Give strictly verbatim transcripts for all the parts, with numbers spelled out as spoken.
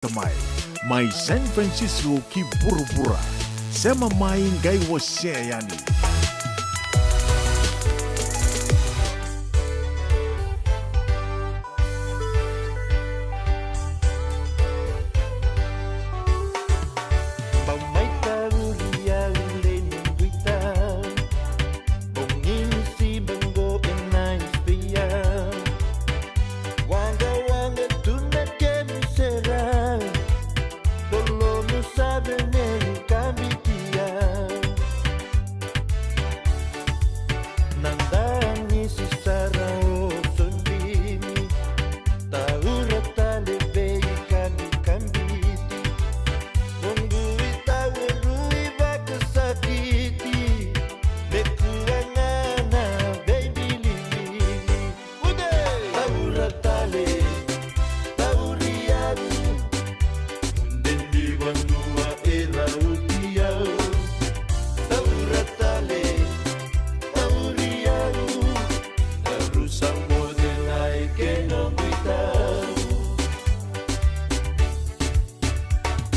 Tamai, mai San Francisco ki vuravura. Sema mai qai wasea yani. Ba mai tauri au lei ni guita. Bongini si bango e na ispia. Wanga wanga tu na kemu sera. Tolomu sa venegu kabitia. Na danisi sara o sodimi. Taura tale vei kani kabiti. Noqu itau e rui vakasakiti. Me kua ga na veibilibili. Taura tale, tauri au. Ude ni vanua e rauti au. Taura tale, tauri au. Tarusa moce na e ke noqu itau.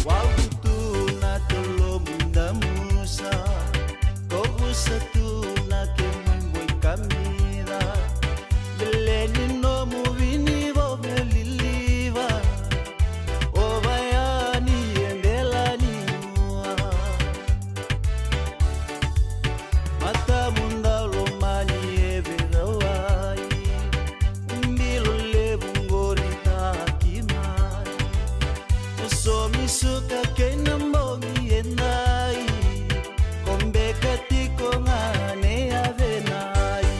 Wau tu na tolomu na musa, ko vusa tu na kemu boi kamira. Lele ni nomu vini vo me liliva, o vayani e dela ni mua. Matamu dau lomani e verawai, bilo levu qori taki mai. Somi suka kei na bogi e dai, ko beka tiko ga ne a venai.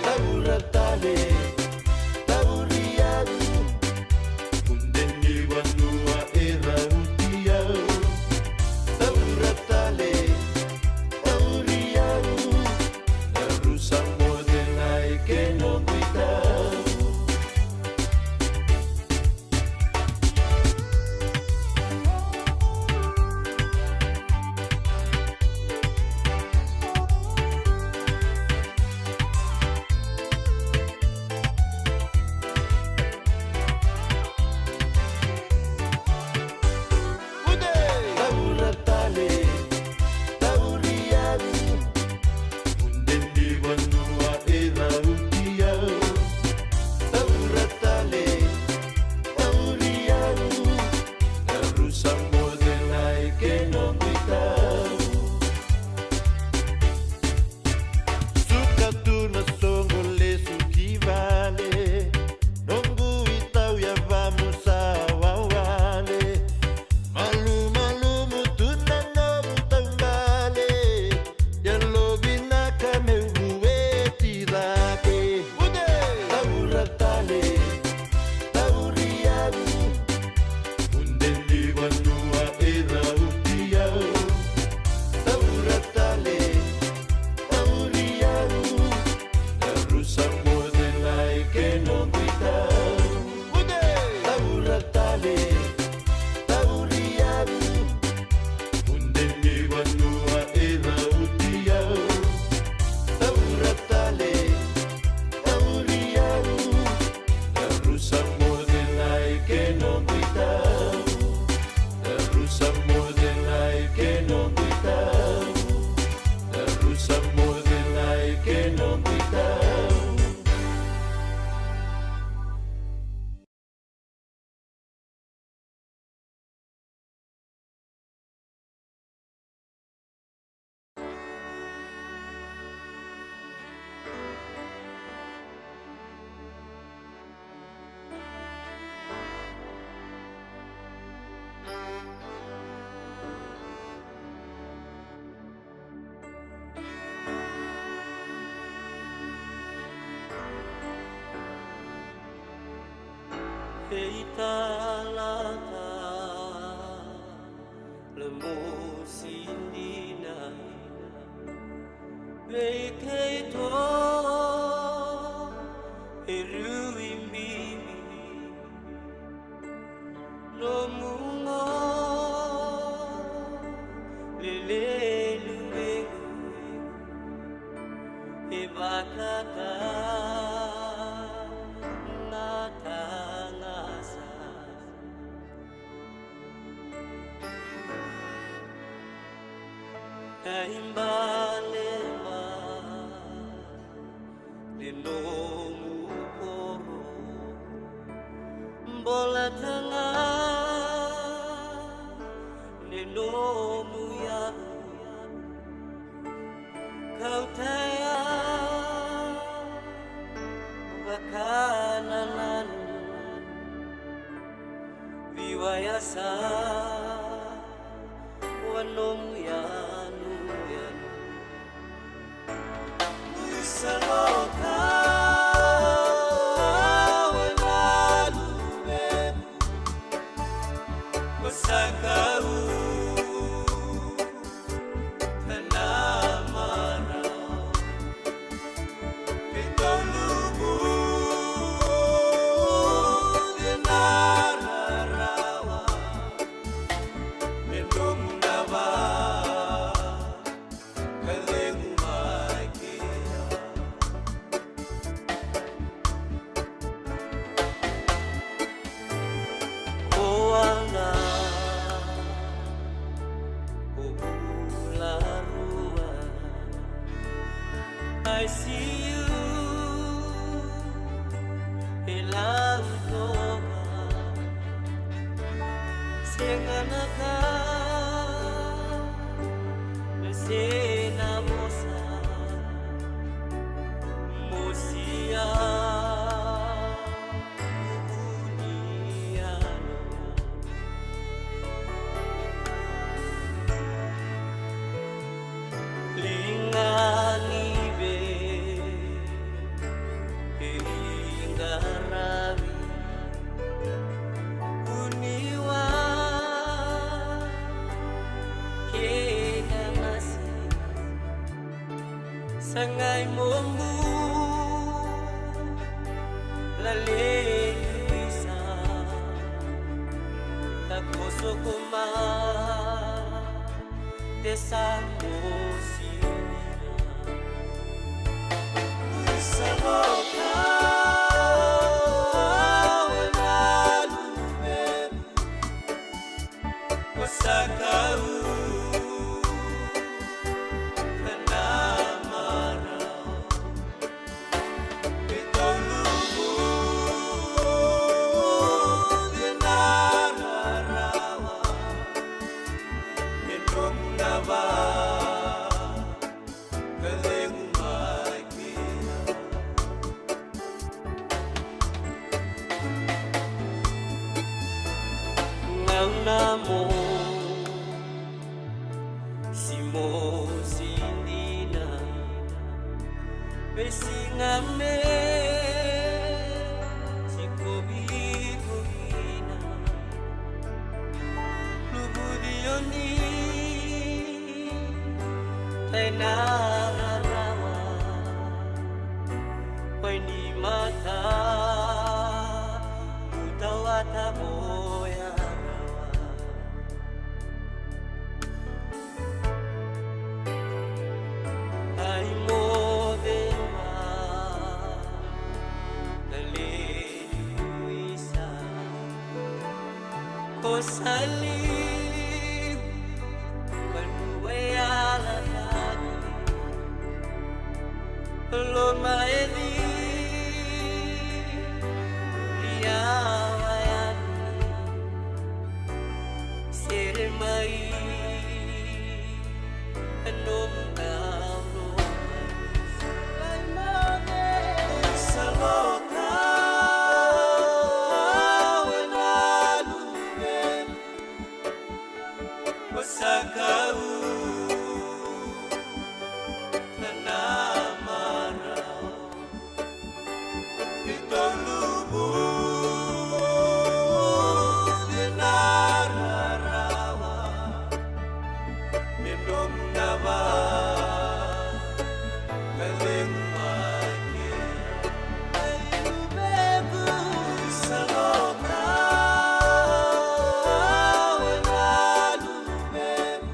Taura tale, tauri au. Ude ni vanua e rauti au. Taura tale, tauri au. Tarusa moce na e ke noqu itau. Taura tale, tauri au. Ude ni vanua e rauti au. Taura tale, tauri au. Tarusa moce na e ke noqu itau. Suka tu na soqo lesu ki vale. Noqu itau ya vamu sa wawale. Malumalumu tu na nomu taubale. Yalo vinaka meu vueti cake. Taura tale, tauri au. Ude ni vanua e rauti au. Taura tale, tauri au. Tarusa moce na e ke noqu itau. Taura tale, tauri au. Ude ni vanua e rauti au. Taura tale, tauri au. Tarusa moce na e ke noqu itau. Tarusa moce na e ke noqu itau. Tarusa moce na e ke noqu itau. E italata la mosi dinai. Vei keitou e rui bibi nomu gone lelevu, e vakatau na tagasa. Ai balema ni nomu koro, bolata ga ni nomu yavu. Kauta ya vakanananu, veiwaya sa wa nomu yanuyanu. Sa loka wa na luvemu, wa sa kau na marau. Keitou luvu ni na rarawa, me nomu na va ka cegu mai kea. Ko aga ko vula rua, I C U e lau toka. Sega na ka me se na vosa, mosia. Sa qai moqu lalai luisa, takoso ko ma te sa mosi. Sa loka wa na luvemu, ko sa kau na marau. Keitou luvu ni na rarawa, me nomu na va ka cegu mai kea. Gauna mo si mosi dina, veisiga me sikovi iko kina. Luvuci o ni tai na rarawa, koi ni mata, mutawata moya rawa. Ai moce wa na lewe ni luisa, ko sa liu vanua e yalataki. Loma e ciqu ni yawa yani. Sere mai na nomu gauna. Sa loka wa na luvemu, ko sa kau na marau. Keitou luvu ni na rarawa, me nomu na va ka cegu mai kea. Ai luvequ, sa loka wa na luvemu,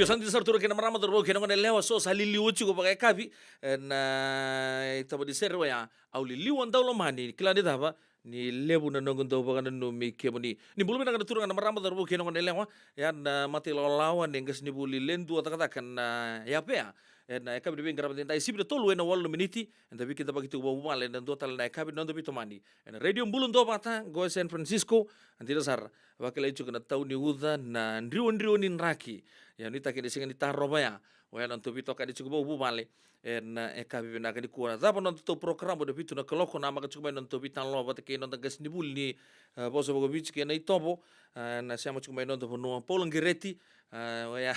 Io, sa dina sara tu na kena marama, cauravou kei na gone yalewa, so sa liliwa tiko vakayakavi ena itaba ni sere oya. Au liliwa daulomani, kila ni cava, ni levu na noqu dau vakananumi kemuni. Ni bula vinaka na turaga, na marama, cauravou kei na gone yalewa. Ia na mata ilawalawa ni qasenivuli Le Dua Cakacaka na Yapea. Ena yakavi ni veiqaravi edaidai, sivi na tolu ena walu na miniti, eda veikidavaki tiko vakavuvale ena dua tale na yakavi ni noda veitomani ena Radio Bula Duavata qo e San Francisco. Dina sara, vakilai tiko na tau ni uca, na driwadriwa ni draki. Ia nuitaki ni sega ni tarova ya. Oya na nodatou veitokani tiko vakavuvale ena yakavi vinaka nikua. Na cava na nodatou porokaramu ena vitu na kaloko, namaka tiko mai na nodatou veitalanoa vata kei na noda qasenivuli ni, e, vosa vakaviti kei na itovo, e, na sema tiko mai na noda vanua, Paula Qereti. E, oya.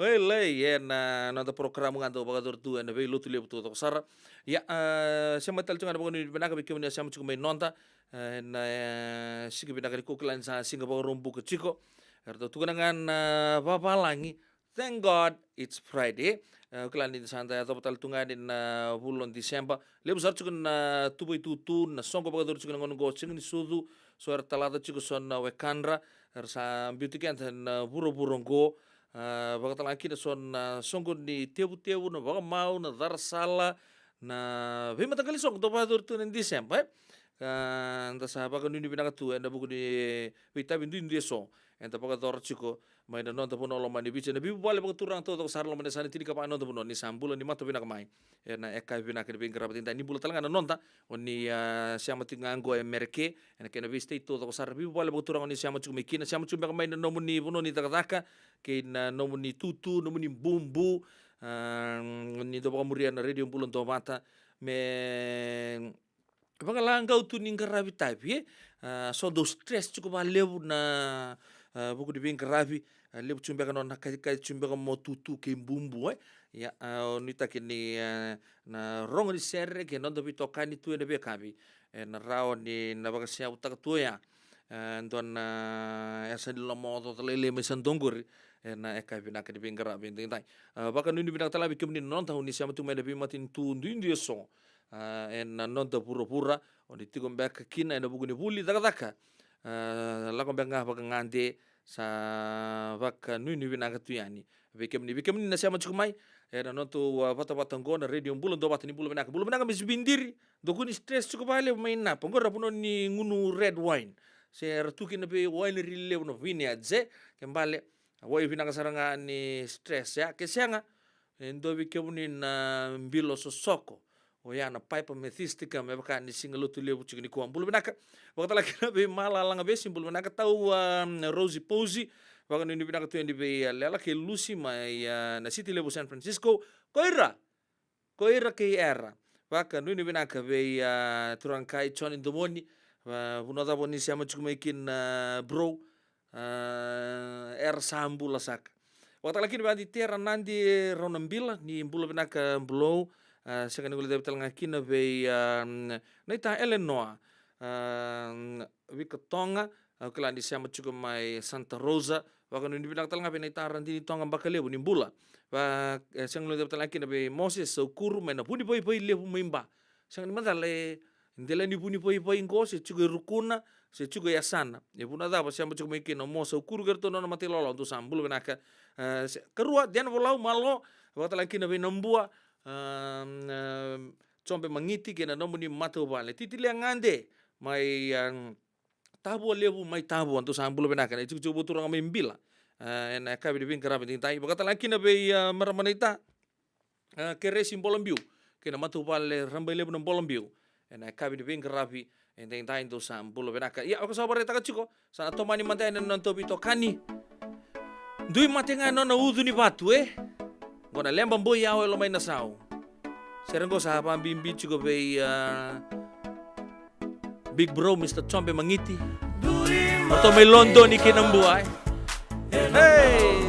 Oi, lai, ena noda porokaramu ga dau vakayacori tu ena veilotu levu taucoko sara. Ia, e, sema tale tu ga na vakanuinui vinaka vei kemuni a sema tiko mai noda, e, ena, e, siga vinaka nikua, kila ni sa siga Vakaraubuka tiko. Eratou tukuna ga na vavalagi, "Thank God it's Friday." E, kila ni sa da yacova tale tu ga ni na vula o December. Levu sara tiko na tuvaitutu, na soqo vakayacori tiko na gauna oqo, sega ni sucu. So era talaca tiko so na wekadra, era sa biuti keda na vuravura oqo. A, vakatalega kina so na soqo ni tevutevu, na vakamau, na carasala, na veimataqali soqo dau vakayacori tu ena December, e? A, da sa vakanuinui vinaka tu ena vuku ni veitavi duidui eso eda vakayacora tiko mai na noda vanua lomani Viti, ena veivuvale vakaturaga taucoko sara lomani, sa na tinikava na noda vanua. Ni sa bula, ni mata vinaka mai ena yakavi vinaka ni veiqaravi edaidai. Ni bula talega na noda, o ni, a, sema tiko ga oqo e Mereke, ena kena veisitei taucoko sara, veivuvale vakaturaga o ni sema tiko mai kina, sema tiko beka mai na nomuni vanua ni cakacaka, kei na nomuni tutu, nomuni bubu. A, ni dau vakamuria na Radio Bula Duavata me vakalagau tu ni qaravi tavi, e? A, so dau stress tiko vakalevu na, a, vuku ni veiqaravi, a, levu tiko beka nona kaikaila tiko beka mo tutu kei bubu, e? Ia, a, o nuitaki ni, a, na rogo ni sere kei na noda veitokani tu ena veiyakavi, ena rawa ni na vakaseyavutaka tu oya, e, dua na yasa ni lomaocaoca lailai mai sa dua oqori ena yakavi vinaka ni veiqaravi edaidai. A, vakanuinui vinaka talega vei kemuni na noda o ni sema tiko mai na veimatanitu duidui eso, a, ena noda vuravura, o ni tiko beka kina ena vuku ni vuli, cakacaka, a, lako beka ga vakagade. Sa vakanuinui vinaka tu yani vei kemuni, vei kemuni na sema tiko mai ena nodatou, a, vatavata oqo na Radio Bula Duavata. Ni bula vinaka, bula vinaka Misi Vidiri. Dou kua ni stress tiko vakalevu mai Napa. Oqo era vanua ni gunu red wine. Se era tu kina vei winery levu na vineyards, e? Ke bale, wai vinaka sara ga ni stress, ya. Ke sega, e dua vei kemuni na bilo sosoko, oya na Piper methysticum, me vaka ni siga Lotulevu tiko nikua. Bula vinaka. Vakatalega kina vei Malalaga Vesi, bula vinaka tau, a, Rosie Posey. Vakanuinui vinaka tu yani vei, a, Lela kei Lucy mai, a, na City levu San Francisco. Ko ira, ko ira kei era. Vakanuinui vinaka vei, a, turaga kai Joni Domoni. A, vanua cava o ni sema tiko mai kina, a, bro? A, era sa bula saka. Vakatalega kina vei Adi Tera Nadi Raunabila, ni bula vinaka bro. A, sega ni guilecavi talega kina vei, a, naita Elenoa, a, Vikatoga, au kila ni sema tiko mai Santa Rosa. Vakanuinui vinaka talega vei naita Radini Toga Bakalevu, ni bula. Va, e, sega ni guilecavi talega kina vei Moses Saukuru mai na Vunivaivai levu mai Ba. Sega ni macala e dela ni Vunivaivai qo, se tiko e Rukuna, se tiko e yasana. E vanua cava sema tiko mai kina o Mo Saukuru kei ratou na nona matailoalo, dou sa bula vinaka. E, se, karua, Dena Volau, malo, vakatalega kina vei Nabua, a, a, Jobe Magiti kei na nomuni matavuvale. Titi Leagade mai, a, Tavua Levu mai Tavua, dou sa bula vinaka. Na itikotiko vakaturaga mai Bila, a, ena yakavi ni veiqaravi edaidai. Vakatalega kina vei, a, marama naita, a, Keresi Bolabiu kei na matavuvale Rabailevu na Bolabiu ena yakavi ni veiqaravi edaidai, dou sa bula vinaka. Ia, o koya sa vakaraitaka tiko, sa na tomani mada yani na nodatou veitokani. Dui mate ga e nona ucu ni vatu, e? Qo na Leba Boi Yawa e Lomainasau. Sere qo sa vakabibi tiko vei, a, big bro, Mister Jobe Magiti. Ratou mai Lodoni kei Nabua, e? Hey!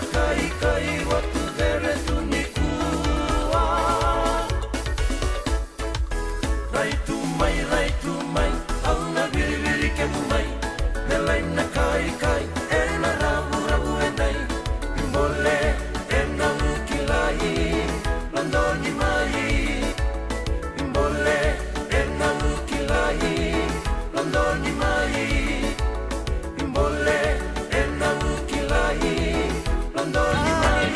Kaikai watu vere tu nikua. Rai tu mai, rai tu mai, au na viriviri kemu mai. Me lai na kaikai ena ravuravu edai. Ibole ena kilai, lodoni mai. Ibole ena kilai, lodoni mai. Ibole ena kilai, lodoni mai.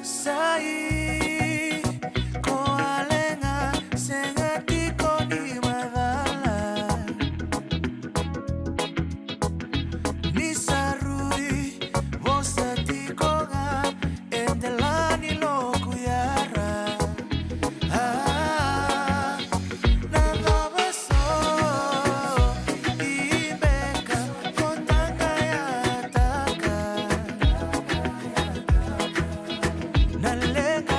Sai ko aleqa sega tiko ni macala. Ni sa rui vosa tiko ga e delani loku yara. Ah, na cava so i beka ko taqayataka. Na leqa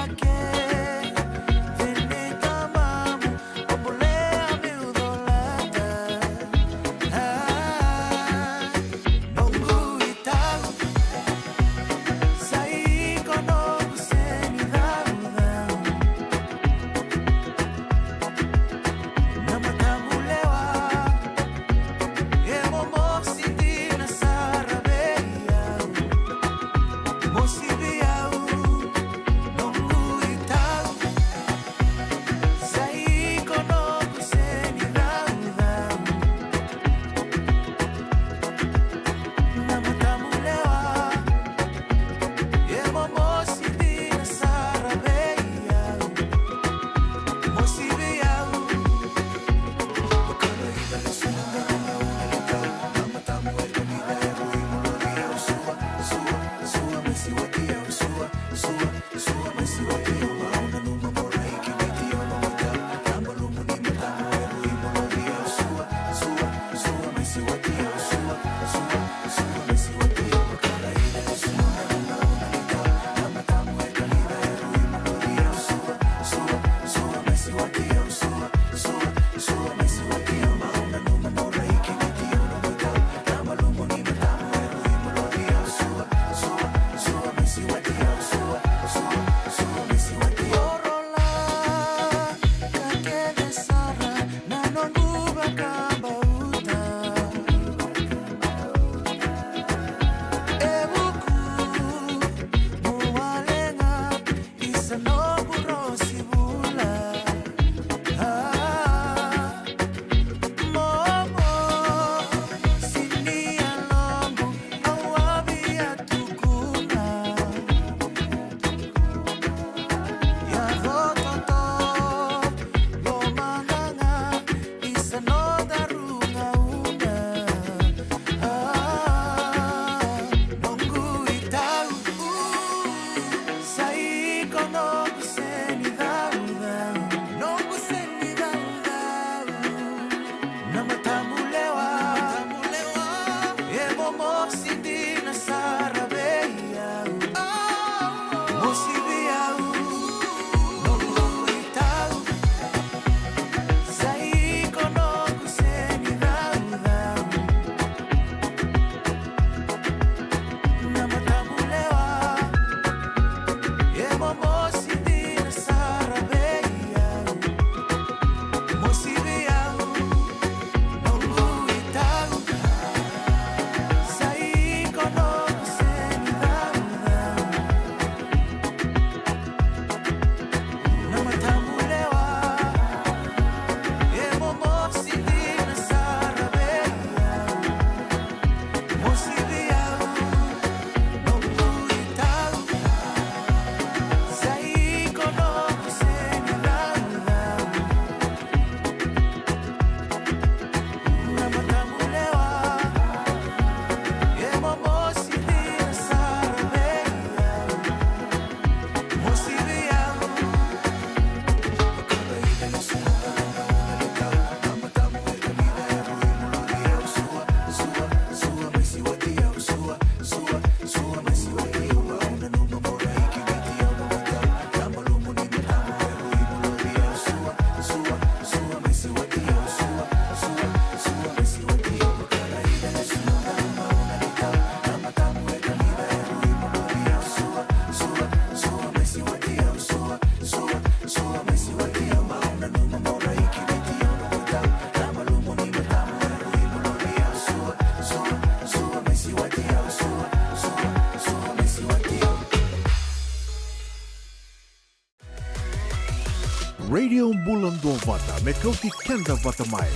Radio Bula Duavata me kauti keda vata mai.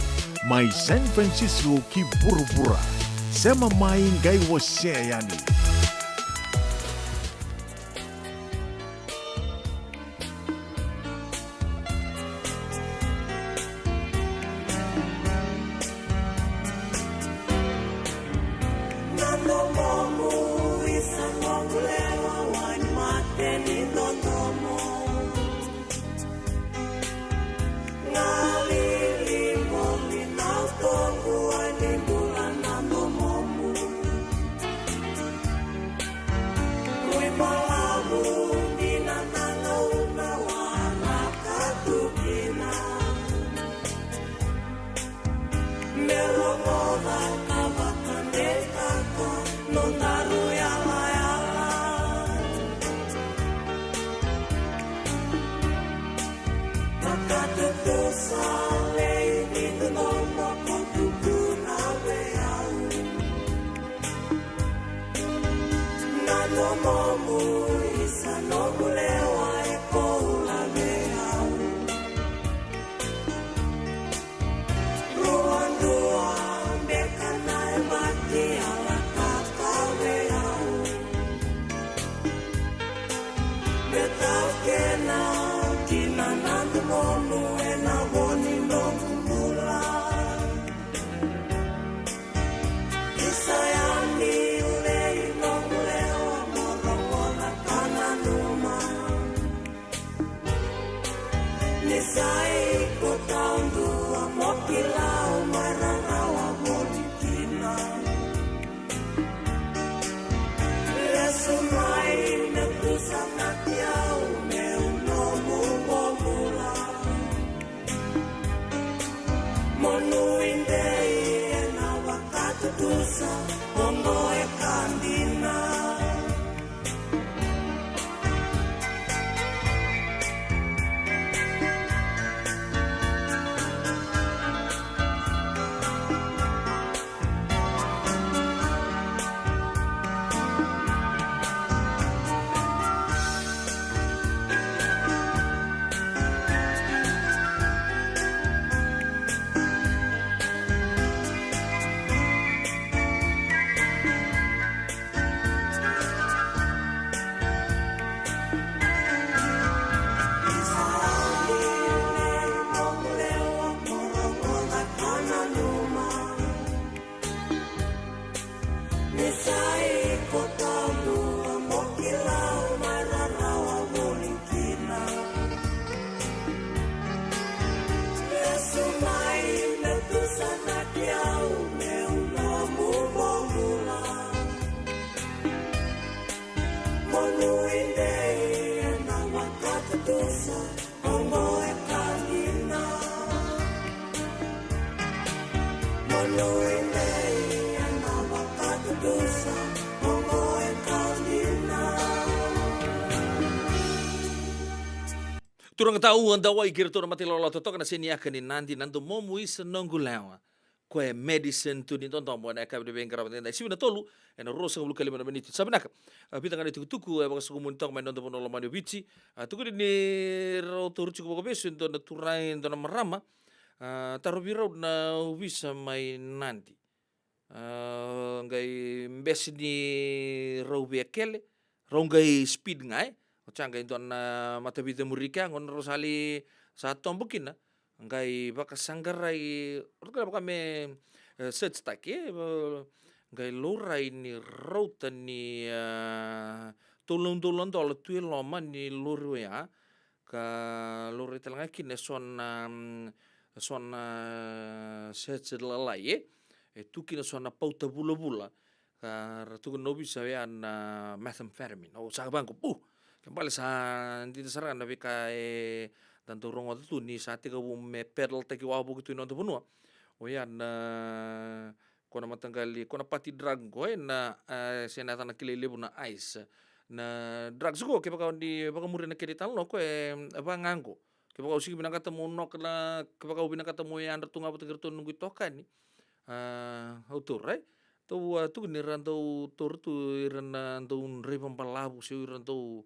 Mai San Francisco ki vuravura. Sema mai qai wasea yani. Turaga tau, a dawai kei iratou na mata ilawalawa totoka na seniaka ni Nadi, Na Domomu Isa Noqu Lewa. Koya e Madison tu ni dodomo ena yakavi ni veiqaravi edaidai, sivi na tolu ena ruasagavulu ka lima na miniti. Sa vinaka. A, vica ga na itukutuku e vakasokumuni toka mai na noda vanua lomani o Viti. A, tukuni ni rau tauri tiko vakavesu e dua na turaga, e dua na marama. A, tarovi rau na ovisa mai Nadi. A, qai bese ni rau via kele, rau qai speed ga, e. Oti ya qai dua na matavica muri kea, qo na rau sa lai, sa tobo kina. Qai vakasaqarai, rau qai vaka me, e, search taki, e, va-, qai laurai ni rauta ni, e, tolu na udolu na dola tu e loma ni lori oya. Ka laurai tale ga kina e so na, mm, e so na search lalai, e. E tu kina so na pauta vulavula. Ka ra tukuna na ovisa oya na methamphetamine. Au sa vaqo, pu! Ke bale sa dina sara ga na veika eda dau rogoca tu ni sa tekivu me peddle taki wavoki tu e noda vanua. Oya na, ko na mataqali, ko na party drug qo, e, na, e, se na yacana kilai levu na ice. Na drugs qo, kevaka o ni vakamuria na kena italanoa, ko e, e vaka ga qo. Kevaka o sega ni vinakata mo noka na, kevaka o vinakata mo yadra tu ga vata kei iratou na noqu itokani. A, au taura, e. Tou, a, tukuni ni ra dau taura tu ira na dau draiva balavu, se o ira dau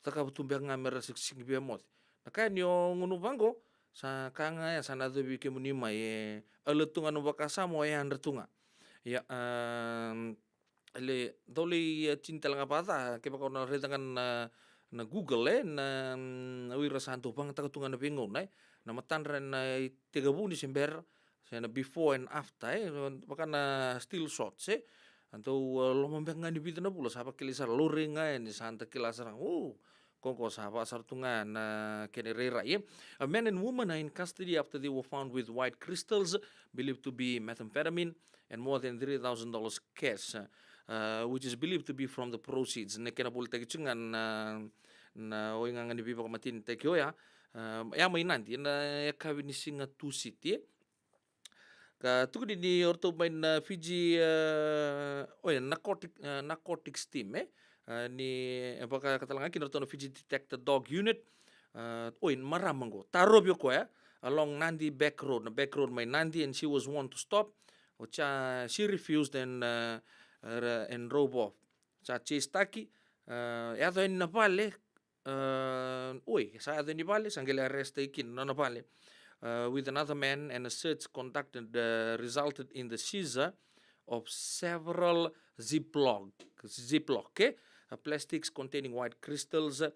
cakava tu beka ga me ra sikisiki via moce. Na ka ni o gunu vaqo, sa ka ga ya sa na yacovi kemuni mai, e alert tu ga na vakasama, o yadra tu ga. Ia, um, le dau lai, e, tini tale ga vata, kevaka o na raica ga na, na Google, e, na, mm, o ira sa dau vagataka tu ga na veigauna, e, na matadra na itekivuna se bera, se na before and after, e, vaka na still shots, e. A dau, e, loma beka ga ni vica na vula sa vakilai sara, laurai ga yani, sa da kila sara, o, ko qo sa va sara tu ga na kena irairai, e. A man and woman are in custody after they were found with white crystals believed to be methamphetamine and more than three thousand dollars cash, uh, which is believed to be from the proceeds. Na kena volitaki tiko ga na, na o iga ga ni veivakamatenitaki oya, uh, ya mai Nadi, na yakavi ni siga Tusiti. Ka tukuni ni o ratou mai na Fiji, uh, oya, narcotic, uh, narcotics team, e? Uh, ni, e, vakatale ga kina ratou na Fiji Detector Dog Unit. Uh, oi, marama qo, tarovi o koya along Nadi back road, na back road mai Nadi, and she was warned to stop. Oti ya, she refused and, uh, uh, and drove off. Sa chase taki, uh, yaco yani na vale, uh, oi, sa yaco yani vale, sa qai lai arrest taki kina na nona vale, uh, with another man, and a search conducted, uh, resulted in the seizure of several Ziploc, Ziploc, okay? Uh, plastics containing white crystals, uh,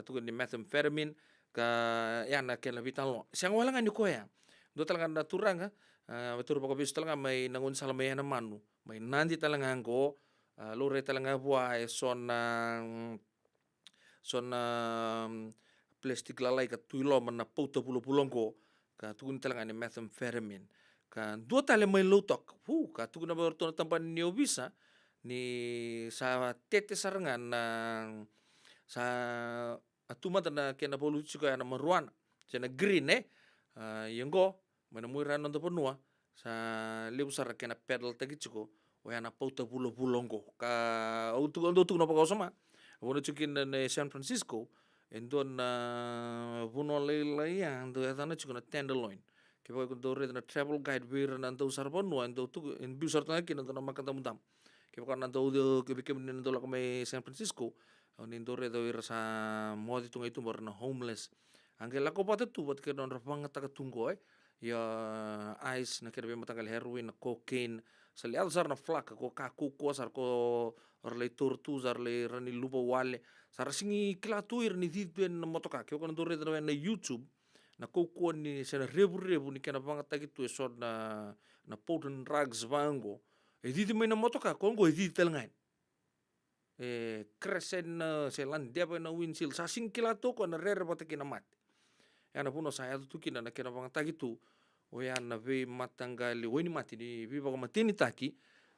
tukuni methamphetamine, ka ya na kena veitalanoa. Sega wale ga ni koya. Dua tale ga na turaga, uh, veitaro vakavesu tale ga mai na gaunisala mai Enamanu, mai Nadi tale ga qo, uh, laurai tale ga vua e so na, mm, so na, mm, plastic lalai ka tu i loma na pauta vulavula qo, ka tukuni tale ga ni methamphetamine. Ka dua tale mai Lautoka, fu, ka tukuna vei iratou na tabana ni ovisa ni sa tete sara ga na, sa, a tu mada na kena valuti tiko ya na marijuana, se na green, e. A, ia qo, mai na muaira na noda vanua, sa levu sara kena peddle taki tiko, oya na pauta vulavula qo. Ka au tu, au dau tukuna vakawasoma, vanua tiko kina na San Francisco, e dua na vanua lailai ya, dau yacana tiko na Tenderloin. Kevaka iko dau raica na travel guide vei ira na dau sara vanua, e dau tuku, e biu sara tu ga kina dua na maka damudamu. Kevaka na dau, ke vei kemuni na dau lako mai San Francisco, o ni dau raica o ira sa moce tu ga i tuba, o ira na homeless. A qai lako vata tu vata kei na nodra vagataka tu qo, e. Ia, ice, na kena veimataqali heroin, na cocaine, sa lai yaco sara na flaka, ko ka kaukauwa sara, ko ra lai taura tu, sa ra lai, ra ni luva wale, sa ra sega ni kila tu o ira ni cici tu yani na motoka. Kevaka na dau raica na, na YouTube, na kaukauwa ni, se na revurevu ni kena vagataki tu e so na, na potent drugs vaqo, e cici mai na motoka, ko qo e cici tale ga yani. E crash ena, se ladeva ena windshield, sa sega ni kila tu o koya na rere vata kei na mate. Ya na vanua sa yaco tu kina na kena vagataki tu oya na veimataqali wainimate ni veivakamatenitaki,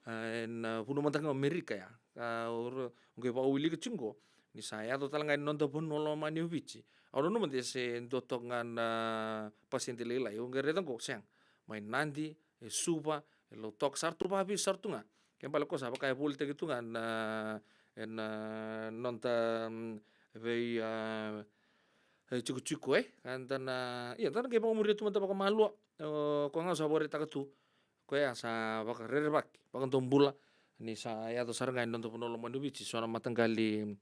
a, ena vanua mada ga o Amerika ya. A, o ra, o qai vakawilika tiko qo ni sa yaco tale ga ena noda vanua lomani o Viti. Au nanuma de se dua toka ga na pasede lailai, o qai raica qo, sega. Mai Nadi, e Suva, e Lautoka, sa ra tu vakavesu sara tu ga. Ke bale ko sa vaka e volitaki tu ga na, ena noda, mm, vei, a, e, tikotiko, e. Ka da na, ia, da na qai vakamuria tu mada vakamalua. O, ko ga sa vakaraitaka tu, koya sa vakarerevaki, vakadobula, ni sa yaco sara ga ena noda vanua lomani o Viti so na mataqali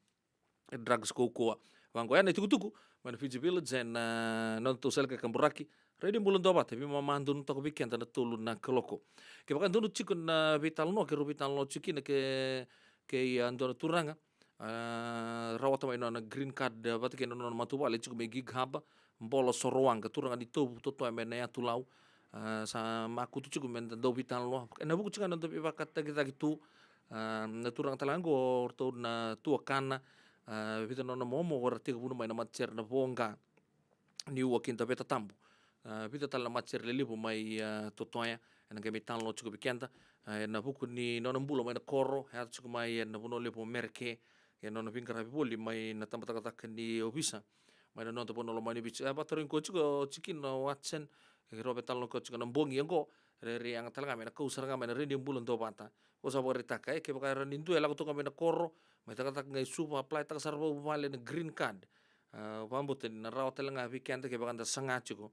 drugs kaukauwa. Vaqo ya na itukutuku mai na Fiji Village ena, a, noda tou sala ka kaburaki. Radio Bula Duavata, veimama donu toka vei keda na tolu na kaloko. Kevaka donu tiko na veitalanoa, keirau veitalanoa tiko kina kei, kei, a, dua na turaga, a, rawata mai nona green card, a, vata kei na nona matavuvale tiko mai Gig Harbour, Bolo Sorowaqa, turaga ni Tovu, totoya mai na Yatu Lau. A, sa makutu tiko meda dau veitalanoa ena vuku tiko ga na noda veivakatakitaki tu. A, na turaga tale ga qo, o ratou na tuakana, a, vica na nona momo, o ira tekivuna mai na matasere na Voqa, Niuwa kei Daveta Tabu. A, vica tale na matasere lelevu mai, a, totoya, ena qai mai talanoa tiko vei keda. A, ena vuku ni nona bula mai na koro, e yaco tiko mai ena vanua levu o Mereke, ena nona veiqaravi voli mai na tabacakacaka ni ovisa mai na noda vanua lomani o Viti. E vakatarogi koya tiko o tikina o Watson, e rau veitalanoa koya tiko na bogi oqo, rairai yaga tale ga me na kau sara ga mai na Radio Bula Duavata. Ko sa vakaraitaka, e, kevaka e rawa ni dua e lako toka mai na koro, mai cakacaka ga i Suva, apply taka sara vakavuvale na green card. A, vakabauta ni na rawa tale ga vei keda kevaka da saga tiko,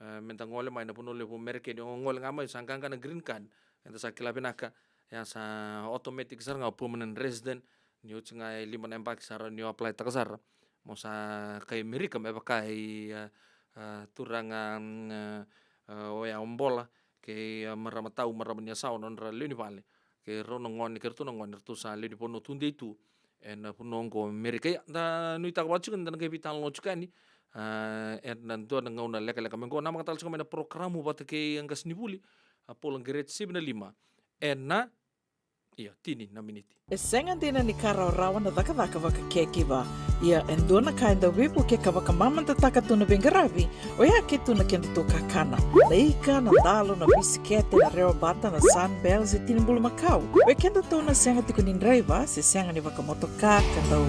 a, meda gole mai na vanua levu o Mereke, ni o gole ga mai sa qaqa na green card, eda sa kila vinaka, ya sa automatic sara ga o permanent resident, ni oti ga e lima na yabaki sa rawa ni o apply taka sara Mo sa kai Amerika me vaka i, a, a, turaga, mm, a, a, oya o Bola kei, a, marama tau, marama ni yasawa, nodra lewe ni vale. Kei rau na gone, kei ratou na gone, ratou sa lewe ni vanua tudei tu ena vanua oqo Amerika. Ia, da nuitaka vata tiko ni da na qai veitalanoa tiko yani, a, ena dua na gauna lekaleka mai qo. Namaka tale tiko mai na porokaramu vata kei qasenivuli, a, Paula Qereti, sivi na lima ena, ia, tini na miniti. E sega dina ni ka rawarawa na cakacaka vakakekiva. Ia, e dua na ka e dau veivukei ka vakamamadataka tu na veiqaravi, oya ke tu na kedatou kakana. Na ika, na dalo, na bisikete, na rewa bata, na Sunbells, e tini bulumakau. Vei kedatou na sega tiko ni draiva se sega ni vakamotoka ka dau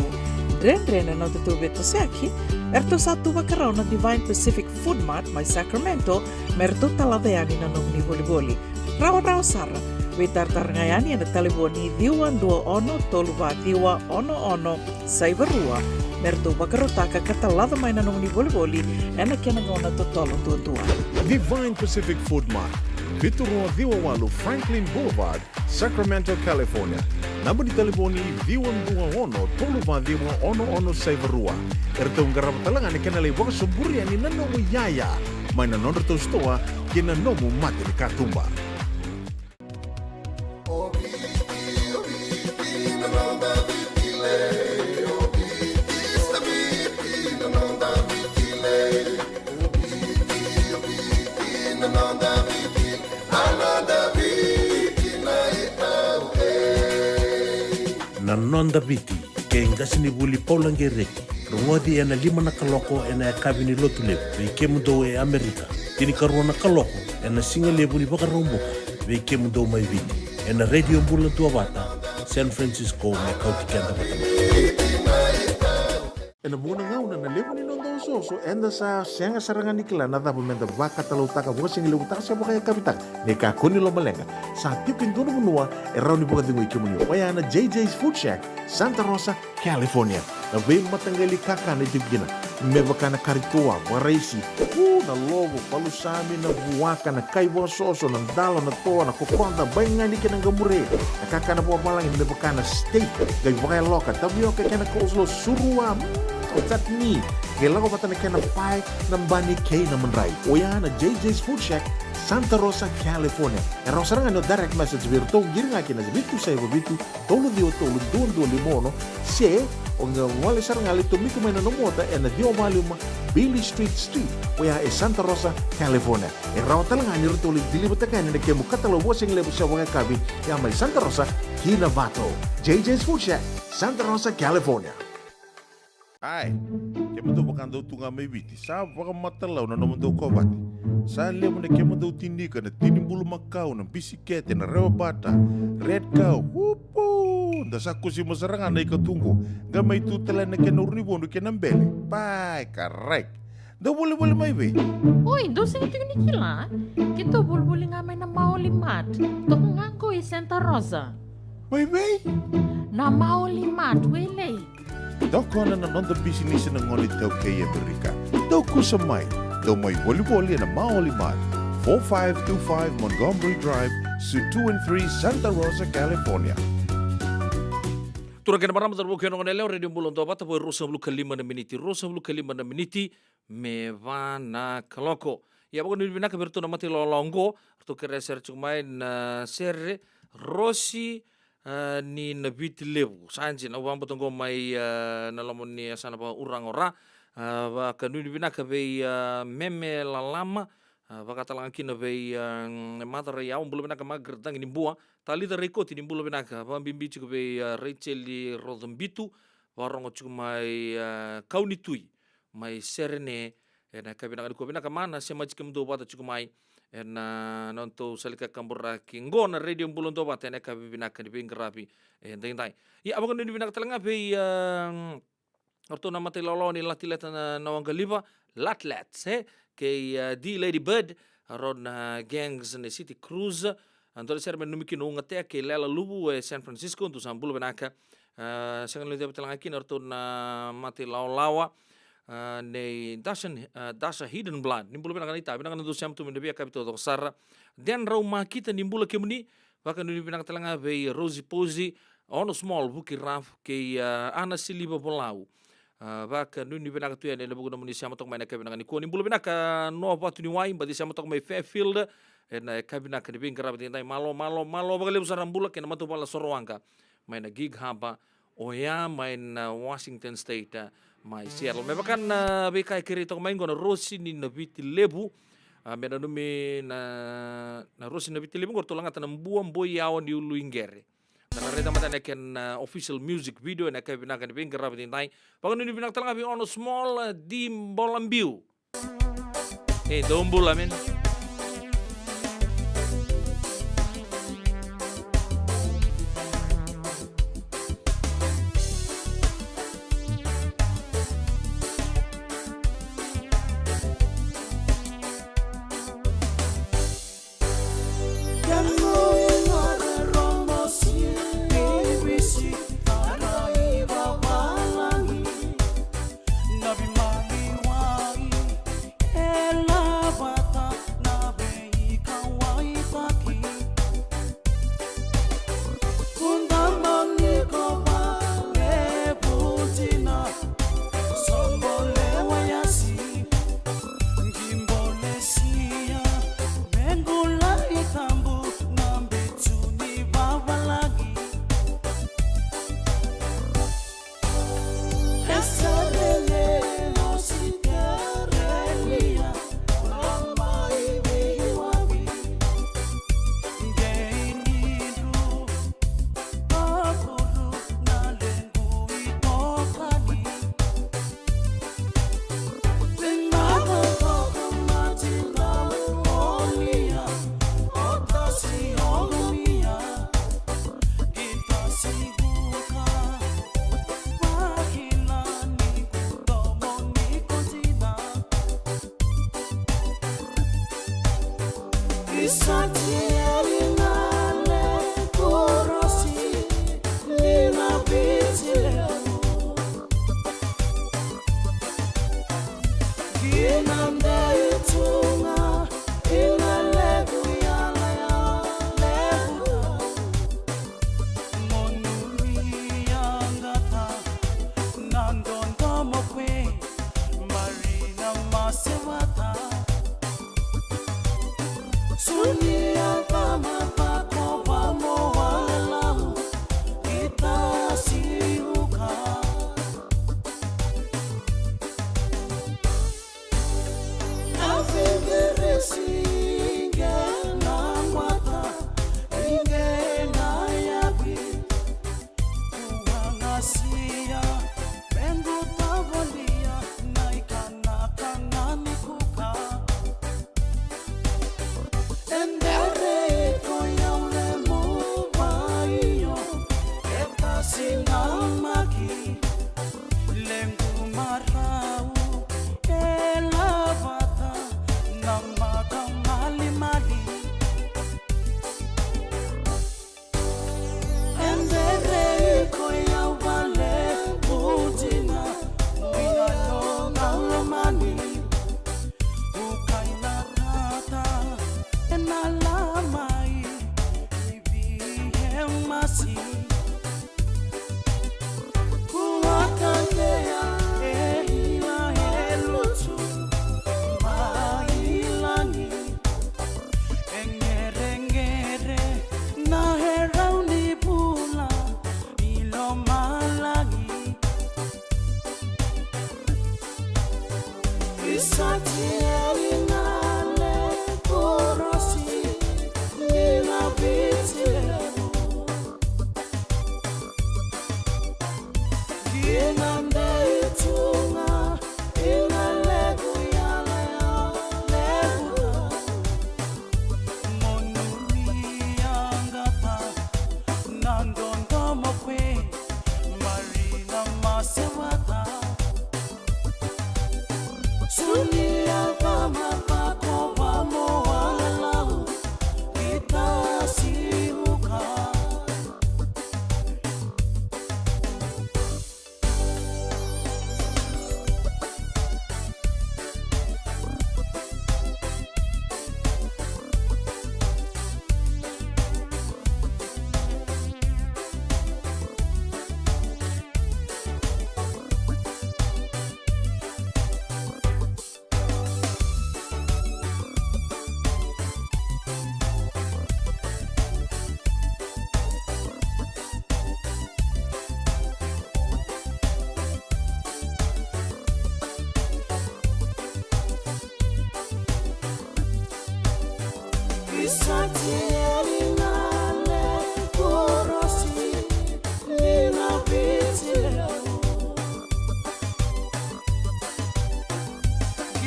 dredre na nodatou veitosoyaki, eratou sa tu vakarau na Divine Pacific Food Mart mai Sacramento me ratou talaca yani na nomuni volivoli. Rawarawa sara, veitaratara ga yani ena talevoni ciwa dua ono tolu va ciwa ono ono saiva rua me ratou vakarautaka ka talaca mai na nomuni volivoli ena kena gauna totolo duadua. Divine Pacific Food Mart, vitu rua ciwa walu Franklin Boulevard, Sacramento, California. Naba ni talevoni ciwa dua ono tolu va ciwa ono ono saiva rua. Eratou qarava tale ga na kena lai vakasoburia ni na nomu iyaya mai na nodratou sitoa kei na nomu mata ni katuba. Na Noda Viti kei qasenivuli Paula Qereti, rogoci ena lima na kaloko ena yakavi ni Lotulevu vei kemudou e Amerika, tinikarua na kaloko ena sigalevu ni Vakaraubuka vei kemudou mai Viti, ena Radio Bula Duavata, San Francisco, me kauti keda vata mai. Ena vuqa na gauna na levu ni noda osooso, eda sa sega sara ga ni kila na cava meda vakatalautaka, vakasigalevu taka se vakayakavi taka. Ni kakua ni lomaleqa, sa tiko e dua na vanua e rawa ni vakacegui kemuni, oya na J J's Food Shack, Santa Rosa, California. Na veimataqali kakana e tiko kina, me vaka na kari toa, vakaraisi, u, na lovo, palusami, na vuaka, na kai vakasoso, na dalo, na toa, na kokoda, baigani kei na qamure, na kakana vakavalagi me vaka na steak, qai vakayaloka, tavioka kei na coleslaw, surua, mm, chutney, qai lako vata na kena pae, na bani kei na madrai. Oya na J J's Food Shack, Santa Rosa, California. E rawa sara ga ni o direct message vei iratou, qiri ga kina vitu saiva vitu, tolu ciwa tolu, dua dua lima ono, se o qai gole sara ga, lai tomika mai na nomu ota ena ciwa va lima Beale Street Suite, oya e Santa Rosa, California. E rawa tale ga ni ratou lai deliver-taka yani na kemu katalau vakasigalevu se vakayakavi, ya mai Santa Rosa ki Novato. J J's Food Shack, Santa Rosa, California. Ai, kemudou vaka dou tu ga mai Viti, sa vakamatalau na nomudou kovate. Sa levu na kemudou tini ika, na tini bulumakau, na bisikete, na rewa bata, red cow, upu! Da sa kusima sara ga na ika tu qo, qai mai tu tale na kena uru ni vodo kei na bele. Pai, karai. Dou volivoli mai vei? Oi, dou sega tiko ni kila? Keitou volivoli ga mai na Maoli Mart. Toka ga qo i Santa Rosa. Mai vei? Na Maoli Mart, Wailei. Tokona na noda bisinisi na gone iTaukei e Amerika. Dou kusa mai. Dou mai volivoli ena Maoli Mart, four five two five Montgomery Drive, Suite two and three, Santa Rosa, California. Turaga kei na marama, cauravou kei na goneyalewa, Radio Bula Duavata, vo e ruasagavulu ka lima na miniti, ruasagavulu ka lima na miniti me va na kaloko. Ia, vakanuinui vinaka vei iratou na mata ilawalawa oqo, ratou kerea sere tiko mai na sere Rosi, a, ni Navitilevu. Sa dina, au vakabauta oqo mai, a, na loma ni yasana vakauraga o Ra. A, vakanuinui vinaka vei, a, Meme Lalama, a, vaka tale ga kina vei, a, Mother Raiau, bula vinaka Margaret Dagi ni Bua, Talitha Raikoti ni bula vinaka, vakabibi tiko vei, a, Raicheli Rocobitu, vakarogo tiko mai, a, Kaunitui, mai Serene, ena yakavi vinaka nikua. Vinaka ma na semati kemudou vata tiko mai ena nodatou sala ni kakaburaki qo na Radio Bula Duavata ena yakavi vinaka ni veiqaravi edaidai. Ia, a vakanuinui vinaka tale ga vei, a, o ratou na mata ilawalawa ni Latileta na, na Waqaliva, Latlets, e, kei, a, D Lady Bird, a, rau na Gangs ni City Cruise, a, dua na sere me nanumi kina o Ugatea kei Lela Luvu e San Francisco, dou sa bula vinaka. A, sega ni levu tale ga kina o ratou na mata ilawalawa, a, nei Dasha, a, Dasha Hidden Blood. Ni bula vinaka naita, vinaka na dou sema tu mai na veiyakavi taucoko sara. Dan Rau Makita, ni bula kemuni, vakanuinui vinaka tale ga vei Rosie Posey, Ono Small, Vuki Raf, kei, a, Ana Siliva Volau. A, vakanuinui vinaka tu yani ena vuku nomuni sema toka mai na yakavi vinaka nikua. Ni bula vinaka Noa Vatuniwai, baci sema toka mai Fairfield. Ena yakavi vinaka ni veiqaravi edaidai, malo, malo, malo vakalevu sara bula kei na matavuvale Sorowaqa mai na Gig Harbour, oya mai na Washington State, a, mai Seattle. Me vaka na veika e kerei toka mai qo na Rosi ni Naviti Levu. A, me nanumi na, na Rosi ni Naviti Levu qo, ratou lagata na Bua Boi Yawa ni Ulu i Qere. Da na raica mada na kena, a, official music video ena yakavi vinaka ni veiqaravi edaidai. Vakanuinui vinaka tale ga vei Ono Small, a, Di Bolabiu. E, dou bula, man.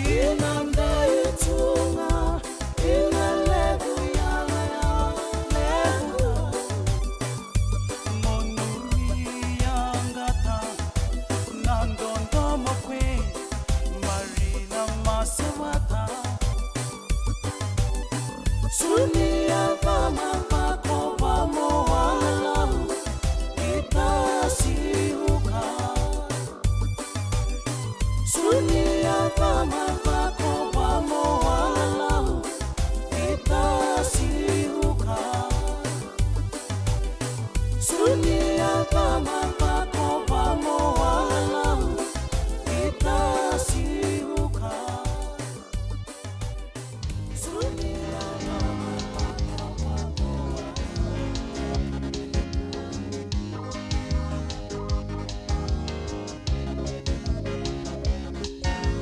Ina dei tu ga, ina levu yala ya levu. Mo nuria gata na dodomo kwe, Marina Masevata. Sunia vamavakova mo walalau, ita siuka. Sunia vamavakova mo walalau, ita siuka. Sunia vamavakova mo walalau, ita siuka.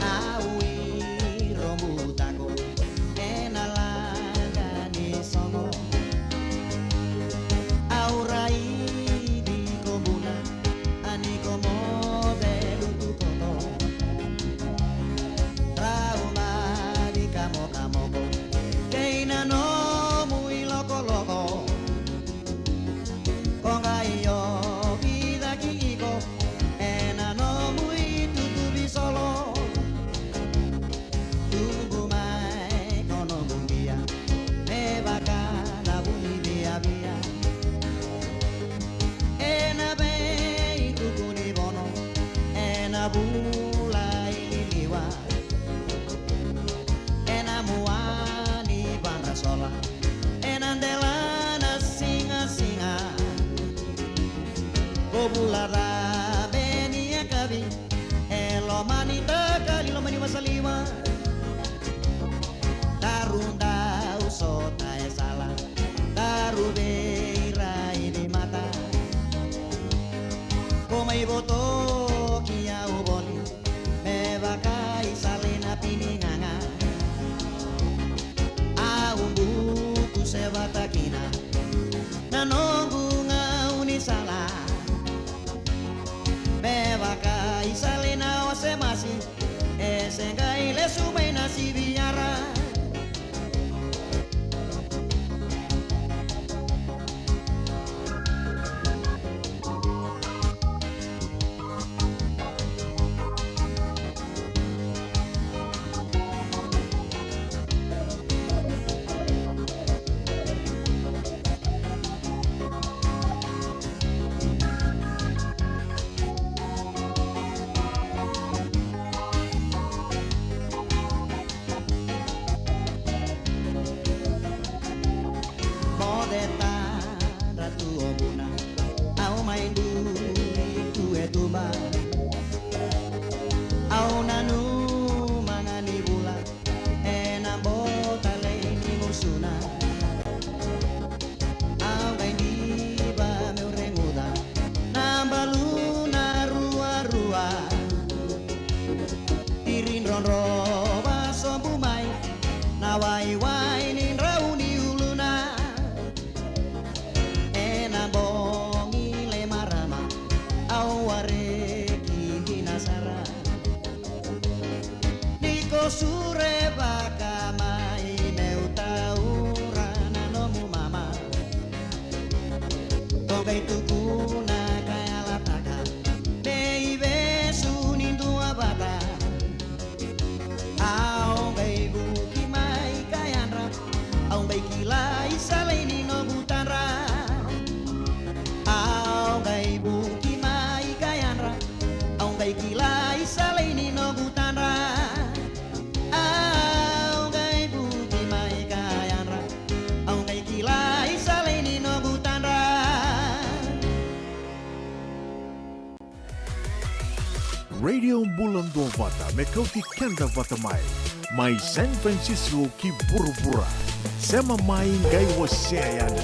Au i Robutako ena laga ni sogo. Au raici ko Buna, a ni ko mo velutu koto. Rau mani kamokamoko kei na nomu ilokoloko. Ko qai ovi caki iko ena nomu itutu visolo. Tubu mai ko nomu bia me vaka na vuni viavia. Ena veituku ni vono, ena vula i liliwa, ena mua ni vadrasola, ena dela na sigasiga. Ko vula cabe ni yakavi e loma ni takali, loma ni vasaliwa. Daru dau sota e sala, daru veiraici mata. Ko mai votoki au voli me vaka i sala i na pinigaga. Au butu se vata kina na noqu gaunisala. Me vaka i sala i na ose masi, e se qai lesu mai na siviara. Moce tadra tu o Buna, au mai dui tu e tuba. Au nanuma ga ni vula ena bota lei ni gusuna. Au qai diva meu reguca na baluna ruarua. Tiri drodro vasobu mai na waiwai ni drau ni uluna. Ena bogi le marama au wareki dina sara. Ni ko surevaka mai meu taura na nomu mama. Ko qai tukuna ka yalataka me i vesu ni dua vata. Au qai vuki mai ka yadra, au qai kila i sala i ni noqu tadra. Au qai vuki mai ka yadra, au qai kila i sala i ni noqu tadra. Au qai vuki mai ka yadra, au qai kila i sala i ni noqu tadra. Radio Bula Duavata me kauti keda vata mai, mai San Francisco ki vuravura. Sema mai qai wasea yani.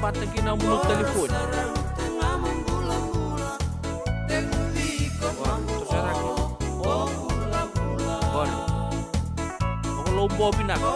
Vata kei na bula telefoni. Ora, toso cake. Ora. Vakalougatataka vinaka.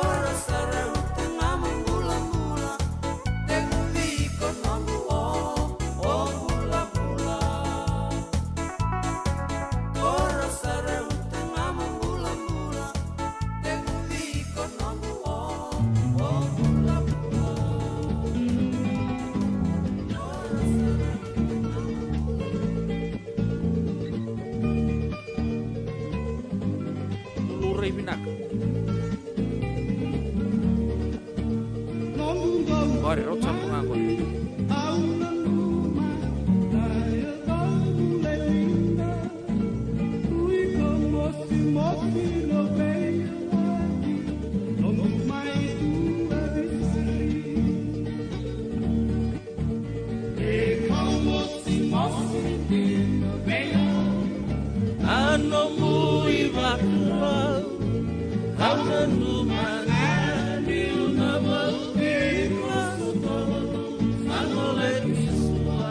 Lulurai vinaka. Qori, rauta sara tu ga qori. A nomu ivakarau, au nanuma ga niu na vauci iko, sa no laki sua.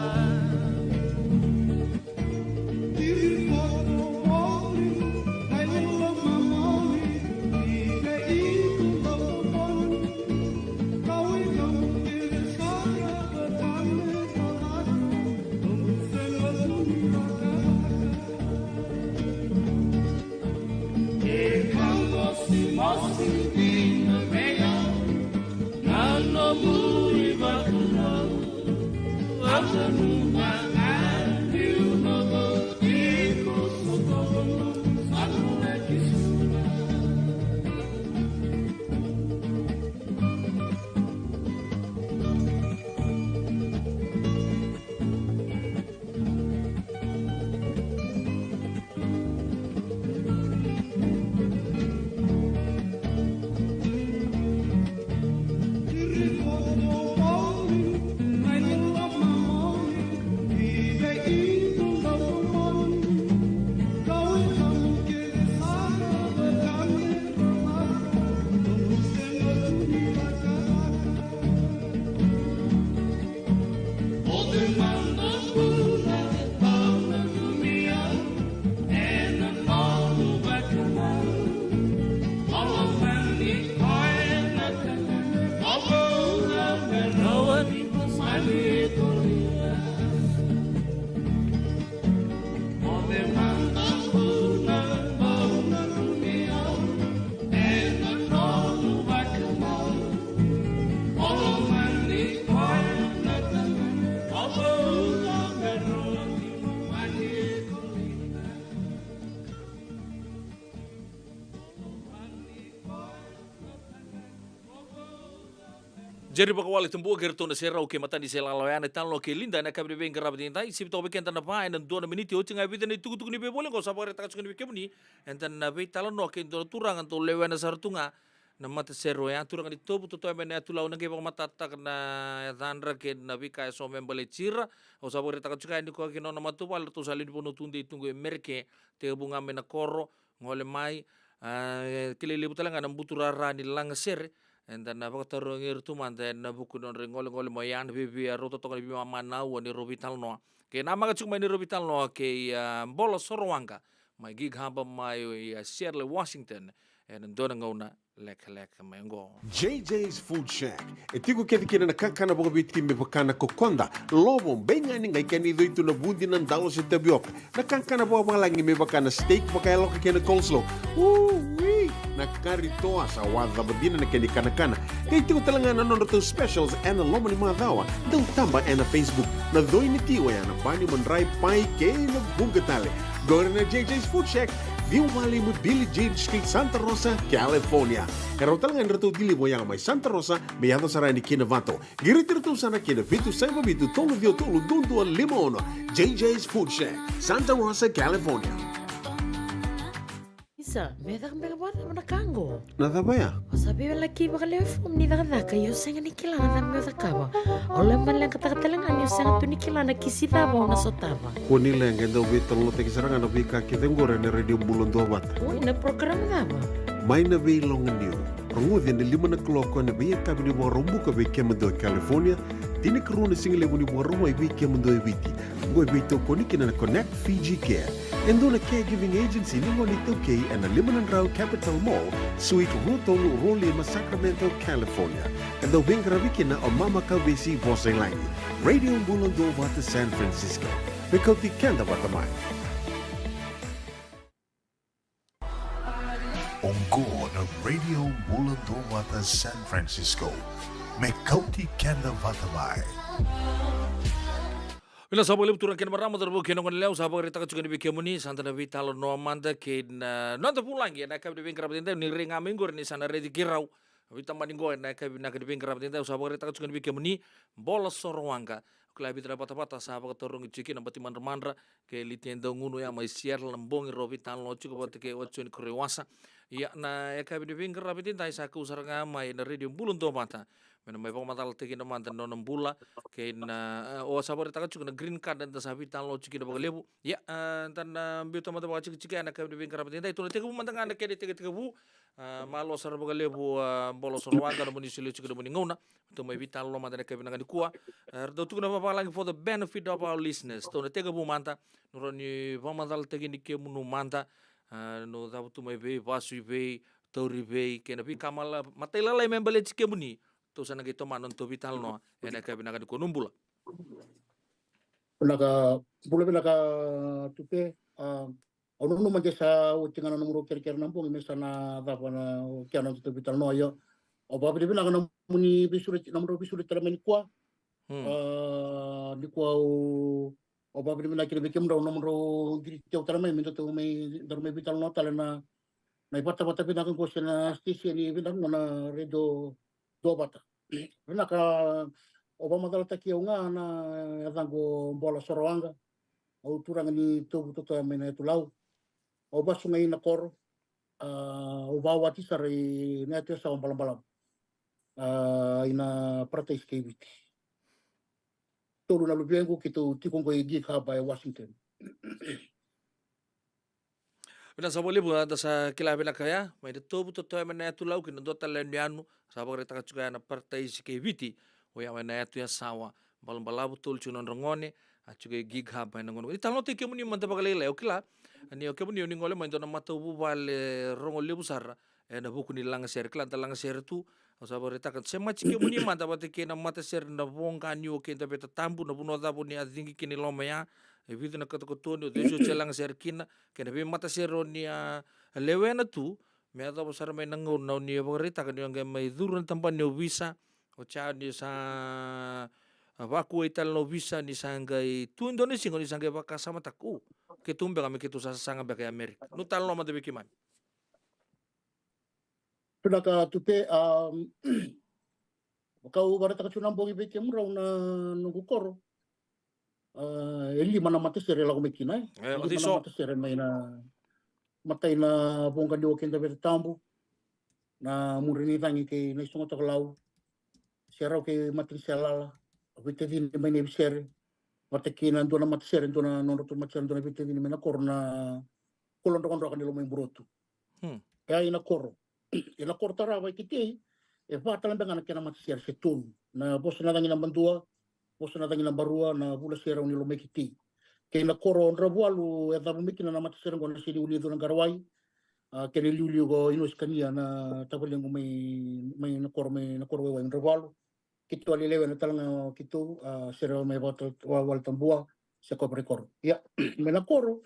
Jerry Vakawale Tabua kei ratou na Serau kei Matani Selala, oya na italanoa kei Lida ena yakavi ni veiqaravi edaidai. Sivi toka vei keda na va ena dua na miniti, oti ga e vica na itukutuku ni veivoliti oqo. Sa vakaraitaka tiko ni vei kemuni, eda na veitalanoa kei dua na turaga dau lewena sara tu ga na matasere oya, turaga ni Tovu, totoya mai na Yatu Lau. Na qai vakamatatataka na yacadra kei na veika eso me baleti ira. Au sa vakaraitaka tiko yani koya kei na nona matavuvale, ratou sa lewe ni vanua tudei tu qo e Merika, tekivu ga mai na koro, gole mai, a, e kilai levu tale ga na buturara ni lagasere. Eda na vakatarogi ira tu mada ena vuku ni nodra igolegole mai, oya na veivia rauta toka ni veimama na aua ni rau veitalanoa. Kei namaka tiko mai ni rau veitalanoa kei, a, Bola Sorowaqa mai Gig Harbor mai, a, Seattle, Washington, ena dua na gauna lekaleka mai oqo. J J's Food Shack. E tiko kece kina na kakana vakaviti me vaka na kokoda, lovo, beigani, qai kena icoi tu na vudi, na dalo se tavioka. Na kakana vakavalagi me vaka na steak vakayaloka kei na coleslaw. Ui! Na kari toa, sa wacava dina na kena ikanakana. Qai tiko tale ga na nodratou specials ena loma ni macawa. Dau taba ena Facebook. Na coi ni ti oya na bani, madrai, pai kei na vuqa tale. Qori na J J's Food Shack, ciwa walu lima Billie Jean Street, Santa Rosa, California. E rawa tale ga ni ratou deliver oya mai Santa Rosa me yaco sara yani ki Novato. Qiriti iratou sara ki na vitu saiva vitu, tolu ciwa tolu, dua dua lima ono. J J's Food Shack, Santa Rosa, California. Isa, me caka beka vakacava na ka qo? Na cava ya? O sa veiwalaki vakalewe fomu ni cakacaka, ia o sega ni kila na cava meu cakava. O lai maleqataka tale ga niu sega tu ni kila na kisi cava au na sotava. Kua ni leqa, e dau veitalanoataki sara ga na veika kece oqori ena Radio Bula Duavata. Oi, na program cava? Mai na Veiloganiu. Rogoci ena lima na kaloko ena veiyakavi ni Vakaraubuka vei kemudou e California, Tinikarua na siga levu ni Vakarauwai vei kemudou e Viti. Oqo e veitokoni kina na Connect Fiji Care, e dua na caregiving agency ni gone iTaukei ena lima na drau Capital Mall, Suite rua tolu rua lima, Sacramento, California. Ka dau veiqaravi kina o Mama Kauvesi Vosailagi. Radio Bula Duavata San Francisco. Me kauti keda vata mai. Oqo na Radio Bula Duavata San Francisco. Me kauti keda vata mai. Vinaka saka vakalevu turaga kei na marama, cauravou kei na goneyalewa, sa vakaraitaka tiko yani vei kemuni, sa da na veitalanoa mada kei na noda vulagi ena yakavi ni veiqaravi edaidai, ni rai ga mai qori ni sa na raici keirau. Veitamani qo ena yakavi vinaka ni veiqaravi edaidai, au sa vakaraitaka tiko yani vei kemuni, Bola Sorowaqa. Au kila e vica na vatavata sa vakatarogi tiko kina, bati madra madra, kei Liti e Daugunu ya mai Seattle, na bogi rau veitalanoa tiko vata kei Watsoni Koroiwasa. Ia, na yakavi ni veiqaravi edaidai sa kau sara ga mai na Radio Bula Duavata me na mai vakamacalataki kina mada na nona bula, kei na, e, o sa vakaraitaka tiko na green card eda sa veitalanoa tiko kina vakalevu. Ia, e, da na biuta mada vakatikitiki ena yakavi ni veiqaravi edaidai, tou na tekivu mada ga na kena itekitekivu. A, malo sara vakalevu, a, Bola Sorowaqa, nomuni solia tiko nomuni gauna. Tou mai veitalanoa mada ena yakavi vinaka nikua. A, ratou tukuna vakavalagi, for the benefit of our listeners. Tou na tekivu mada, na rawa ni vakamacalataki ni kemunu mada. A, na cava tu mai vei, vasu i vei, tauri vei, kei na veika mala, matailalai me baleti kemuni. Tou sa na qai tomana na nodatou veitalanoa ena yakavi vinaka nikua. Nobula. Vinaka, bula vinaka Tupe. A, au nanuma de sa oti ga na nomudrau kerekere na bogi me sa na cava na kena nodatou veitalanoa. Io, au vakavinavinaka nomuni veisureti, nomudrau veisureti tale mai nikua. Hmm. A, nikua au, au vakavinavinaka kina vei kemudrau nomudrau qiriti au tale mai me datou mai, daru mai veitalanoa tale na, na ivatavata vinaka qo se na station vinaka qo na Radio Duavata. Vinaka, au vakamacalataki au ga, na yacaqu o Bola Sorowaqa. Au turaga ni Tovu Totoya mai na Yatu Lau. Au vasu ga i Nakoro. A, au vakawati sara i na yatu yasawa Balabalavu. A, i na Paradise kei Viti. Tolu na luvequ, keitou tiko qo i Gig Harbor e Washington. Vinaka saka vakalevu, a, da sa kila vinaka ya mai na Tovu Totoya mai na Yatu Lau kei na dua tale na yanuyanu sa vakaraitaka tiko ya na Paradise kei Viti. Oya mai na yatu yasawa Balabalavu, tolu tiko na nodra gone, a tiko i Gig Harbor ena gauna. Ni talanoataki kemuni mada vakalailai, au kila ni o kemuni o ni gole mai dua na matavuvale rogo levu sara ena vuku ni lagasere. Kila da lagasere tu, au sa vakaraitaka, semati kemuni mada vata kei na matasere na Voqa Niuwa kei Daveta Tabu, na vanua cava o ni a cigi kina i loma ya, e vica na katokatoni, o cei soti e lagasere kina, kei na veimatasere o ni a lewena tu, me yacova sara mai na gauna o ni a vakaraitaka ni o qai mai curu na tabana ni ovisa, o ya o ni sa vakuai tale na ovisa, ni sa qai tu e dua na siga o ni sa qai vakasamataka, u, keitou beka me keitou sa sasaga beka i Amerika. Nomu talanoa mada vei keimami. Vinaka Tupe, a, vaka au vakaraitaka tu na bogi vei kemudrau na noqu koro. A, e lima na matasere e lako mai kina, e. E, o cei so? Lima na matasere mai na, matai na Voqa Niuwa kei Daveta Tabu, na Mudre ni Cagi kei Naisogotakalau, Serau kei Matanisela Lala, veitacini mai Naivisere, vata kei na dua na matasere, dua na nodratou matasere, dua na veitacini mai na koro na Kula Drokadroka ni Lomaiburotu. Hmm. E a i Nakoro. I Nakoro tarava i Kitei, e va tale beka ga na kena matasere se tolu. Na Vosa na Cagi naba dua, Vosa na Cagi naba rua, na Vula Serau ni Lomaikitei. Kei na koro o Dravualu e cavu mai kina na matasere qo na Seniulicu Naqarawai, a, kei na iliuliu ko Inosi Kania na tavalequ mai, mai na koro, mai na koro waiwai o Dravualu. Keitou a lewena tale ga o keitou, a, Sere Mai Vata, Wa-, Waletabua, se Kovarekoro. Ia, mai na koro,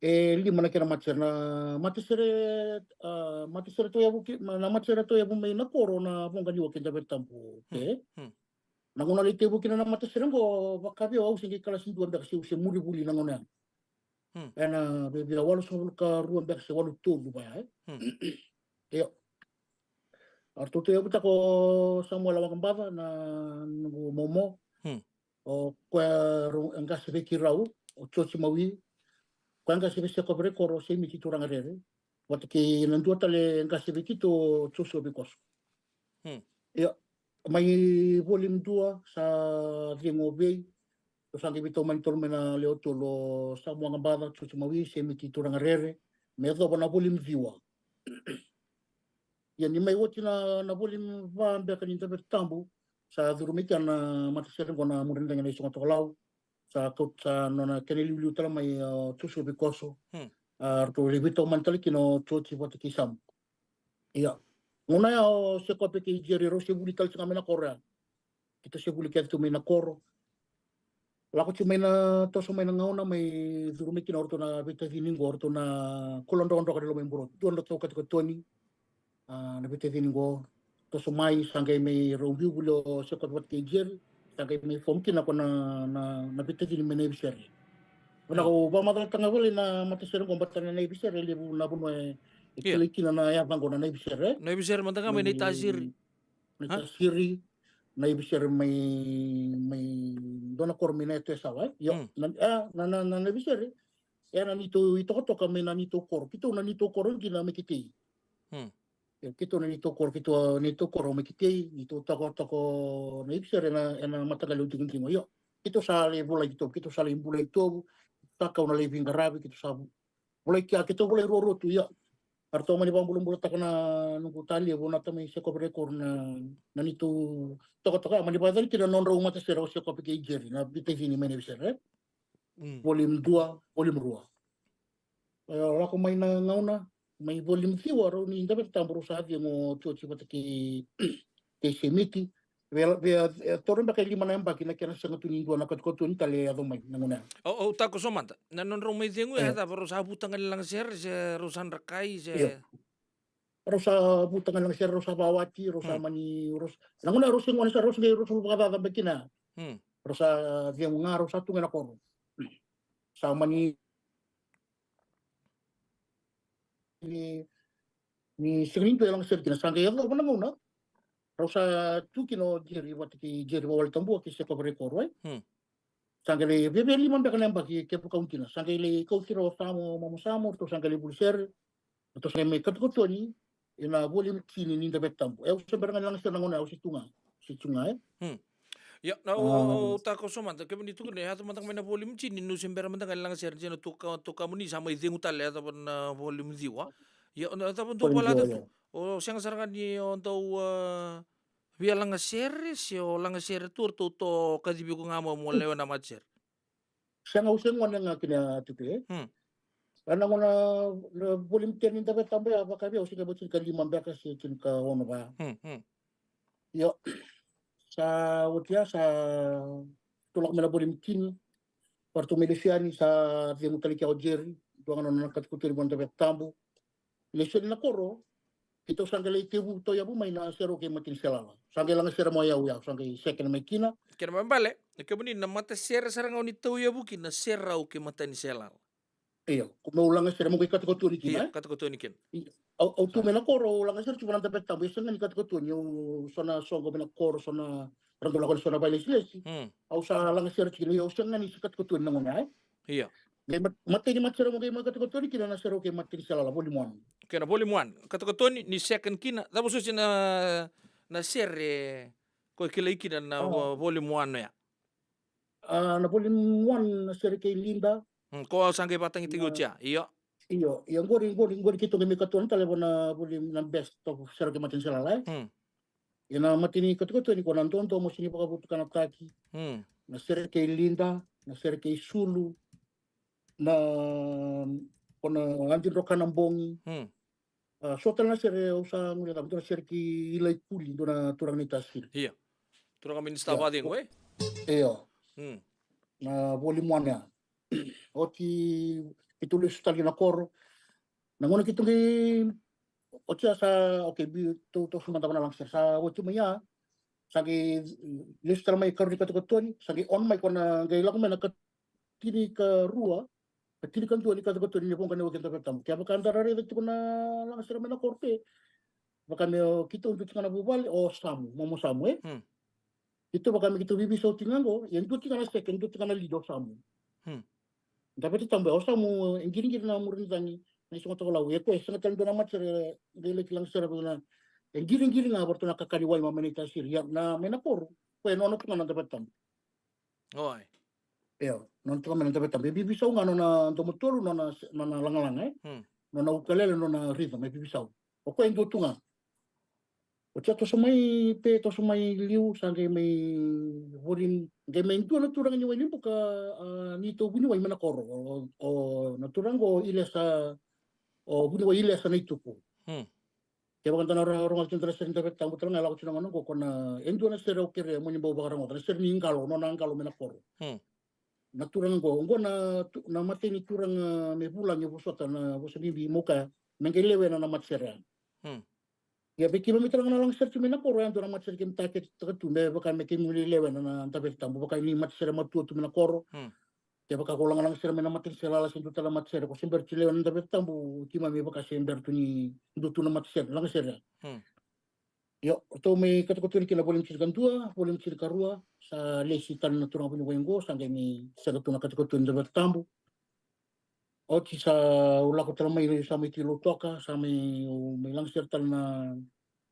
e lima na kena matasere, na matasere, a, matasere tauyavu ki-, ma-, na matasere tauyavu mai na koro na Voqa Niuwa kei Daveta Tabu, okay? Hmm, hmm. Na gauna lai tekivu kina na matasere qo, vaka vei au, au se qai kalasi dua beka se, se muri vuli na gauna ya. Hmm. Ena via, via walusagavulu ka rua beka se walu tolu vaya, e? Hmm. Io. A ratou tauyavutaka o Samuela Waqabaca na noqu momo. Hmm. O koya rau, e qase vei keirau, o Joji Mawi. Koya e qase vei Seko Verekoro, o Semiti Turagarere. Vata kei na dua tale e qase vei keitou, o Josua Veikoso. Hmm. Ia, mai volume dua sa cegu o Vei, o sa qai veitomani tolu mai na lewe tolu, o Samuela Waqabaca, Joji Mawi, Semiti Turagarere, me yacova na volume ciwa. Ia ni mai oti na, na volume va beka ni Daveta Tabu, Sa curu mai kea na matasere qo na Murinidagi na Isogo Tokalau. Sa kau sa nona kena iliuliu tale mai o Joshua Vikoso. Hmm. A ratou lai veitaumani tale kina o Joji vata kei Samu. Ia. Gauna ya o Sekope kei Jerry rau se vuli tale tiko ga mai na koro ya. Keitou se vuli kece tu mai na koro. Lako tiko mai na toso mai na gauna mai curu mai kina o ratou na veitacini qo, o ratou na kula drokadroka ni Lomaiburo. Dua na ratou katikatoni. A, na veitacini qo. Toso mai, sa qai mai rau biu vuli o Sekope vata kei Jerry. Sa qai mai form kina ko na, na, na veitacini mai Naivisere. Vinaka, au vakamacalataka ga vale na matasere qo, baleta na Naivisere e levu na vanua e, e kilai kina na yaca qo na Naivisere. Naivisere mada ga mai Naitasiri. Naitasiri, Naivisere mai, mai dua na koro mai Nayatu Yasawa, e? Io, na, a, na, na, na Naivisere. E na neitou itokatoka mai na neitou koro. Keitou na neitou koro qi na mai Kitei. Hmm. Ia, keitou na neitou koro, keitou a neitou koro mai Kitei, neitou tokatoka Naivisere ena, ena mataqali udigo. Io, keitou sa lai volai keitou, keitou sa lai bulai keitou, sa kau na lai veiqaravi, keitou sa volai kea, keitou volai ruarua tu, ia. A ratou mani vakabulabulataka na noqu talevu na tamai Sekope Rekoro na, na neitou tokatoka, mani vakayacani kina na nodrau matasere o Sekope kei Jerry, na veitacini mai Naivisere, e? Mm. Volume dua, volume rua. E, lako mai na gauna, mai volume ciwa, rau ni Daveta Tabu rau sa cegu o Joji vata kei, kei Semiti. Via, via, e, toro beka e lima na yabaki na kena sega tu ni dua na katukatuni tale e yaco mai na gauna ya. Au, au takoso mada. Na nodrau mai cegu ya, e, cava, rau sa vuta ga ni lagasere, se rau sa drakai, se? Io. Rau sa vuta ga ni lagasere, rau sa vawati, rau sa, hmm, mani, rau sa, na gauna rau se gone sara, rau sa qai, rau sa vakacaca beka kina. Hmm. Rau sa cegu ga, rau sa tu ga ena koro. Sa mani ni, ni sega ni dua e lagasere kina, sa qai yacova na gauna. Rau sa tu kina o Jerry vata kei Jerry Vawale Tabua kei Sekope Rekoro, e? Hmm. Sa qai lai via, via lima beka na yabaki ke vakaukina. Sa qai lai kauti rau o Samu, Momo Samu, ratou sa qai lai vuli sere. Ratou sa qai mai katukatoni ena volume tini ni Daveta Tabu. E, au se bera ga ni lagasere na gauna, au se tu ga. Se tu ga, e? Hmm. Ia, na, au, au, au takoso mada, kemuni tukuna, e yaco mada ga mai na volume tini, niu se bera mada ga ni lagasere, dina tu ka, tu kamuni sa mai cegu tale, e yacova na volume ciwa. Ia, na cava dua, volume ciwa, volata tu. Ia. O sega sara ga ni o dau, a, via lagasere, se o lagasere tu, ratou to kacivi iko ga mo, mo lewe na matasere? Sega, au se gone ga kina, Tupe. Hmm. Ena gauna na volume ten ni Daveta Tabu ya, vaka vei au se qai vo tinikalima beka se tinikaono va. Hmm, hmm. Io. Sa oti ya, sa tou lako mai na volume tini. Varatou mai lesu yani, sa cegu tale kea o Jerry. Dua ga na nona katukatuni vua na Daveta Tabu. Lesu yani na koro, keitou sa qai lai tevu tauyavu mai na Serau kei Mataniselala. Sa qai lagasere mai o yau ya, sa qai second mai kina. Kena ibalebale, na kemuni na matasere sara ga o ni tauyavu kina na Serau kei Mataniselala. Io, ko meu lagasere, meu qai katukatoni kina, io, e? Katukatoni kina. Io. Au, au tu mai na koro, au lagasere tiko vua na Daveta Tabu, e sega ni katukatoni, au so na soqo mai na koro, so na rago lako ni so na vailesilesi. Hmm. Au sa lagasere tiko kina, io, au sega ni se katukatoni na gauna, e? Io. Qai mat-, matai ni matasere mo qai mai katukatoni kina na Serau kei Mataniselala, volume one. Kei na volume one. Katukatoni ni second kina. Cava soti na, na sere ko kilai kina na, a, vo-, volume one ya? A, na volume one na sere kei Linda. Hmm, ko au sa qai vakatagitaki oti ya. Io. Io, io, qori, qori, qori keitou qai mai katoni tale vua na volume na best of Serau kei Mataniselala, e? Hmm. Ia na matai ni katukatoni ko na Dodomo se ni vakavotukanataki. Hmm. Na sere kei Linda, na sere kei Sulu, na, ko na Adi Droka na Bogi. Hmm. A, so tale na sere au sa guilecava, dua na sere kei Ilaikuli, dua na turaga ni Tasiri. Io. Turaga minisita, io, vakacegu, e? Io. Hmm. Na volume one ya. Oti, keitou lesu tale ki na koro. Na gauna keitou qai, oti ya sa, okay, bi, tou, tou sa mada vua na lagasere. Sa oti mai ya, sa qai lesu tale mai karua ni katukatoni, sa qai on mai ko na qai lako mai na katinikarua, katinikarua ni katukatoni ni Voqa ni Wai kei Daveta Tabu. Kevaka da raica tiko na lagasere mai na koro pe, vaka me o keitou dua tiko ga na vuvale, o Samu, Momo Samu, e? Hmm. Keitou vaka me keitou veiveisau tiko ga qo, ia dua tiko ga na second, dua tiko ga na lead o Samu. Hmm. Daveta Tabu, o Samu e qiriqiri na Murinidagi na Isogo Tokalau, e koya e sega tale dua na matasere e qai laki lagasere vei na, e qiriqiri ga varatou na kakani wai mai na Itasiri, ia na mai na koro, koya e nona tu ga na Daveta Tabu. Oi. Io, nona tu ga mai na Daveta Tabu, e veiveisau ga nona domo tolu, nona, nona lagalaga, e? Hmm. Nona ukulele, nona rhythm, e veiveisau. O koya e dua tu ga. Oti a toso mai, pe toso mai liu, sa qai mai voli, qai mai dua na turaga ni Wainibuka, a, ni tou vuniwai mai na koro. O, o na turaga o Ilesa, o vuniwai Ilesa na ituku. Hmm. Kevaka da na ro-, rogoca tiko na sere ni Daveta Tabu tale ga, e lako tiko na gauna oqo, ko na, e dua na sere au kerea mo ni bau vakarogoca, na sere ni qalo, nona qalo mai na koro. Hmm. Na turaga oqo, oqo na tu-, na imatai ni turaga me vulagi, vosota na vosa bibi, mo kaya me qai lewena na matasere ya. Hmm. Ia vei keimami tale ga na lagasere tu mai na koro, e dua na matasere keimami taketetaka tu me vaka me keimami lewena na Daveta Tabu, vaka ni matasere matua tu mai na koro. Hmm. Kevaka ko lagalaga sere mai na matanisere lala se dua tale na matasere, ko se bera tu ni lewena na Daveta Tabu, keimami vaka se bera tu ni dua tu na matasere, lagasere. Hmm. Io, ratou mai katokatoni kina volume tinikadua, volume tinikarua, sa lesi tale na turaga vuniwai oqo, sa qai mai sega tu na katokatoni ni Daveta Tabu. Oti sa u lako tale mai, sa mai tiko i Lautoka, sa mai, u mai lagasere tale na,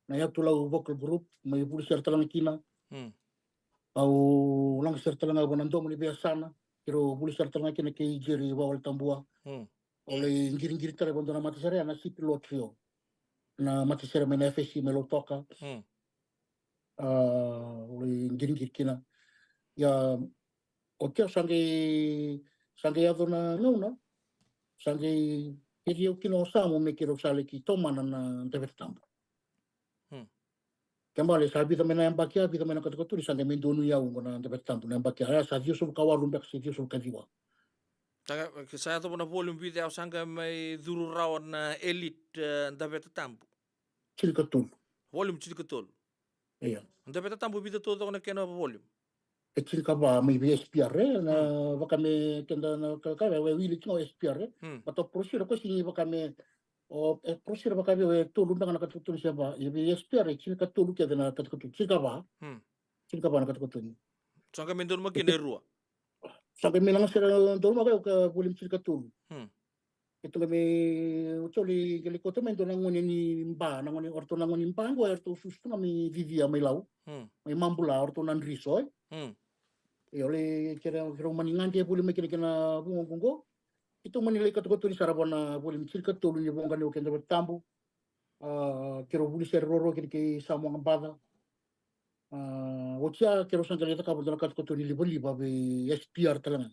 na Yatu Lau Vocal Group, mai vuli sere tale ga kina. Hmm. Au lagasere tale ga vua na Domo ni Veiyasana, keirau vuli sere tale ga kina kei Jerry Vawaletabua. Hmm. Au lai qiriqiri tale vua dua na matasere, na Sipi Loa Trio. Na matasere mai na F S C mai Lautoka. Hmm. A, au lai qiriqiri kina. Ia, oti au sa qai, sa qai yaco na gauna, sa qai keri au kina o Samu me keirau sa laki tomana na Daveta Tabu. Hmm. Kena ibalebale sa vica mai na yabaki ya, vica mai na katokatoni, sa qai mai donui au oqo na Daveta Tabu na yabaki ya, sa ciwasagavulu ka walu beka se ciwasagavulu ka ciwa. Sa qai, sa yaco na volume vica ya, sa qai mai curu rawa na Elite, e, Daveta Tabu. Tinikatolu. Volume tinikatolu. Io. Daveta Tabu vica taucoko na kena volume? E tinikava mai vei S P R, e, na, hmm, vaka me keda na ka, ka, e wili tiko o S P R, e. Hmm. But o Prosira ko sigi vaka me, o, e, Prosira vaka vei, e tolu beka na katokatoni se va, e vei S P R, e tinikatolu kece na katokatoni, tinikava. Hmm. Tinikava na katokatoni. Sa qai me donumaki na e rua. Sa qai me lagasere donumaki o ka volume tinikatolu. Hmm. E tu ga me, o tolu qai lai kauta mai dua na gone ni Ba, na gone, o ratou na gone ni Ba oqo, e ratou susu tu ga mai Cicia mai Lau. Hmm. Mai Mabula, o ratou na Driso, e. Hmm. E, o lai kere, keirau mani gade voli mai kina kei na vuqa oqo. Keitou mani lai katokatoni sara vua na volume tinikatolu ni Voqa ni Wekada Vata Tabu. A, keirau vuli sere ruarua kina kei Samu Aqabaca. A, oti ya keirau sa qai lai cakava dua na katokatoni livaliva vei S P R tale ga.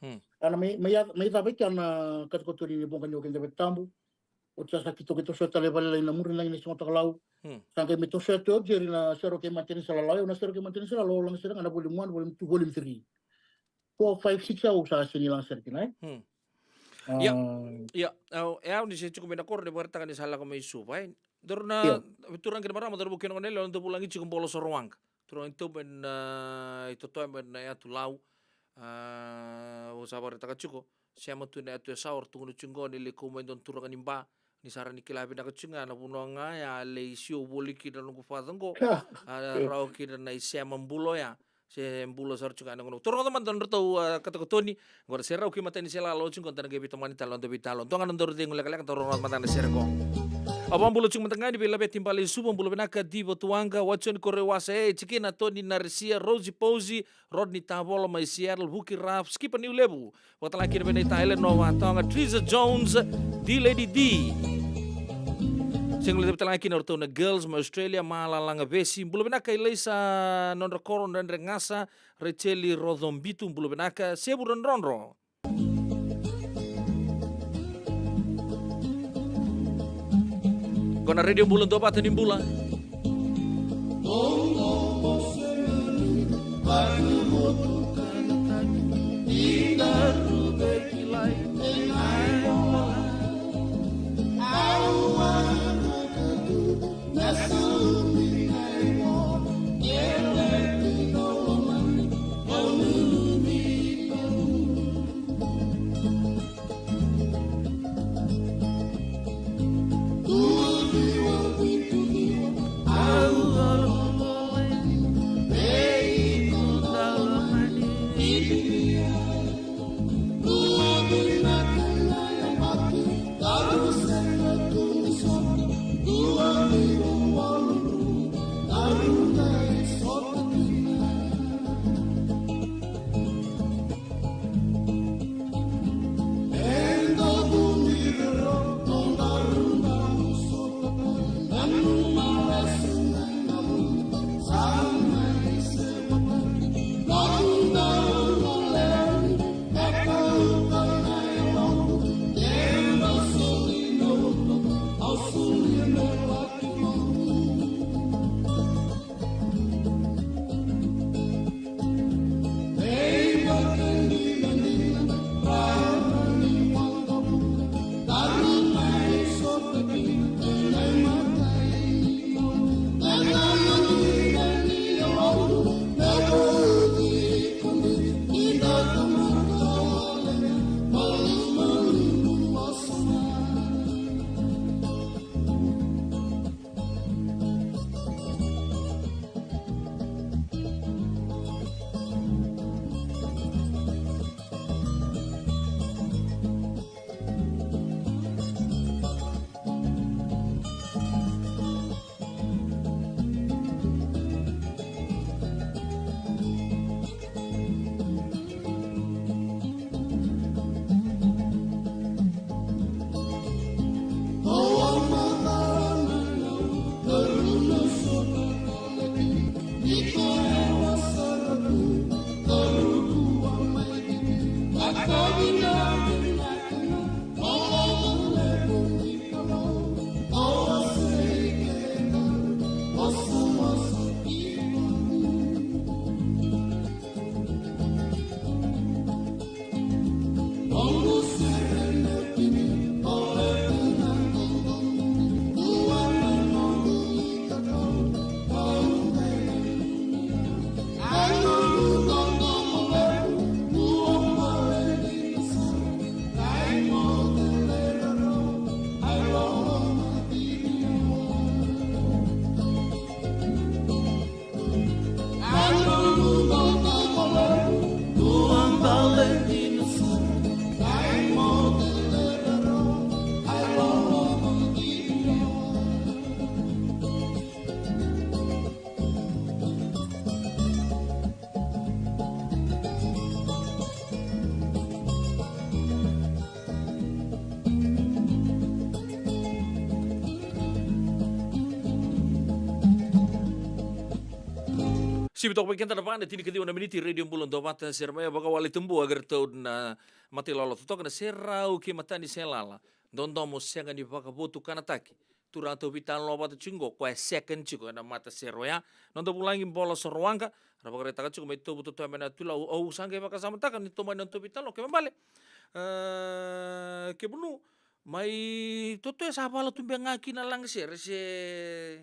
Hmm. Ana mai, mai ya, mai cava i kea na katokatoni ni Voqa ni Wekada Vata Tabu. Oti ya sa keitou qai tosoya tale vakalailai na Murinagi ni Siga Tokalau. Hmm. Sa qai mai tosoya tu o Jerry na Sere o Kei Matanise Lala. Io, na Sere o Kei Matanise Lala, au lagasere ga na volume one, volume two, volume three. Four, five, six au sa sega ni lagasere kina, e? Hmm. A. Ia, ia, au, e au ni se tiko mai na koro, ni vakaraitaka ni sa lako mai Suva, e? Daru na, ia, turaga kei na marama, daru vukei na gone yalewa, daru vulagi tiko Bolo Sorowaqa. Turaga ni Tauba ena, a, itotoya mai na yatu Lau. A, au sa vakaraitaka tiko, sema tu na yatu Yasawa, tukuna tiko qo ni lai kau mai dua na turaga ni Ba, ni sa rawa ni kila vinaka tiko ga na vanua ga ya, lai sio voli kina na noqu father qo. A, rawa kina na isema bula oya. Se bula sara tiko ga na gauna. Tou rogoca mada na nodratou, a, katokatoni. Qo na Sere o Kei Matanise Lala, oti qo da na qai veitomani tale, noda veitalanoa. Dua ga na nodaru cegu lekaleka, tou rogoca mada na sere qo. Au vakabula tiko mada ga yani vei Laveti Bale i Suva, bula vinaka Diva Tuwaqa, Watson Korewasa, e, tikina Toni Naresia, Rosie Posey, Rodney Tavola mai Seattle, Vuki Raf, Skipa Niulevu, vakatalega kina vei Naita Elenoa Vatoga, Triza Jones, D Lady D. Sega ni vakatalega kina o ratou na Girls mai Australia, Malalaga Vesi, bula vinaka Ilaisa Nodrakoro, Dredre Gasa, Racheli Rocobitu, bula vinaka, Sevu Rodrodro. Qo na Radio Bula, Duavata ni Bula. Tiko toka vei keda na va na tinikaciwa na miniti, Radio Bula Duavata, Seremaia, vakawale Tabua, kei ratou na matailolo totoka na Serau kei Mataniselala. Dodomo sega ni vakavotukanataki. Turaga tou veitalanoa vata tiko qo, koya e second tiko ena matasere oya. Noda vulagi Bola Sorowaqa, ra vakaraitaka tiko mai Tovu, totoya mai na Tui Lau, au sa qai vakasamataka ni tomani na tou veitalanoa, kei me bale. E, kemunu, mai totoya sa vala tu beka ga kina na lagasere se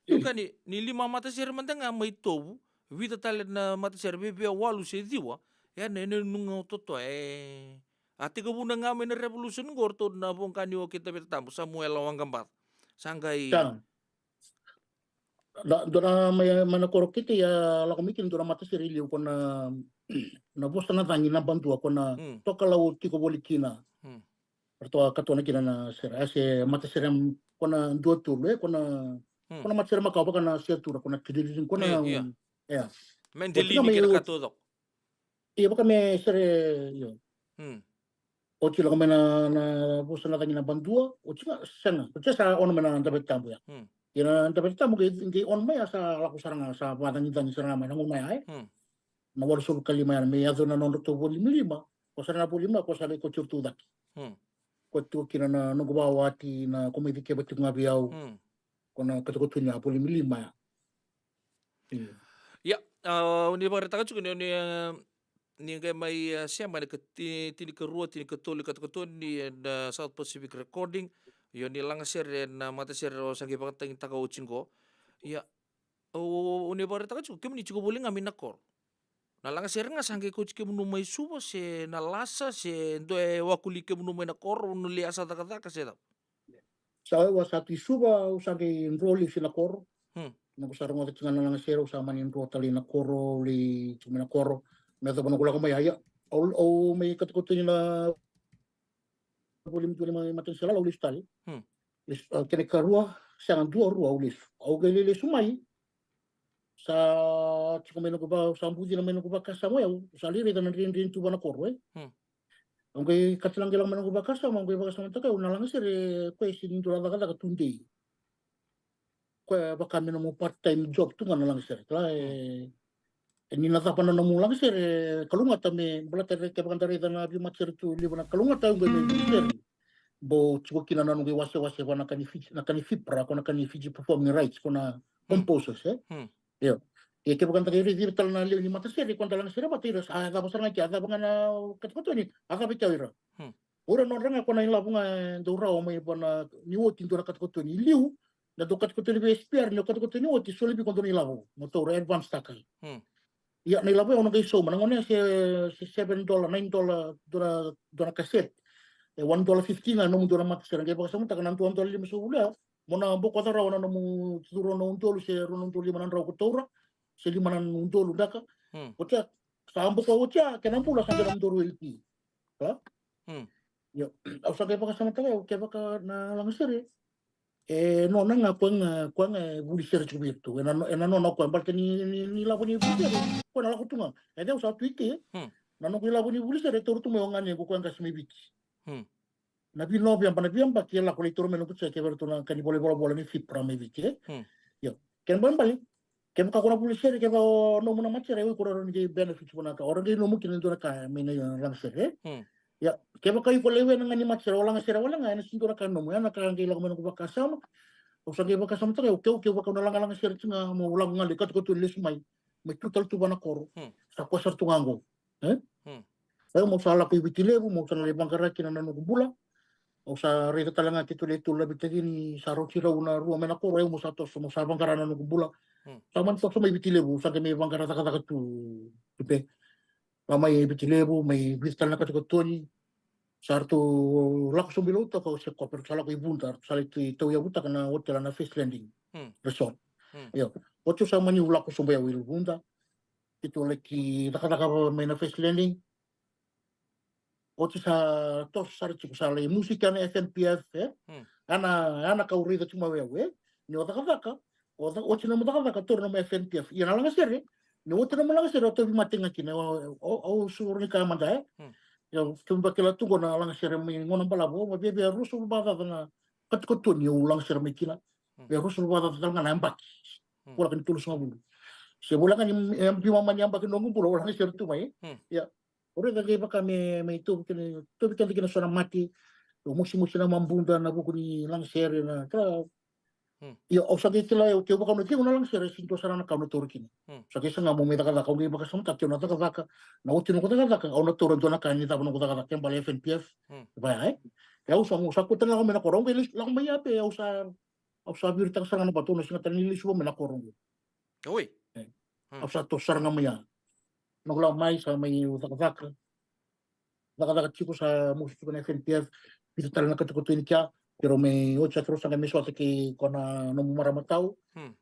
Io, ka ni, ni lima matasere mada ga mai Tovu, vica tale na matasere, via, via walu se ciwa, ya na, na nuga o totoya, e. A tekivuna ga mai na revolution qo, ratou na voqa ni o kei Taveta Tabu, Samuela Waqabaca. Sa qai Sa. Da, dua na mai, mai na koro kete ya lako mai kina dua na matasere i liu ko na, na vosa na cagi na badua ko na Mm. tokalau tiko voli kina. Mm. Ratou a katona kina na sere, a se matasere ko na dua tolu, e, ko na, Mm. ko na matasere makawa vaka na seatura, ko na kidididin, ko na, E, ia. Ia. Mendelini Oti na mai kina o- ka taucoko. Ia, vaka me sere, io. Mm. Oti lako mai na, na vosa na cagi na badua, oti ga, sega. Oti sa ono mai na Taveta Tabu ya. Mm. Ia na Taveta Tabu qai, qai ono mai ya sa lako sara ga, sa vacagicagi sara ga mai na gauna ya, e. Mm. Na walusagavulu ka lima ya, me yaco na nodratou volume lima, ko sara na volume lima, ko sa lai kauti iratou cake. Hmm. Ko tu kina na noqu vakawati na ko mai cikeva tiko ga vei au. Hmm. Ko na katukatuni ya volume lima ya. Hmm. Ia, a, o ni vakaraitaka tiko ni, ni, a, ni qai mai, a, sema ena ka ti-, tinikarua, tinikatolu, katukatuni ena South Pacific Recording. Io, ni lagasere ena matasere o sa qai vakatagitaka oti qo. Ia, o, o, o ni vakaraitaka tiko, kemuni tiko voli ga mai na koro. Na lagasere ga sa qai kauti kemunu mai Suva, se na lasa, se dua e wakuli kemunu mai na koro, o ni lai a sa cakacaka, se cava? Sa au a sa tu i Suva, au sa qai dro lesu i na koro. Hmm. Noqu sa rogoca tiko ga na lagasere, au sa mani dro tale i na koro, au lai tiko mai na koro. Me yacova noqu lako mai, a, ia, au, au mai katukatuni na volume dua ni ma-, Mataniselala, au lesu tale. Hmm. Lesu, a, kena ikarua, sega, dua, rua, au lesu. Au qai lai lesu mai. Sa tiko mai noqu va-, sa bucina mai noqu vakasama, au sa lai raica na dredre ni tu va na koro, e. Hmm. Au qai kacila qai lako mai noqu vakasama, au qai vakasamataka, au na lagasere, koya e sega ni dua na cakacaka tudei. Koya vaka me nomu part-time job tu ga na lagasere. Kila, e, Hmm. e, ni na cava na nomu lagasere, e, kalougata me, baleta kevaka da raica na veimatasere tu levu na kalougata, au qai me vuli sere. Bau tiko kina na noqu iwasewase va na ka ni Fiji, na ka ni FIPRA, ko na ka ni Fiji Performing Rights, ko na Hmm. composers, e. Hmm. Io. Ia kevaka da qai raici ira tale na lewe ni matasere, ko da lagasere vata, ira sa, a cava sara ga kea, a cava ga na katukatuni, a cava i kea o ira. Hmm. O ira nodra ga ko na ilavo ga e dau rawa mai vua na, ni oti dua na katukatuni. I liu, na dau katukatuni vei S P R, ni o katukatuni oti, soli vei iko dua na ilavo mo taura, advance-taka. Hmm. Ia na ilavo ya o na qai sauma, na gauna ya se, se seven dollar, nine dollar, dua na, dua na cassette. E one dollar fifty ga nomu dua na matasere, qai vakasamataka na dua na dola limasagavulu ya, mo na bokoca rawa na nomu, curu na udolu se rua na udolu lima na drau ko taura, se lima na udolu beka. Hmm. Oti ya, sa bokoca oti ya, kena bula sa qai na nomu dau royalty. Kila? Hmm. Io, au sa qai vakasamataka, au kevaka na lagasere, e nona ga koya ga, koya ga e vuli sere tiko vei iratou. E na, e na nona o koya, baleta ni, ni, ni lavo ni vuli sere, koya na lako tu ga. E dau sa tu i ke, Hmm. na noqu ilavo ni vuli sere, e taura tu mai o ganequ koya qase mai Viti. Hmm. Na vei Noveba, na veiyabaki e lako lai taura mai noqu cheque vei iratou na ka ni vola, volavola ni FIPRA mai Viti, e. Hmm. Io. Kena ibalebale, kevaka ko na vuli sere, kevaka o nomu na matasere, o iko rawa ni qai benefit vua na ka. O rawa ni qai nomu kina e dua na ka mai na lagasere, e. Hmm. Ia, kevaka iko lewena ga ni matasere, o lagasere wale ga, ena sega ni dua na ka e nomu, ya na ka qai lako mai noqu vakasama. Au sa qai vakasamataka, au keu, kevaka au na lagalaga sere tiko ga, meu lako ga lai katukatuni lesu mai, mai tu tale tu va na koro. Hmm. Sa koya sara tu ga qo. E? Hmm. Au, meu sa lako i Viti Levu, meu sa na lai vaqara kina na noqu bula. Au sa raica tale ga keitou le tolu na veitacini, sa rauti rau na rua mai na koro, au meu sa toso, meu sa vaqara na noqu bula. Hmm. Sa mani toso mai Viti Levu, sa qai mai vaqara cakacaka tu, tu pe. Lako mai Viti Levu, mai vica tale na katukatoni. Sa ratou lako sobu i Lautoka, au se kope, ratou sa lako i Vuda, ratou sa lai tauyavutaka na otela na First Landing Hmm. Resort. Hmm. Io. Oti au sa mani lako sobu au i Vuda. Keitou laki cakacaka mai na First Landing. Oti sa toso sara tiko, sa lai musuki na F N P F, e? Hmm. Ana, ana kau raica tiko mai au, e? Ni o cakacaka, o ca-, oti nomu cakacaka, taura nomu F N P F. Ia na lagasere, ni oti nomu lagasere, o tauvi mate ga kina, o, o, o suru ni ka mada, e? Hmm. Ia, kemu vakila tu qo na lagasere mai gauna balavu, o, via, via ruasagavulu vakacaca na katukatoni au lagasere mai kina. Hmm. Via ruasagavulu vakacaca tale ga na yabaki. Hmm. Voleka ni tolusagavulu. Se vola ga ni e biu mama ni yabaki noqu bula, au lagasere tu mai. Hmm. Ia. O raica qai vaka me, me tauvi keda, tauvi keda kina so na mate. O mosimosi na mabuda na vuku ni lagasere na ka. Hmm. Ia, au sa qai kila, au, keu vakauna keu na lagasere, e sega ni dua sara na ka au na taura kina. Hmm. Sa qai saga meu mai cakacaka, au qai vakasamataka keu na cakacaka, na oti noqu cakacaka, au na taura dua na ka ni cava noqu cakacaka, ke bale F N P F. Hmm. Vaya, e? E au sa, au sa kauta na lako mai na koro, au qai lako mai ya pe, au sa, au sa viritaka sara ga na vatu, au na sega tale ni lesuva mai na koro. Oi. E. Hmm. Au sa toso sara ga mai ya. Noqu lako mai, sa mai cakacaka. Cakacaka tiko, sa mosi tiko na F N P F, vica tale na katokatoni kea, keirau mai oti sa keirau sa qai mai sota kei koya na nomu marama tau. Hmm.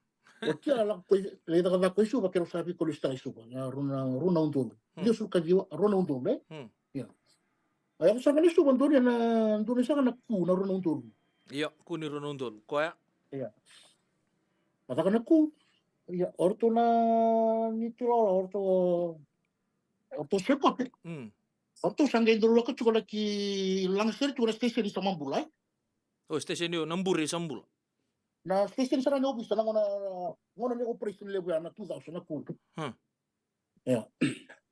Oti a lako koi, lai cakacaka koi Suva, keirau sa veikaulosi tale i Suva, na rua na, rua na udolu. Hmm. Ciwasagavulu ka ciwa, rua na udolu, e? Hmm. Ia. A yaco sara ga ni Suva, dua ni na, dua ni sara ga na ku na rua na udolu. Ia, ku ni rua na udolu, koya? Ia. A caka na ku, ia, o ratou na ni tilala, o ratou, o ratou se kote. Hmm. O ratou sa qai dau lako tiko na ki lagasere tiko na station i Samabula, e? O, station io, na bure i Samabula. Na station sara ni ovisa, na gauna, gauna ni operation levu ya, na two thousand, na ku. Hmm. Ia.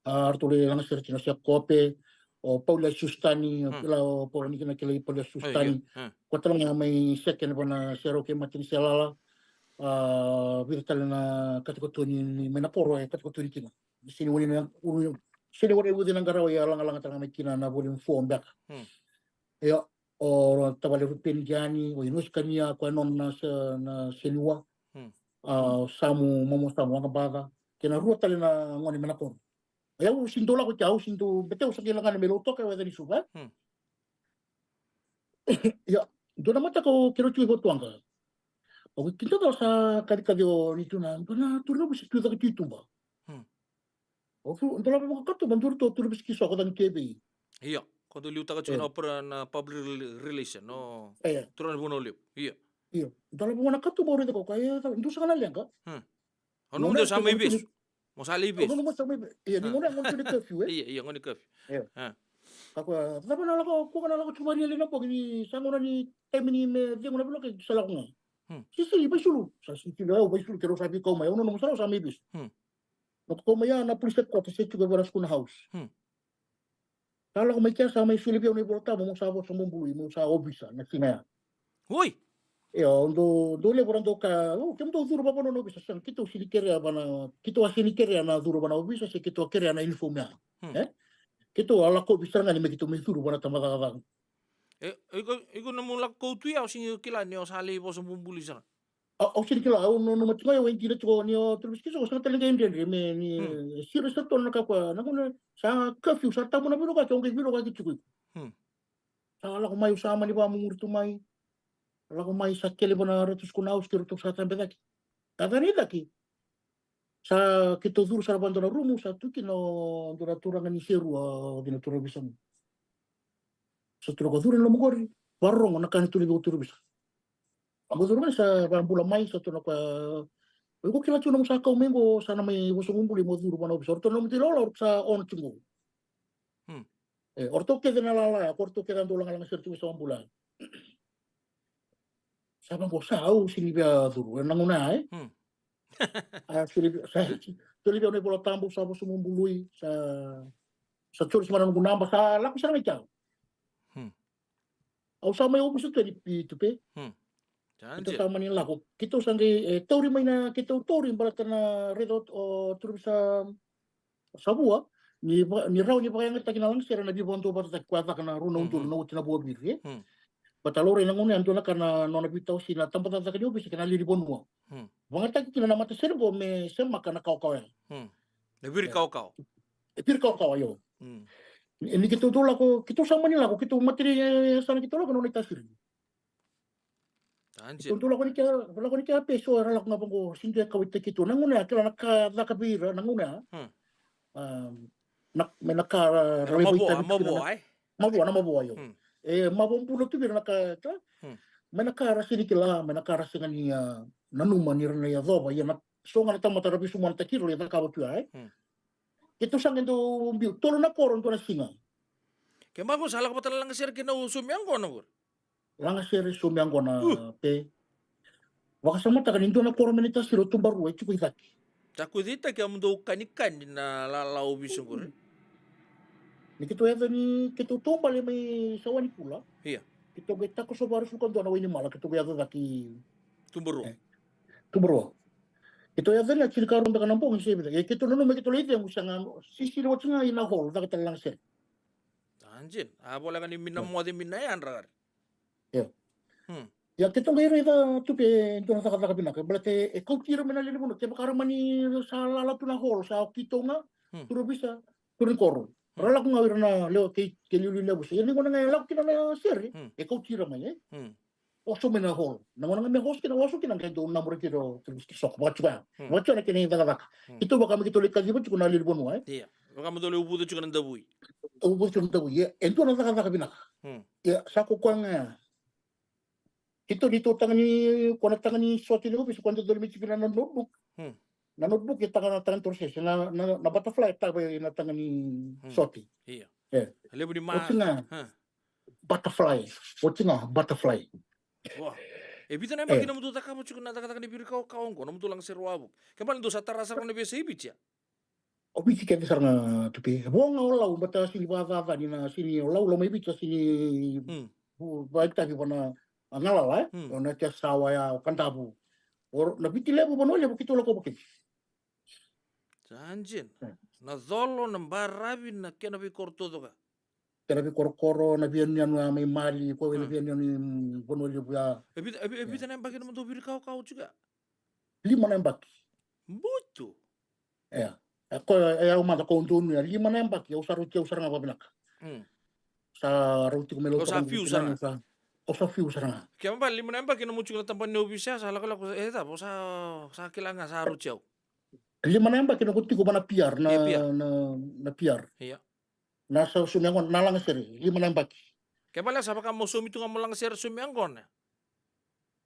A ratou lai lagasere tiko na Sekope, o Paula Susitani, hmm, kila o Paula ni kina kila i Paula Susitani. Ia, ia. Hmm. Koya tale ga mai second vua na Serau kei Mati ni Selala. A, vica tale na katokatoni ni mai na koro e katokatoni kina. Sega ni wani na, sega ni wani uci na qarawa, ia lagalaga tale ga mai kina na volume four beka. Hmm. Ia, o tavale Rupeni Giani, o Inosi Kania, koya nona na se-, na Seniwa. Hmm. A, Samu, Momo Samu Waqabaca. Kei na rua tale na gone mai na koro. Ia au sega ni dau lako kea, au sega ni dau, bete au sa qai lagana me Lautoka, e waca ni Suva, e? Hmm. Ia, dua na mataka o keirau tiko i Vatuwaqa. O kidacala sa kacikaci o ni tu na, dua na turaga ovisa tu cake tu i tuba. Hmm. O tu, dua na vaka katuba, dua ratou turaga ovisa ki Soko cake tu e vei. Ia, ko dau liutaka tiko na opera na public rel-, relation, no. Ia. Turaga ni Vanua Levu. Ia. Ia. Dua na vaka na katuba o raica ko koya, ia, dua saka na leqa. Hmm. O nomu dau sa mai vesu. Mo sa lai vesu. O nomu sa mai vesu. Ia, ni gone, gone tu ni curfew, e? Ia, ia, gone curfew. Ia. A. Ka koya, cava na lako, ko ka na lako tu mai ni na bogi ni sa gauna ni taimi ni me cegu na veiloka sa lako ga. Hmm. Sisili, vaisulu. Sa sisili, au vaisulu, keirau sa veikau mai. Au nomu sa, au sa mai vesu. Hmm. Na kau mai ya na police headquarters, se tiko vua na Sukuna House. Hmm. Sa lako mai kea sa mai solia vei au na iVola Tabu, meu sa vosa bubului, meu sa ovisa na siga ya. Oi! E, o dou, dou levu ra dou kaya, o, kemudou curu vakavanua na ovisa, sega, keitou sega ni kerea vua na, keitou a sega ni kerea na curu vua na ovisa, se keitou a kerea na uniform ya. Hmm. E? Keitou a lakovi sara ga ni me keitou mai curu vua na tabacakacaka. E, iko, iko nomu lako tu ya, o sega ni kila ni o sa lai vosa bubului sara. Au, au sega ni kila, au nanuma tiko ga, au e dina tiko ni o Turaga Ovisa Kisuko, sega tale ga e dredre, me ni, hmm, sira sa tona na ka koya, na gauna sa curfew, sa tabu na veiloka, ke au qai veilokaki tiko iko. Hmm. Sa lako mai, au sa mani vakamuri tu mai. Lako mai, sa kele vua na Ratu Sukuna House, ke ratou sa cabe cake. Ka ca ni cake. Sa keitou curu sara vua dua na rumu, sa tu kina o dua na turaga ni serua, o dua na turaga ovisa. Sa tu na koya, curu e loma qori, vakarorogo na ka ni tukuna vei iko Turaga Ovisa. Au qai curu mai, sa vakabula mai, sa tukuna o koya, o iko kila tu na gauna sa kau mai qo, sa na mai vosa bubului mo curu vua na ovisa. O ratou na nomudou ilawalawa, o ratou sa ono tiko qo. Hmm. E, o ratou kece na lala ya, o ratou kece a dau lagalaga sere tiko mai Samabula. Sa vaqo, sa au sega ni via curu ena gauna ya, e? Hmm. A, soli vei, sa, soli vei au na iVola Tabu, sa vosa bubului, sa, sa soli sara ga na noqu naba, sa lako sara ga i kea. Hmm. Au sa mai ovisa tu yani i Tupe. Hmm. Keitou sa mani lako. Keitou sa qai, e, tauri mai na, keitou tauri baleta na raica o, o Turaga Ovisa Savua, ni va-, ni rawa ni vakayagataki na lagasere na veivakaduavatataki koya caka na rua na udolu, hmm, na oti na vuaviri, e? Hmm. Baleta laurai na gauna ya, dua na ka na nona veitawasei na tabacakacaka ni ovisa kei na lewe ni vanua. Hmm. Vakayagataki kina na matasere qo me semaka na kawakawa ya. Hmm. Na viri kawakawa. E, viri kawakawa, io. Hmm. Ni, ni keitou dau lako, keitou sa mani lako, keitou matani, e, sa na keitou lako na nona itasiri. Keitou dau lako ni kea, lako ni kea pe so era lako ga vaqo, sega ni dua e kauwaitaki keitou. Na gauna ya, kila na ka caka vei ira na gauna ya. Hmm. A, na, me na ka ra, ra lai mavoa, vakaitavi tu kina mavoa, na, e? Mavoa, na mavoa, io. Hmm. E, mavoa bula tu vei ira na ka, ka. Hmm. Me na ka ra sega ni kila, me na ka ra sega ni, a, nanuma ni ra na yacova, ia na so ga na tamata ra veisumanataki ira, lai cakava tu ya, e? Hmm. Keitou sa qai dau biu, tolu na koro, dua na siga. Ke mavoa sa lako vata na lagasere kei na saumi yaqona qori. Lagasere, saumi yaqona, uh, pe. Vakasamataka ni dua na koro mai na itasiri o Tubarua e tiko i cake. Sa kuceitaki a mudou kanikani na lala ovisa qori. Ni keitou yaco ni keitou taubale mai Sawanikula. Ia. Keitou qai takoso varusu ka dua na wainimala, keitou qai yaco cake i Tubarua. E. Tubarua. Keitou yaco ni a tinikarua beka na bogi se vica. E keitou nanuma keitou lai cegu sa ga sisili oti ga i na hall, caka tale lagasere. Sa dina. A voleka ni mi na moce mi na yadra qori. Ia. Hmm. Ia keitou qai raica Tupe e dua na cakacaka vinaka. Baleta e kauti ira mai na lewe ni vanua. Kevaka ra mani sa lala tu na hall, sa o keitou ga. Hmm. Turaga ovisa, turaga ni koro. Hmm. Ra lako ga o ira na lewe kei, kei liuliu ni yavusa. Ia ni gauna ga e lako kina na sere, hmm, e kauti ira mai, e? Hmm. Oso mai na hall. Na gauna ga me oso kina, oso kina qai dau namoraki ira o turaga ovisa kei soko. Vakatiko ya. Hmm. Vakatiko na kena icakacaka. Hmm. Keitou vaka me keitou lai kaciva tiko na lewe ni vanua, e? Ia. Vaka me dau lai uvuca tiko na davui. Uvuca tiko na davui. Ia, e dua na cakacaka vinaka. Hmm. Ia, sa ko koya ga ya. Keitou ni tou taga ni, ko na taga ni sote ni ovisa, ko na dodonu me tiko na notebook. Hmm. Na notebook e taga na taga ni torosese, na, na, na butterfly e taga na taga ni, hmm, sote. Ia. E. Levu ni ma-, oti ga. Hmm. Butterfly. Oti ga, butterfly. Wa. E vica na yabaki, e, na mudu cakava tiko na cakacaka ni virikawawa oqo, na mudu lagasere wavoki. Ke bale dou sa tara sara na veiyasai Viti ya. O Viti kece sara ga Tupe. Vo ga o Lau, bata sini vakacacani na sini o Lau, Lau mai Viti, sini, hmm, vu-, vaitavi vana a galala, e? Hmm. O na tia sawa ya, o Kadavu. O na Viti levu, vanua levu, keitou lako vakiti. Sa dina. Hmm. Na colo, na baravi, na kena veikoro taucoko. Kena veikorokoro, na veiyanuyanu ya mai Mali, ko na, hmm, veiyanuyanu, mm, vanua levu ya. E vica, e vi-, e vica na yabaki na mudu virikawawa tiko ya? Lima na yabaki. Butu. Ia. E, ko, e, au mada ko donuya, lima na yabaki, au sa rauti au sara ga vavinaka. Mm. Sa rauti ko me lau, au sa fiu sara ga. Au sa, au sa fiu sara ga. Ke bale lima na yabaki na mudu tiko na tabana ni ovisa, sa lakolako, e, cava, au sa, sa kila ga sa rauti au. Lima na yabaki na ko tiko vana P R, na, e, P R, na, na P R. Ia. Na sa saumi yaqona, na lagasere, lima na yabaki. Ke bale sa vaka mo saumi tu ga mo lagasere, saumi yaqona.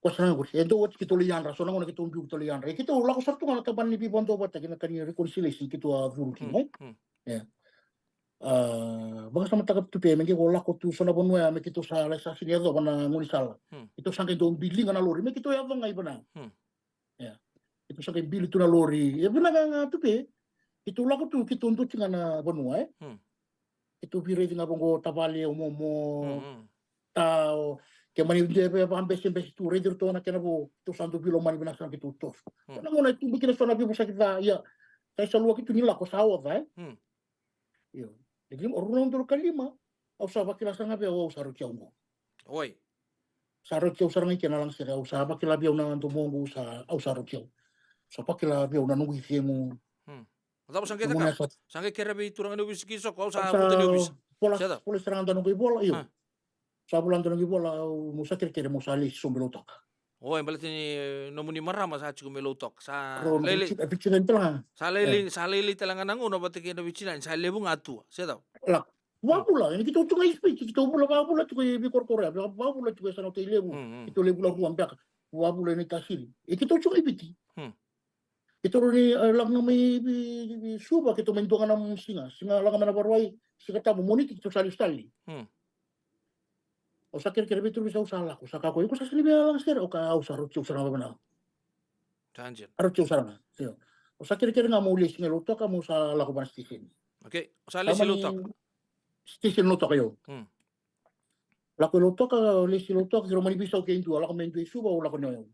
Ko sa na qori, e dau oti keitou lai yadra, so na gauna keitou biu keitou lai yadra. E keitou lako sara tu ga na tabana ni veivakaduavatataki, na ka ni reconciliation keitou a curu kina, mm, e? Mm. Ia. A, vakasamataka Tupe, me qai ko lako tu so na vanua ya, me keitou sa lai sa sini yacova na gaunisala. Mm. Keitou sa qai dau biliga na lori, me keitou yaco ga i vana. Mm. Ia. Keitou sa qai bili tu na lori. E vinaka ga Tupe. Keitou lako tu, keitou doti ga na vanua, e? Mm. Keitou veiraici ga vaqo tavale, o momo. Mm, mm. Ta, o, ke mani dua e vakabesebese tu, raici iratou na kena vo, keitou sa dau veilomani vinaka sara keitou toso. Mm. Na gauna e tubu kina so na veivosaki ca, ia. Sa isaluaki tu ni lako sa oca, e? Mm. Io. E lima, o rua na udolu ka lima, au sa vakila sara ga vei au, au sa rauti au qo. Oi. Sa rauti au sara ga i ke na lagasere, au sa vakila vei au na domoqu, sa, au sa rauti au. Sa vakila vei au na noqu icegu. Hmm. Cava sa qai cakava? Sa qai kerea vei turaga ni ovisa kei soko, au sa, au sa vuta ni ovisa. Vola, se cava? Vola sara ga dua noqu ivola, io. Ah. Sa vola dua noqu ivola, au, meu sa kerekere, meu sa lesi sobu e Lautoka. Oi, baleta ni nomuni marama sa tiko mai Lautoka. Sa lailai. Sa lailai, sa lailai tale ga na gauna vata kei na veitinani, sa levu ga tu, se cava? Lako. Vavula, e keitou tu ga i Viti, keitou vula vavula tiko e veikorokoro ya, vavula tiko e Yasana Otailevu, keitou lai vula rua beka, vavula e Naitasiri. E keitou tu ga i Viti. Keitou ni, e, lako ga mai, i, i, i Suva, keitou mai dua ga na siga, siga lako mai na Vakarauwai, Siga Tabu, Moniti keitou sa lesu tale. Au sa kerekere vei turaga ni ovisa, au sa lako, sa kakua, iko sa sega ni via laga sere, au kaya, au sa rauti au sara ga vakavinaka. Sa dina. A rauti au sara ga, io. Au sa kerekere ga meu lesi mai Lautoka, meu sa lako vana station. Okay, au sa lesi Lautoka. Station Lautoka, io. Lako i Lautoka, lesi Lautoka, keirau mani veisau ke dua, lako mai dua i Suva, au lako ni o yau.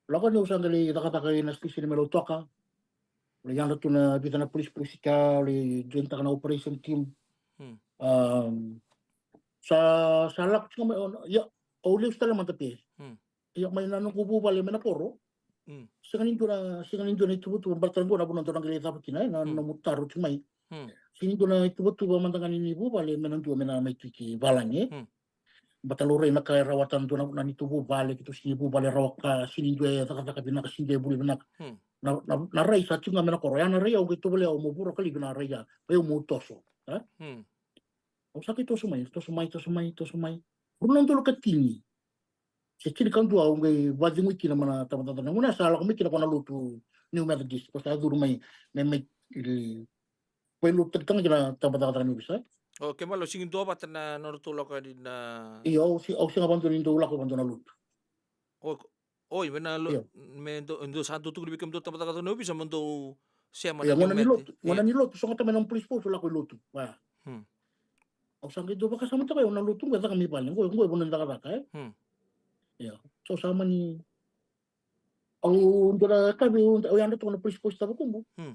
Lako ni au sa qai lai cakacaka ina station mai Lautoka. Au lai yadra tu na vica na police, police ka, au lai jointaka na operation team. Sa, sa lako tiko mai, ia, au lesu tale mada pe. Ia, mai na noqu vuvale mai na koro. Sega ni dua na, sega ni dua na ituvatuva, baleta na dua na vanua dou na qai lai cava kina, e, na nomu taro tiko mai. Sega ni dua na ituvatuva mada ga ni vuvale mai na dua mai na mai tu ki valagi, e. Baleta laurai na ka e rawata na dua na, na neitou vuvale, keitou sega ni vuvale rawa ka, sega ni dua e cakacaka vinaka, sega ni dua e vuli vinaka. Na, na, na rai sa tiko ga mai na koro, ya na rai au qai tovolea au meu vura ka livi na rai ya, bai au meu toso, e? Au sa qai toso mai, toso mai, toso mai, toso mai. Rua na udolu ka tini. Se tini ka dua au qai vacegui kina mai na tabacakacaka. Na gauna sa lako mai kina ko na lotu New Methodist, ko sa curu mai, mai, mai, e, vailotutaki taga kina tabacakacaka ni ovisa. O, kemuni, o sega ni duavata na nodratou lako yani na. Io, au se, au sega vakadua ni dau lako vakadua na lotu. O, Oi, me na lo-, io, me dou, dou sa dou tukuni vei kemudou tabacakacaka na ovisa me dou sema, io, na gona ni lotu, gona ni lotu, sogota mai na police post, lako i lotu. Va. Hmm. Au sa qai dou vakasamataka, au na lotu qo, e caka mai vale, qo, qo e vanua ni cakacaka, e? Hmm. Io. So sa mani, au dou na kavi, au yadra toka na police post Tavakubu. Hmm.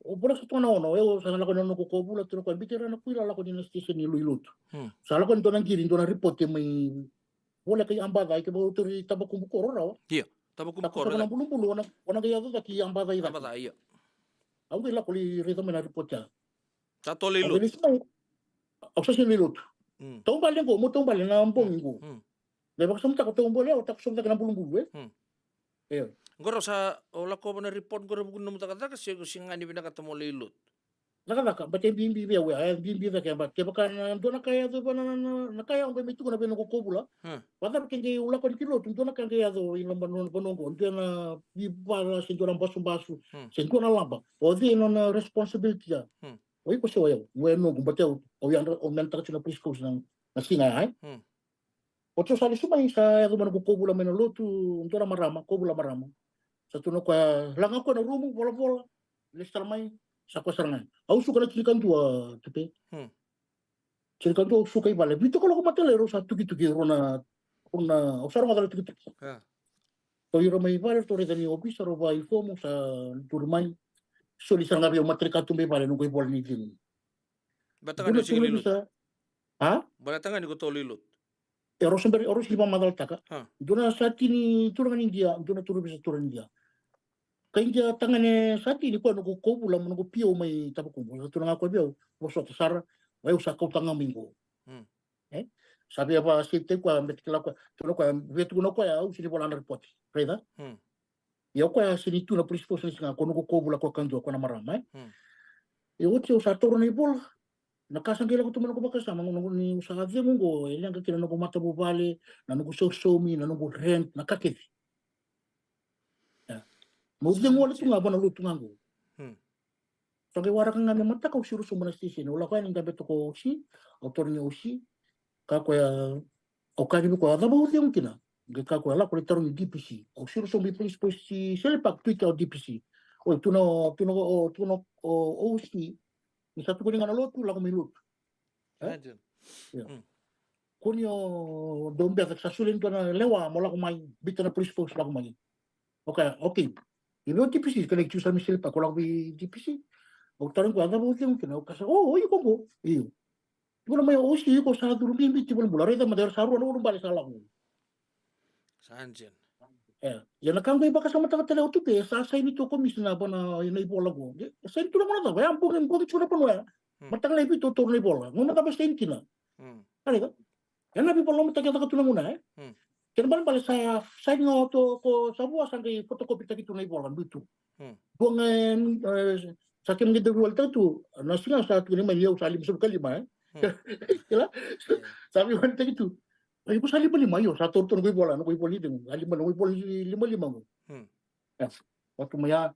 O vula sa toka na ono, au sa na lako na noqu kovula, tukuna o koya, bita ira na kuila, lako ni na station ni lo-, i lotu. Hmm. Sa lako ni dua na qiri, dua na report mai voleka i Abaca, i ke vakauturi Tavakubu koro rawa. Io, Tavakubu koro. Sa kusava na bulubulu, o na, o na qai yaco cake i Abaca i cake. Abaca, io. Au qai lako lai raica mai na report ya. Sa tola i lotu. Au sa sega i lotu. Hmm. Taubale qo, mo taubale na bogi qo. Hmm. Me vakasamataka taubale, au takusova cake na bulubulu, e? Hmm. Io. Qo rau sa, o lakova na report qo ra vuku ni nomu cakacaka, se, se ga ni vinakata mo lai lotu? Cakacaka, but e bibi vei au ya, e bibi cake, but kevaka na dua na ka e yaco vei na, na, na, na ka ya au qai mai tukuna vei noqu kovula. Hmm. Vakacava ke qai au lako ni ki lotu, dua na ka qai yaco i na vanua, vanua qo, dua na vivara, se dua na basubasu, hmm, se dua na laba. O cei nona responsibility ya? Hmm. O iko se o yau, o yau noqu, but au, au yadra, au menataka tiko na police post na, na siga ya, e? Hmm. Oti au sa lesu mai, sa yaco mai noqu kovula mai na lotu, dua na marama, kovula marama. Sa tukuna o koya, laga o koya na rumu, volavola, lesu tale mai, sa koya sara ga. Au suka na tinikadua, Tupe. Hmm. Tinikadua au suka i vale. Vitu kaloko mataka lailai rau sa tukituki, rau na, rau na, au sa rogoca na tukituki. Ah. Tou ira mai vale, tou raica ni ovisa, rau vakainfomu, sa duri mai. Soli sara ga vei au, matani katuba i vale, noqu ivola ni cegu. Baleta ga ni o sega ni lotu. A? Baleta ga ni ko tola i lotu. E, rau se bera, rau se vakamacalataka. A. Dua na satini turaga ni Idia, dua na turaga ni Idia. Kai Idia tagane satini, koya noqu kovula, noqu P O mai Tavakubu. Sa tukuna ga o koya vei au, vosota sara, o yau sa kauta ga mai qo. Hmm. E? Sa via vakasavutaki koya, me kila koya, tukuna o koya, via tukuna o koya, au sega ni vola na report. Raica? Hmm. Ia o koya sega ni tu na police post na siga, ko noqu kovula ko kadua, ko na marama, e? Hmm. Ia oti au sa taura na ivola. Na ka sa qai lako tu mai noqu vakasama, noqu, ni sa cegu qo, e leqa kina noqu matavuvale, na noqu sausaumi, na noqu rent, na ka kece. Ia. Meu cegu wale tu ga vua na lotu ga qo. Hmm. Sa qai waraka ga me mataka au siro sobu na station. Au lako yani dabe toka o C, au tarogi o C. Kaya o koya, au kaya vei koya, cava au cegu kina? Qai kaya o koya, lako lai tarogi D P C. Au siro sobu i police post i Sele Park, tu i kea o D P C. Oi, tu na, tu na, o, tu na, o, o C. Ni sa tukuni ga na lotu, lako mai lotu. E? Imagine. Ia. Mm. Ko ni o dou beca, sa solia e dua na lewa mo lako mai, biuta na police post, lako mai. Okay, okay. I vei o D P C, kena i tiu sa mai Sele Park, ko lako vei D P C. Au tarogi koya, cava o cegu kina? O koya sa, o, o iko qo. Io. Tukuna mai o C, iko sa curu bibi tiko i valenibula. Raica mada, era sa rua na ulubale sa lako. Sa dina. E, ia na ka qo e vakasamataka tale o Tupe, sa saini tu o komisina vua na, na ivola qo. E saini tu na gauna cava, e a bogi, bogi tiko na vanua ya. Hmm. Mataka lailai e vitu au taura na ivola. Gauna cava e saini kina. Hmm. Raica. E na veivakalolomataki e caka tu na gauna, e? Hmm. Kena ibalebale sa saini ga o Tupe, ko sa vua sa qai photocopy taki tu na ivola, biu tu. Hmm. Dua ga, e, sa kena qai dau veiwalitaki tu, na siga sa tukuni mai ni au sa limasagavulu ka lima, e? Hmm. Kila? Sa veiwalitaki tu. Ai, ko sa lima lima, io, sa taura tu noqu ivola, noqu ivola ni cegu, a lima, noqu ivola ni lima lima qo. Hmm. E, vatu mai ya,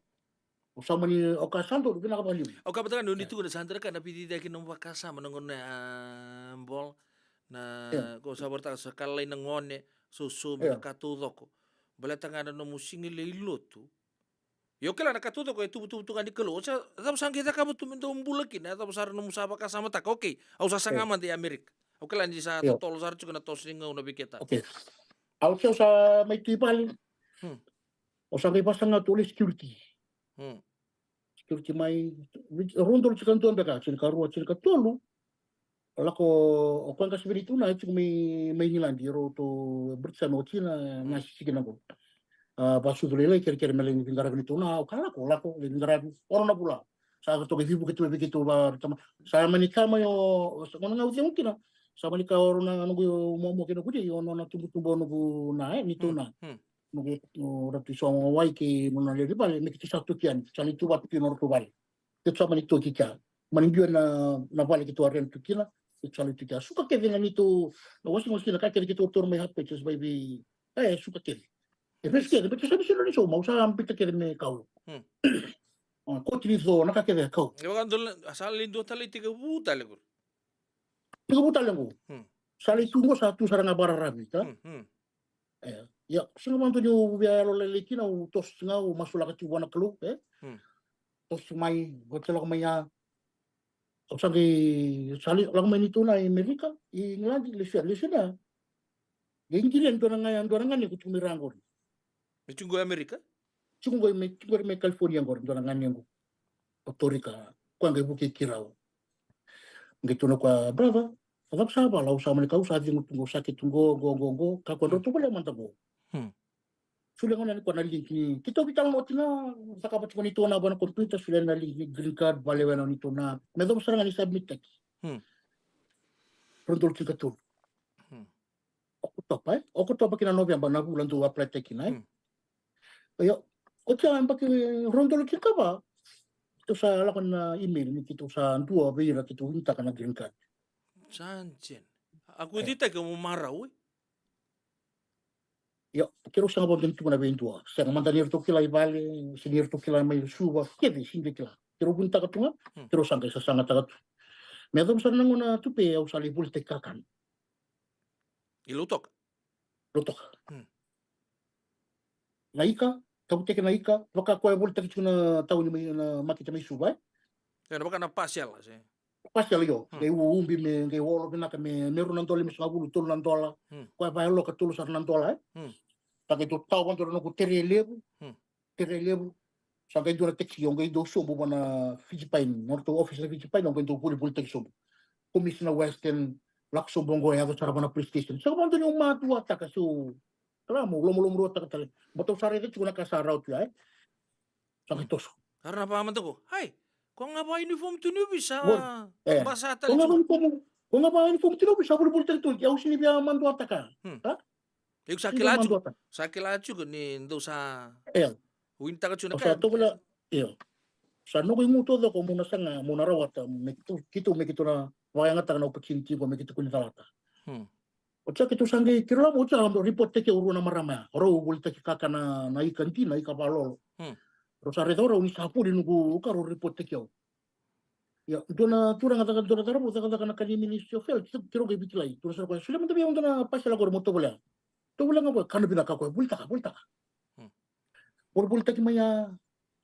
o sa mani, o ka sa donu, vinaka vakalevu. O ka vata ga ni tukuna sa dua na ka na veiciciyaki na nomu vakasama, na gauna, a, Bola, na, ko sa vakaraitaka sa ka lalai na gone, sausaumi, na ka taucoko. Baleta ga na nomu sega ni lai lotu, Io, kila na ka taucoko e tuvatuva tu ga ni Kalou. Sa, cava sa qai cakava tu me dau bula kina, cava sara nomu sa vakasamataka? Okay, au sa saga mada i Amerika. Au kila ni sa totolo sara tiko na toso ni gauna vei keda. Okay. Au sa, au sa mai tu i vale. Hmm. Au sa qai vasaga tu, au lai security. Hmm. Security mai, rua na udolu tinikadua beka, tinikarua, tinikatolu. Lako, o koya qase vei neitou na, e tiko mai, mai Igiladi, e rau tou British Army, o tina, na sisiki na qo. A, vakasucu lailai, kerekere me lai veiqaravi neitou na, o ka lako, lako, lai veiqaravi, ono na vula. Sa toka i Vivuke tu vei keitou va, tama, sa mani ka mai o, sa gauna ga au cegu kina. Sa mani ka o rau na noqu muamua kei noqu dei, o nona tubutubu o noqu na, e, neitou na. Noqu, o ratu i so wai kei nona lewe ni vale, me keitou sa toki yani, sa lai tu vatu kei nodratou vale. Keitou sa mani toki kea. Mani biu na, na vale keitou a rent tu kina, keitou sa lai tu kea. Suka kece na neitou, na washing machine, na ka kece keitou taura mai Half Price, mai vei, e, suka kece. E, vesu kece, keitou sa vesu na neitou, mau sa biuta kece me kau. Hmm. A, koti ni co, na ka kece kau. E vaka dua, sa lai dua tale tekivu tale qo. Tekivu tale qo. Hmm. Sa lai tu qo, sa tu sara ga vakararavi, ka? Hmm, hmm. E. Ia, sega vakadua niu via yalolailai kina, au toso tiko ga, au masulaka tiko vua na Kalou, e? Hmm. Toso mai, oti lako mai ya. Au sa qai, sa lai, lako mai neitou na i Amerika, i England, lesu ya, lesu ya. Qai qiri yani dua na ga, dua na ganequ tiko mai ra qori. Me tiko qo i Amerika? Tiko qo i me, tiko qori mai California qori, dua na ganequ. Porto Rica, koya qai vukei keirau. Qai tukuna o koya, brother, a cava sa vala, au sa mani kau sa cegu tu qo, sa ke tu qo, qo, qo, qo, kakua drau tovolea mada qo. Hmm. Solia gona yani koya na link ni, keitou veitalanoa tiko ga, cakava tiko neitou na va na computer, solia na link ni green card, valewena neitou na, me yacova sara ga ni submit taki. Hmm. Rua na udolu tinikatolu. Hmm. Okotova, e? Okotova kina Noveba na vula dou apply taki kina, e? Hmm. Io, oti ya yabaki rua na udolu tinikava, keitou sa lako na email ni keitou sa dua vei ira keitou winitaka na green card. Sa jeni. A kuititaki mo marau, e? Io, keirau sega vakadua ni tukuna vei dua. Sega mada ni ratou kila i vale, se ni ratou kila mai Suva, kece sega ni kila. Keirau winitaka tu ga, hmm, keirau sa qai sasagataka tu. Me yacova sara na gauna tu pe au sa lai volitaki kakana. I Lautoka? Lautoka. Hmm. Na ika, tavutaki na ika, vaka koya e volitaki tiko na tauni mai na makete mai Suva, e? E, na vaka na pasela, se? Pasela, io. Hmm. Qai u-, ubi me, qai olo vinaka me, me rua na dola, me sagavulu, tolu na dola. Hmm. Koya vayaloka tolu sara na dola, e? Hmm. Sa qai dau tawa vakadua na noqu tere levu. Hmm. Tere levu. Sa qai dua na taxi, au qai dau sobu vua na Fiji Pine, na nodratou office na Fiji Pine, au qai dau volivolitaki sobu. Commissioner Weston, lako sobu oqo, yaco sara vua na police station. Sa vakadua niu matuataka, so, kila mo, lomalomaruataka tale. Baleta au sa raica tiko na ka sa rawa tu ya, e? Sa qai toso. Era na vaka mada qo, ai, ko ga va uniform tu ni ovisa, e, basa tale tu. Ko ga va uniform, ko ga va uniform tu ni ovisa, volivolitaki tu, au sega ni via maduataka. Hmm. Ha? Iko sa kila tiko, sa kila tiko ni dou sa winitaka tiko na ka. Sa tovolea, io. Sa noqu igu taucoko mo na saga, mo na rawata, me keitou, keitou, me keitou na vakayagataka na opportunity qo, me keitou kua ni calata. Hmm. Oti ya keitou sa qai, keirau lako, oti ya rau dau reporttaki au rua na marama ya. O rau volitaki kakana, na ika dina, ika valolo. Hmm. Rau sa raica o rau ni sa voli noqu ka, rau reporttaki au. Ia, dua na turaga caka, dua na cauravou cakacaka na ka ni Ministry of Health, keirau qai veikilai. Tukuna sara o koya, solia mada vei au dua na pasela qori mo tovolea. Tovolea ga o koya, ka na vinaka o koya, volitaka, volitaka. Hmm. Volivolitaki mai ya,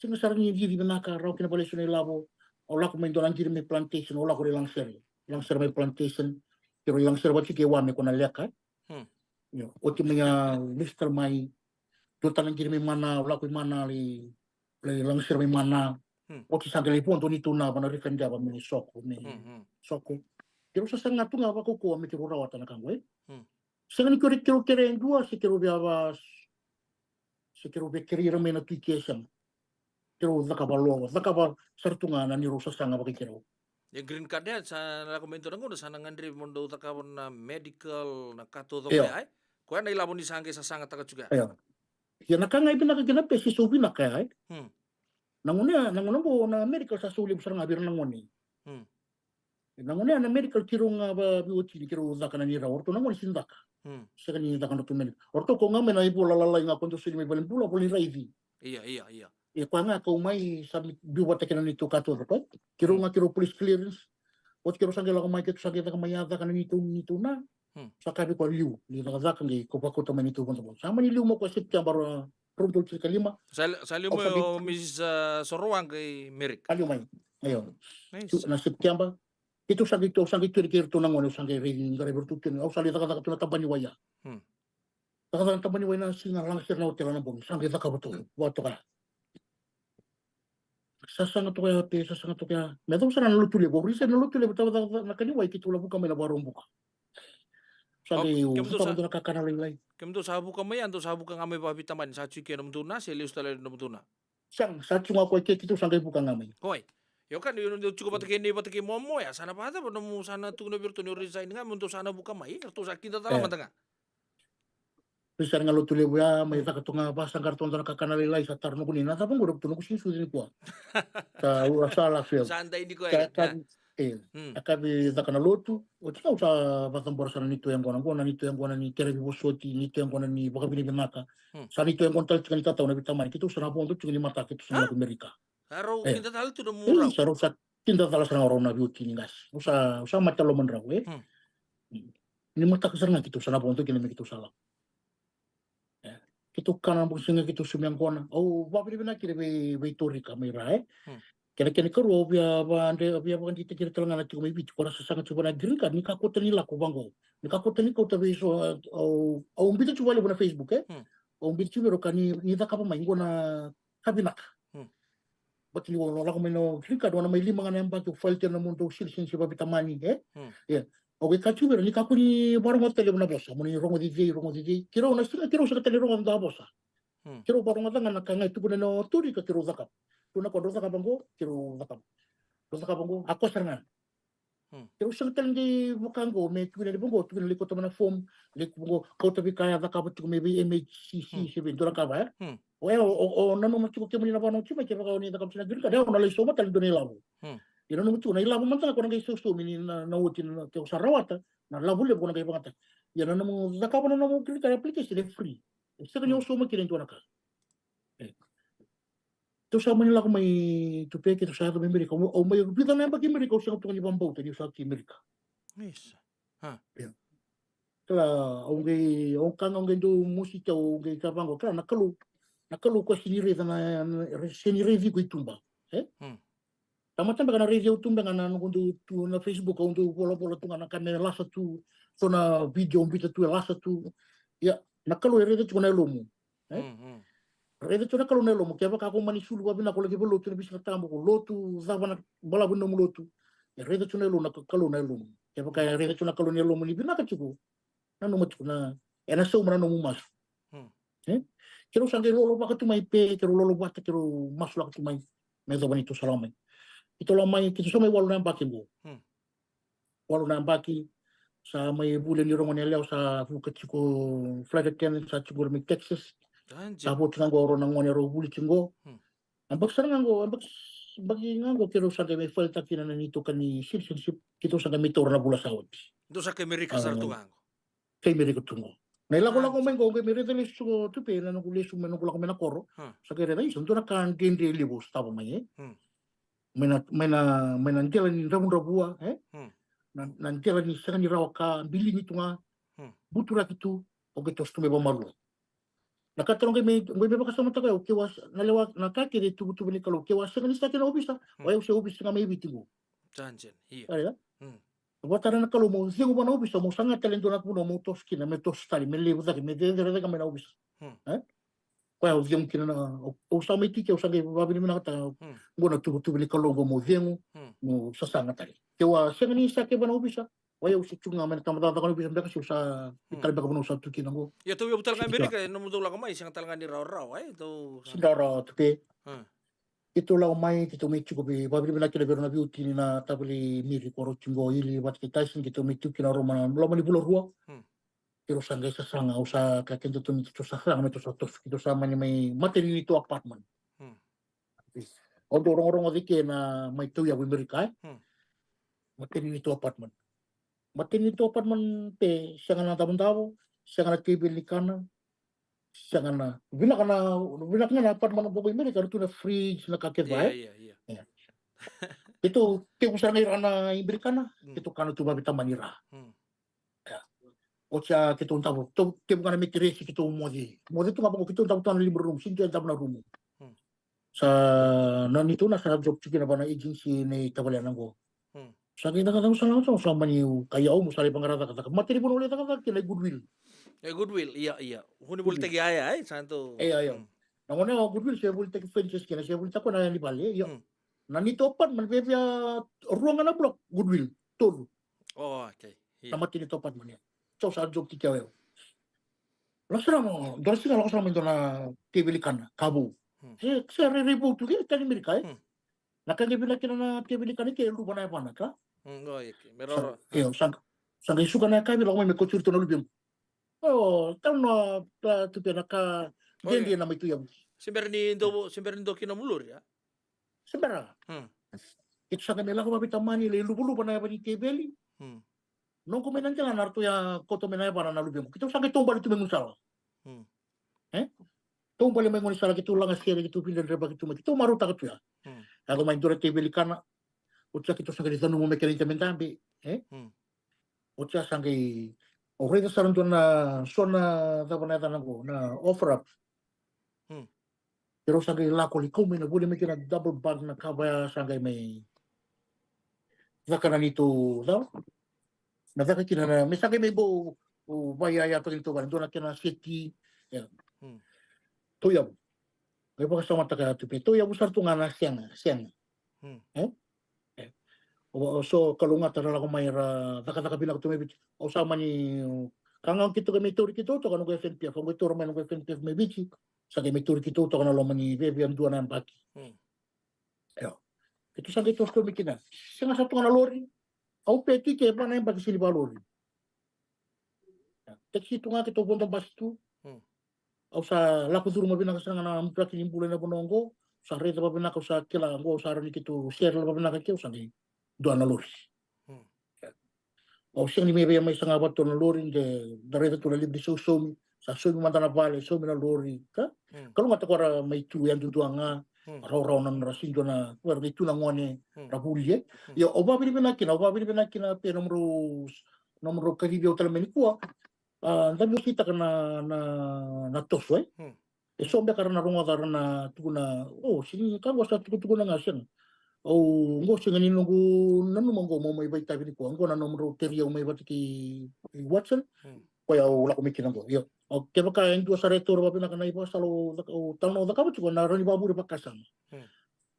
sega sara ni cici vinaka, rawa kina vale eso na ilavo. Au lako mai dua na qiri mai plantation, au lako i Lagasere. Lagasere mai plantation. Keirau i Lagasere vata kei Wame ko na leka. Hmm. Io, oti mai ya, lesu tale mai. Dua tale na qiri mai Mana, au lako i Mana, lai, lai Lagasere mai Mana. Hmm. Oti sa qai lai vodo neitou na va na Rikadeva me Soko, me, hmm, hmm, Soko. Keirau sasaga tu ga vakaukauwa me keirau rawata na ka qo, e? Hmm. Sega ni keirau, keirau kerea e dua, se keirau via va, se keirau via kerei ira mai na Tui ke, sega. Keirau cakava lo, cakava sara tu ga na neirau sasaga vakaikeirau. E green card ya, sa lako mai dua na gauna, sa na gadrevi mo dou cakava na medical, na ka taucoko ya, e? Koya na ilavo ni sa qai sasagataka tiko ya. Io. Ia na ka ga e vinaka kina, pe se sau vinaka ya, e? Hmm. Na gauna ya, na gauna qo na medical sa sau levu sara ga vei ira na gone. Hmm. Na gauna ya na medical keirau ga veiwatini keirau caka na neirau, o ratou na gone sega ni caka. Hmm. Sega ni caka na ratou medical. O ratou ko ga mai na ivola lalai ga ko dou soli mai valenibula, vola ni raici. Ia, ia, ia. Ia koya ga kau mai sa biu vata kei na neitou ka taucoko. Keirau ga keirau police clearance. Oti keirau sa qai lako mai, keitou sa qai caka mai ya, caka na neitou, neitou na. Hmm. Sa kaya vei koya, liu, ni cakacaka qai ko vakauta mai neitou vodovodo. Sa mani liu mai o koya September, rua na udolu tinikalima. Sa, sa liu mai o Mrs, a, Soroa qai Merika. Sa liu mai. Io. Nice. Na September. Keitou sa qai, au sa qai tu yani kei iratou na gone, au sa qai raici, qaravi iratou tu yani. Au sa lai cakacaka tu na tabana ni wai ya. Hmm. Cakacaka na tabana ni wai na siga, laga sara na otela na bogi, sa qai cakava tu, vakatoka ya. Sasaga toka ya, pe sasaga toka ya. Me yacova sara na Lotulevu, au resign na Lotulevu, taucoko na ka ni wai, keitou la vuka mai na Vakaraubuka. Sa qai, au sa cakava dua na kakana lailai. Kemudou sa vuka mai ya, dou sa vuka ga mai vakaveitamani, sa tiko kei nomudou na, se lesu tale nomudou na? Sega, sa tiko ga o koya kei keitou sa qai vuka ga mai. Oi. Io ka ni dou tiko vata kei nei vata kei momo ya, sa na vakacava nomu sa na tukuna vei iratou ni o resign ga me dou sa na vuka mai, ratou sa kidacala mada ga. Ni sa na ga Lotulevu ya, mai caka toka ga, vakasaqara toka dua na kakana lailai, sa taro noqu nei, na cava qori, ratou noqu sega ni sucu nikua. Sa ura sa lasu ya. Sa dai ni koya. E, a kavi caka na lotu, oti kau sa vakacabora sara na neitou yaqona, qo na neitou yaqona ni kerea veivosoti, neitou yaqona ni vakavinavinaka. Hmm. Sa neitou yaqona tale tiko ni tatau na veitamani, keitou sa na vodo tiko ni mataka, keitou sa na lako Amerika. Sa rau kidacala tu na murau. Sa rau sa kidacala sara ga rau na veiwatini qase. Au sa, au sa mate lomadrau, e? Hmm. Ni mataka sara ga keitou sa na vodo kina me keitou sa lako. E, Keitou kana na bogi siga, keitou sumia gona. Au vavinavinaka kina vei, vei Torika mai ra, e. Hmm. Kena, kena ikarua, au via vade, au via vakadeitaki ira tale ga na tiko mai Viti, ko ra sasaga tiko na green card, ni kakua tale ni lako vaqo. Ni kakua tale ni kauta vei so, au, au biuta tiko vakalevu na Facebook, e. Hmm. Au biuta tiko vei ira ka ni, ni cakava mai qo na ka vinaka. Hmm. Baleta ni o lako mai na green card, o na mai lima ga na yabaki, o file tiko na nomudou citizenship vaveitamani, e? Hmm. Ia. Au qai kaya tiko vei ira, ni kakua ni vakarogoca tale na vosa, mo ni rogoci cei, rogoci cei. Keirau na sega, keirau sega tale ni rogoca na vosa. Hmm. Keirau vakarogoca ga na ka ga e tukuna na Torika, keirau cakava. Tukuna o koya drau cakava qo, keirau cakava. Drau cakava qo, a koya sara ga. Hmm. Keirau sega tale ni vaka qo, me tukuna ni vaqo, tukuna ni lai kauta mai na form, lai qo, kauta vei koya e cakava tiko mai vei M H C C, hmm, se vei dua na ka va, e? Hmm. O, e, o, o, o nanuma tiko kemuni na vanua tiko mai, kevaka o ni cakava tiko na green card, e, o na lai sauma tale dua na ilavo. Hmm. Ia nanuma tiko na ilavo mada ga ko na qai sausaumi ni na, na oti na, ke o sa rawata, na lavo levu ko na qai vakayagataka. Ia na nomu cakava na nomu green card application e free. E sega ni, hmm, o sauma kina e dua na ka. E. Keitou sa mani lako mai Tupe, keitou sa yaco mai Amerika. Au, au mai vica na yabaki Amerika, au sega tu ga ni vakabauta niu sa tu i Amerika. Isa. Ha. Ia. Kila, au qai, au ka ga au qai dau mositi au, au qai kaya vaqo, kila na Kalou, na Kalou koya sega ni raica na, na, sega ni raici iko i tuba. E? Hmm. Tamata beka na raici au tu beka na noqu dau tu na Facebook, au dau volavola tu ga na ka me lasa tu, so na video au biuta tu e lasa tu. Ia, na Kalou e raica tiko na yalomu. E? Mm, mm. Raica tiko na Kalou na yalomu, kevaka ko mani sulu vavinaka, ko laki valotu na veisiga tabu, ko lotu, cava na balavu ni nomu lotu. E raica tiko na yalomu, na Ka-, Kalou na yalomu. Kevaka e raica tiko na Kalou na yalomu ni vinaka tiko, nanuma tiko na, ena sauma na nomu masu. Hmm. E? Keirau sa qai lolovaka tu mai Pe, keirau lolovata, keirau masulaka tu mai. Me yacova ni tou sa lako mai. Keitou lako mai, keitou sa mai walu na yabaki qo. Hmm. Walu na yabaki, sa mai vuli ni rogo ni yalewa, sa vuka tiko flight attendant, sa tiko mai Texas. Sa vo tiko qo rau na gone rau vuli tiko qo. Hmm. Yabaki sara ga qo, yabaki, yabaki ga qo keirau sa qai mai file-taka kina na neitou ka ni citizenship, keitou sa qai mai taura na vula sa oti. Dou sa kai Amerika sara tu ga qo. Kai Amerika tu qo. Na ilakolako mai qo, qai mai raica lesu tiko Tupe, na noqu lesu mai, noqu lako mai na koro. Hmm. Sa qai raica, isa, dua na ka dredre levu sa tava mai, e? Hmm. Mai na, mai na, mai na dela ni dravudravua, e? Hmm. Na, na dela ni sega ni rawa ka, biligi tu ga, hmm, buturaki tu, o qai toso tu mai vakamalua. Na ka tale qai mai, qai mai vakasamataka au, keu a, na lewa, na ka kece e tuvatuva ni Kalou, keu a sega ni sa kena ovisa, hmm, o yau se ovisa ga mai Viti qo. Sa dina, io. Ia. Hmm. Vakatara na Kalou mo cegu vua na ovisa, mo saga tale dua na vanua mo toso kina, me toso tale, me levu cake, me cecere cake mai na ovisa. Hmm. E? Koya au cegu kina na, au, au sa mai tiki, au sa qai vavinavinakataka, hmm, qo na tuvatuva ni Kalou qo mo cegu, hmm, mo sasaga tale. Keu a sega ni sa keva na ovisa, o yau se tu ga mai na tabacakacaka ni ovisa beka, se au sa, hmm, tale beka vanua au sa tu kina qo. Ia tou yavu tale ga Amerika, e nomu dau lako mai, sega tale ga ni rawarawa, e? Tou sa sega ni rawarawa Tupe. Hmm. Keitou lako mai, keitou mai tiko vei, vavinavinaka kina vei rau na veiwatini na tavale Miri ko rau tiko qo, Ili vata kei Tyson, keitou mai tiko kina rau mai na loma ni vula rua. Hmm. Keirau sa qai sasaga, au sa kaya keitou, keitou sa saga me tou sa toso, keitou sa mani mai matanitu apartment. Hmm. Au dau rogorogo cake na mai tauyavu i Amerika, e? Hmm. Matanitu apartment. Matanitu apartment Pe, sega na davodavo, sega na teveli ni kana, sega na, vinaka na, vinaka ga na apartment qo i Amerika, era tu na fridge, na ka kece va, e? Ia, ia, ia. Ia. Keitou tekivu sara ga i ra na Amerikana, hmm, keitou kana tu vaveitamani i ra. Hmm. Ia. Oti ya keitou davo, tou tekivu ga na metiresi, keitou moce. Moce tu ga vaqo, keitou davo tu ga na lima na rumu, sega ni dua e davo na rumu. Hmm. Sa, na neitou na sa job tiko kina vua na agency nei tavale na qo. Hmm. Sa qai cakacaka, sa, sa, sa mani, kaya au mo sa lai vaqara cakacaka. Matai ni vanua au lai cakacaka kina e Goodwill. E Goodwill, ia, ia. Vunivolitaki yaya, e? Sa tou. E, ia, ia. Hmm. Na gone o Goodwill se volitaki furnitures kina, se volitaka na yaya ni vale, ia. Hmm. Na neitou apartment, viavia rua ga na block, Goodwill, tolu. Oh, okay. Ia. Na matanitu apartment, ia. Tou sa job tiko ya. Lako sara mai, dua na siga lako sara mai dua na teveli kana, ka vou. Hmm. Se, se rairai vou tu ke, tani Amerika, e? Hmm. Na ka qai vinaka kina na teveli kana ke, luva na yavana ka. Hmm, o, ia ke, me rawarawa. Sa, io, sa, sa qai suka na yakavi, lako mai me kauti iratou na luvequ. O, tau na, ka, tu ke na ka, o, dredre, ia, na mai tu yavu. Se bera ni dou, se bera ni dou kina muluri, a? Se bera. Hmm. Keitou sa qai mai lako vaveitamani, lai luvaluva na yava ni teveli. Hmm. Noqu mai na dela na ratou ya kauta mai na yavana na luvequ. Keitou sa qai taubale tu mai gaunisala. Hmm. E? Taubale mai gaunisala, keitou lagasere, keitou vidredrevaki tu mai. Keitou marautaka tu ya. Hmm. Yaco mai dua na teveli kana. Oti ya keitou sa qai canuma mai kena idabedabe. E? Hmm. Oti ya sa qai, au raica sara dua na, so na, cava na yacana qo, na offer up. Keirau sa qai lako lai kau mai na voli mai kina double bunk na kava ya sa qai mai caka na neitou cava. Na caka kina na me sa qai mai bau vaiyaya toka ni tou vale dua na kena seti. Ia. Tauyavu. Qai vakasamataka ya tu pe tauyavu sara tu ga na sega sega. E? O so kalougata ra lako mai ra cakacaka vinaka tu mai Viti. Au sa mani ka ga keitou qai mai tauri keitou toka noqu F N P F, au qai taura mai noqu F N P F mai Viti. Sa qai mai tauri keitou toka na loma ni vevea dua na yabaki. Io. Keitou sa qai tosotomi kina. Sega sa tu ga na lori. Au pe tike va na yabaki sili va lori. Tekisi tu ga keitou vodo basi tu. Au sa lako curu ma vinaka sara ga na mudraki ni bula ena vanua oqo. Au sa raica vavinaka, au sa kila oqo, au sa rawa ni keitou sere vavinaka ke, au sa qai dua na lori. Au sega ni mai via mai saga vata na lori de da raica tu na live ni sausaumi. Sa saumi mada na vale, saumi na lori ka. Kalougata ko ra mai tu yadudua ga. Rawarawa na nodra sega ni dua na, ko ra qai tu na gone ra vuli e. Ia au vavinavinaka kina, au vavinavinaka kina pe nomudrau, nomudrau kacivi au tale mai nikua. A, da veiwaseitaka na, na, na toso e. E so beka ra na rogoca ra na tukuna, o, sega ni ka qo sa tukutukuna ga sega. Au qo sega ni noqu nanuma qo mo mai vaitavi nikua, qo na nomudrau teri au mai vata kei Watson. Koya au lako mai kina qo. Io. Au kevaka e dua sara e taura vavinaka na ivakasala au talanoa au cakava tiko na rawa ni vavure vakasama.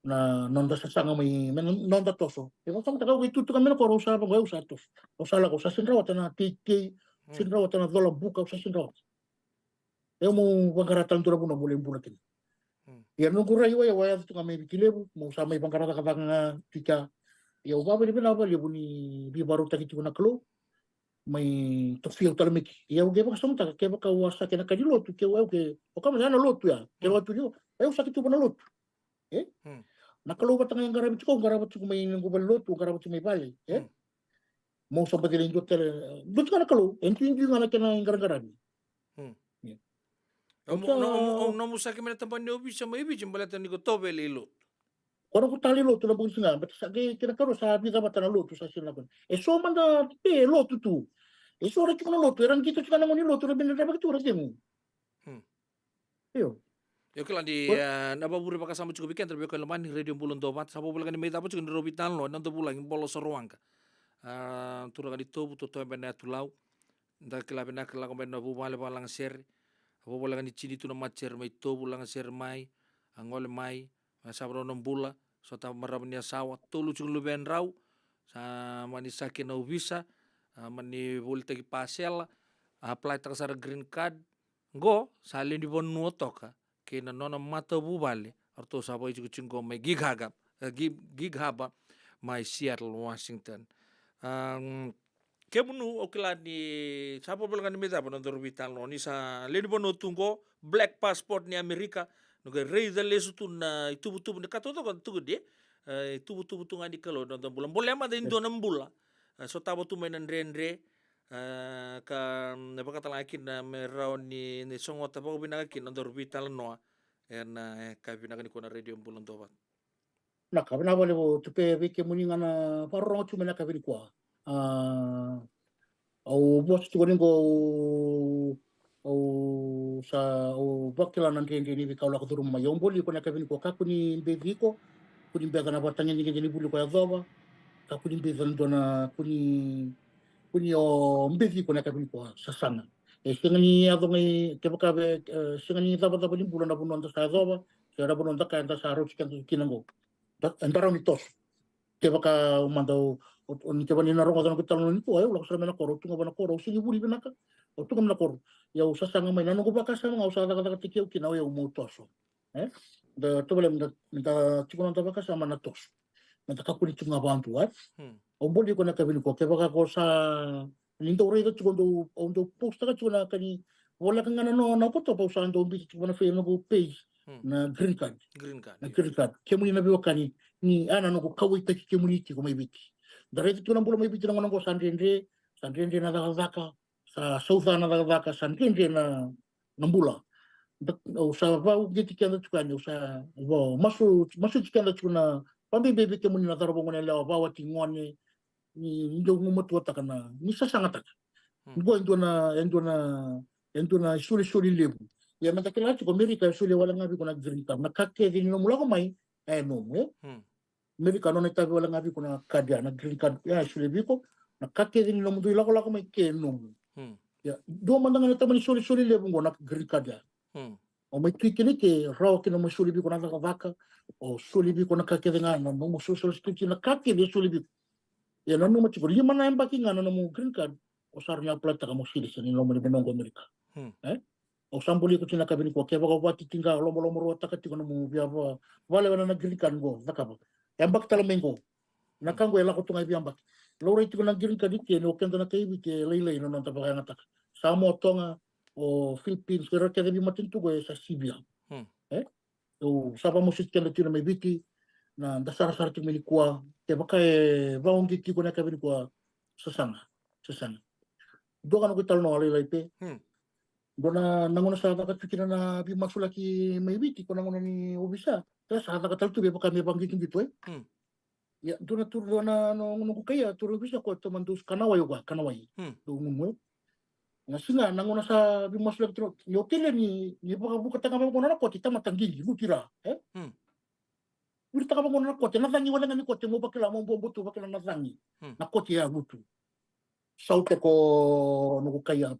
Na noda sasaga mai me noda toso. E vakasamataka au qai tutuka mai na koro au sa vaqo au sa toso. Au sa lako au sa sega ni rawata na teitei, sega ni rawata na cola buka, au sa sega ni rawata. E au mau vaqara tale dua na vanua meu lai bula kina. Ia noqu rai oya au a yaco tu ga mai Viti Levu, mau sa mai vaqara cakacaka ga tiko. Ia au vavinavinaka vakalevu ni veivakarautaki tiko na Kalou. Mai tofi au tale mai ke. Ia au qai vakasamataka kevaka au a sa kena ka ni lotu, ke au ke, o kama ya na lotu ya. Kevaka tu ni o, au sa kituva na lotu. E? Na Kalou vata ga e qaravi tiko, au qarava tiko mai noqu vale lotu, au qarava tiko mai vale. E? Mau sa baci lai dua tale, dua tiko na Kalou, e duidui ga na kena iqaraqaravi. Au sa nomu saki mai na tabana ni ovisa mai Viti baleta ni ko tovele i lotu. Ko na ko tale i lotu na bogi ni siga, baleta sa qai kena karua sa vica vata na lotu sa sila na kona. E so mada pe lotu tu. E so ra tiko na lotu, era qito tiko na gone ni lotu, ra bina drevaki tu, ra cegu. Io. Io kila ni na vavure vakasama tiko vei keda vei koya lomani Radio Bula Dovata sa vavulaka ni mai cava tiko ni rovi talanoa na noda vulagi Bolo Sorowaqa. A turaga ni tovu totoe bena yatu lau. Da kila vinaka lako mai na vuvale vakalagasere. A vuvale ka ni tini tu na matasere mai tovu lagasere mai. A gole mai. Mai sava rau na bula. Sota marama ni asawa tolu tiko luvedrau. Sa mani saki na ovisa. A mani volitaki pasela. A apply taka sara green card. Qo sa lewe ni vanua toka kei na nona matavuvale, o ratou sa vakaitikotiko qo mai Gig Harbor, e, Gig, Gig Harbor mai Seattle, Washington. Um, kemunu au kila ni sa vavalaga ni mai cava na nodaru veitalanoa ni sa lewe ni vanua tu qo, black passport ni Amerika, noqu raica lesu tu na ituvatuva ni ka taucoko tu qo de, e, ituvatuva tu ga ni Kalou na noda bula. Bolea mada e dua na bula e sotava tu mai na dredre, e, ka, mm, e vakatalaga kina me rawa ni, ni sogota vakavinaka kina na nodaru veitalanoa ena, e, ka vinaka nikua na Radio Bula Dovata. Na ka vinaka vakalevu tu pe vei kemuni ga na vakarorogo tu mai na ka vei nikua. A, au vosa tiko ni qo au, au sa, au vakila na dredre ni veika au lako curuma mai. Au boli iko na ka vei nikua, kakua ni beci iko, kua ni beca na vakatagedegede ni vuli ko yacova, kakua ni beci na dua na, kua ni, kua ni o beci iko na ka vei nikua, sasaga. E sega ni yaco ga i, kevaka e, e sega ni cavacava ni bula na vanua da sa yacova, se na vanua da kaya da sa rauti keda kina qo. Da, e da rawa ni toso. Kevaka au mada au, au, au, ni kevaka ni na rogoca na noqu talanoa nikua, au lako sara mai na koro, au tu ga va na koro, au sega ni vuli vinaka. Au tu ga mai na koro. Ia au sasaga mai na noqu vakasama ga au sa cakacakataki au kina, au, au meu toso. E? Da tovolea me da, me da tiko na noda vakasama na toso. Me da kakua ni tiko ga vakadua, e? Au boli iko na ka vei nikua, kevaka ko sa, ni dau raica tiko, dau, au dau postaka tiko na ka ni voleka ga na no, na kotopa, au sa dau biuta tiko na fei noqu page, na green card. Green card, na green card. Kemuni na veiwekani, ni a na noqu kauwaitaki kemuni tiko mai Viti. Da raica tiko na bula mai Viti na gauna qo sa dredre, sa dredre na cakacaka, sa sauca na cakacaka, sa dredre na, na bula. Da, au sa vakauqeti keda tiko yani, au sa vakamasu, masuti keda tiko na, vakabibi vei kemuni na cauravou, gone yalewa, vakawati, gone, ni, ni dau gumatuataka na, ni sasagataka. Qo e dua na, e dua na, e dua na isolisoli levu. Ia meda kila tiko, Amerika e solia wale ga vei iko na green card. Na ka kece ni nomu lako mai, e nomu, e? Hmm. Amerika nona itavi wale ga vei iko na card ya, na green card ya e solia vei iko. Na ka kece ni nomu dui lakolako mai ke nomu. Hmm. Ia, dua mada ga na tamani solisoli levu qo na green card ya. Hmm. O mai tu i kena i ke, rawa kina mai soli vei iko na cakacaka, o soli vei iko na ka kece ga, na nomu social security, na ka kece e soli vei iko. Ia nanuma tiko, lima na yabaki ga na nomu green card, o sa rawa ni apply-taka mo citizen ni loma ni vanua qo Amerika. Hmm. E? O sa boli iko tiko na ka vei nikua, kevaka o vakatitiqa, lomalomaruataka tiko nomu via va-, valewa na green card qo, cakava. Yabaki tale mai qo. Na ka qo e lako tu ga e veiyabaki. Laurai tiko na green card i ke, ni o keda na kai Viti e lailai na noda vakayagataka. Samoa, Toga, o Philippines, ko ira kece veimatanitu qo e sa sivia. Hmm. E? Au sa vakamasuti keda tiko na mai Viti, na da sarasara tiko mai nikua, kevaka e vakaoqo tiko na ka vei nikua, sasaga, sasaga. Dua ga noqu italanoa lailai pe. Hmm. Dua na, na gauna sa caka tu kina na veimasulaki mai Viti, ko na gauna ni ovisa, sa caka tale tu vei vaka me vaqitoqito, e? Hmm. Ia, dua na turaga, dua na, no, noqu kai ya, turaga ovisa ko Tomadou Kanawai, o koya, Kanawai. Hmm. Dou gunu, e. Na siga, na gauna sa veimasulaki tu, ni o kele ni, ni vakavukataka mai vaqo na koti, tamata qiqi, lutu i ra, e? Hmm. Viritaka vaqo na koti, na cagi wale ga ni koti, mo vakila, mo buabuatu, vakila na cagi. Hmm. Na koti ya lutu. Saute ko noqu kai ya.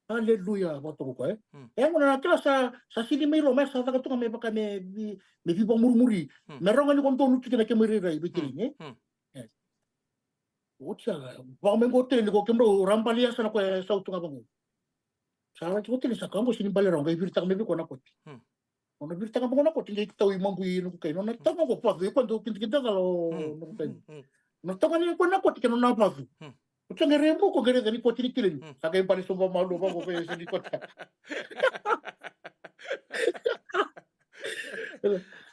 Aleluya, vakatoka ko, e. Hmm. E, gauna na kila sa, sa sili mai loma, e sa caka tu ga me vaka me vi-, me veivakamurimuri. Hmm. Me rawa ga ni ko donu tiko na kemu irairai, vei kemuni, e. Hmm. E. Oti sa, vaka mai qo tale ni ko kemudrau ra bale yasana ko e sautu ga vaqo. Sa laki ko tale sa ka qo sini bale rawa, qai viritaka mai vei ko na koti. Hmm. Nona viritaka vaqo na koti, qai tau i mabu i noqu kai. Nona tau vaqo vacu, e ko dau kidakidacala o noqu kai. Hmm. Nona tau ga ni ko na koti ke nona vacu. Hmm. Oti sa qai rebu ko qai raica ni koti ni kileni. Hmm. Sa qai bale sobu malua vaqo ko e sini koti.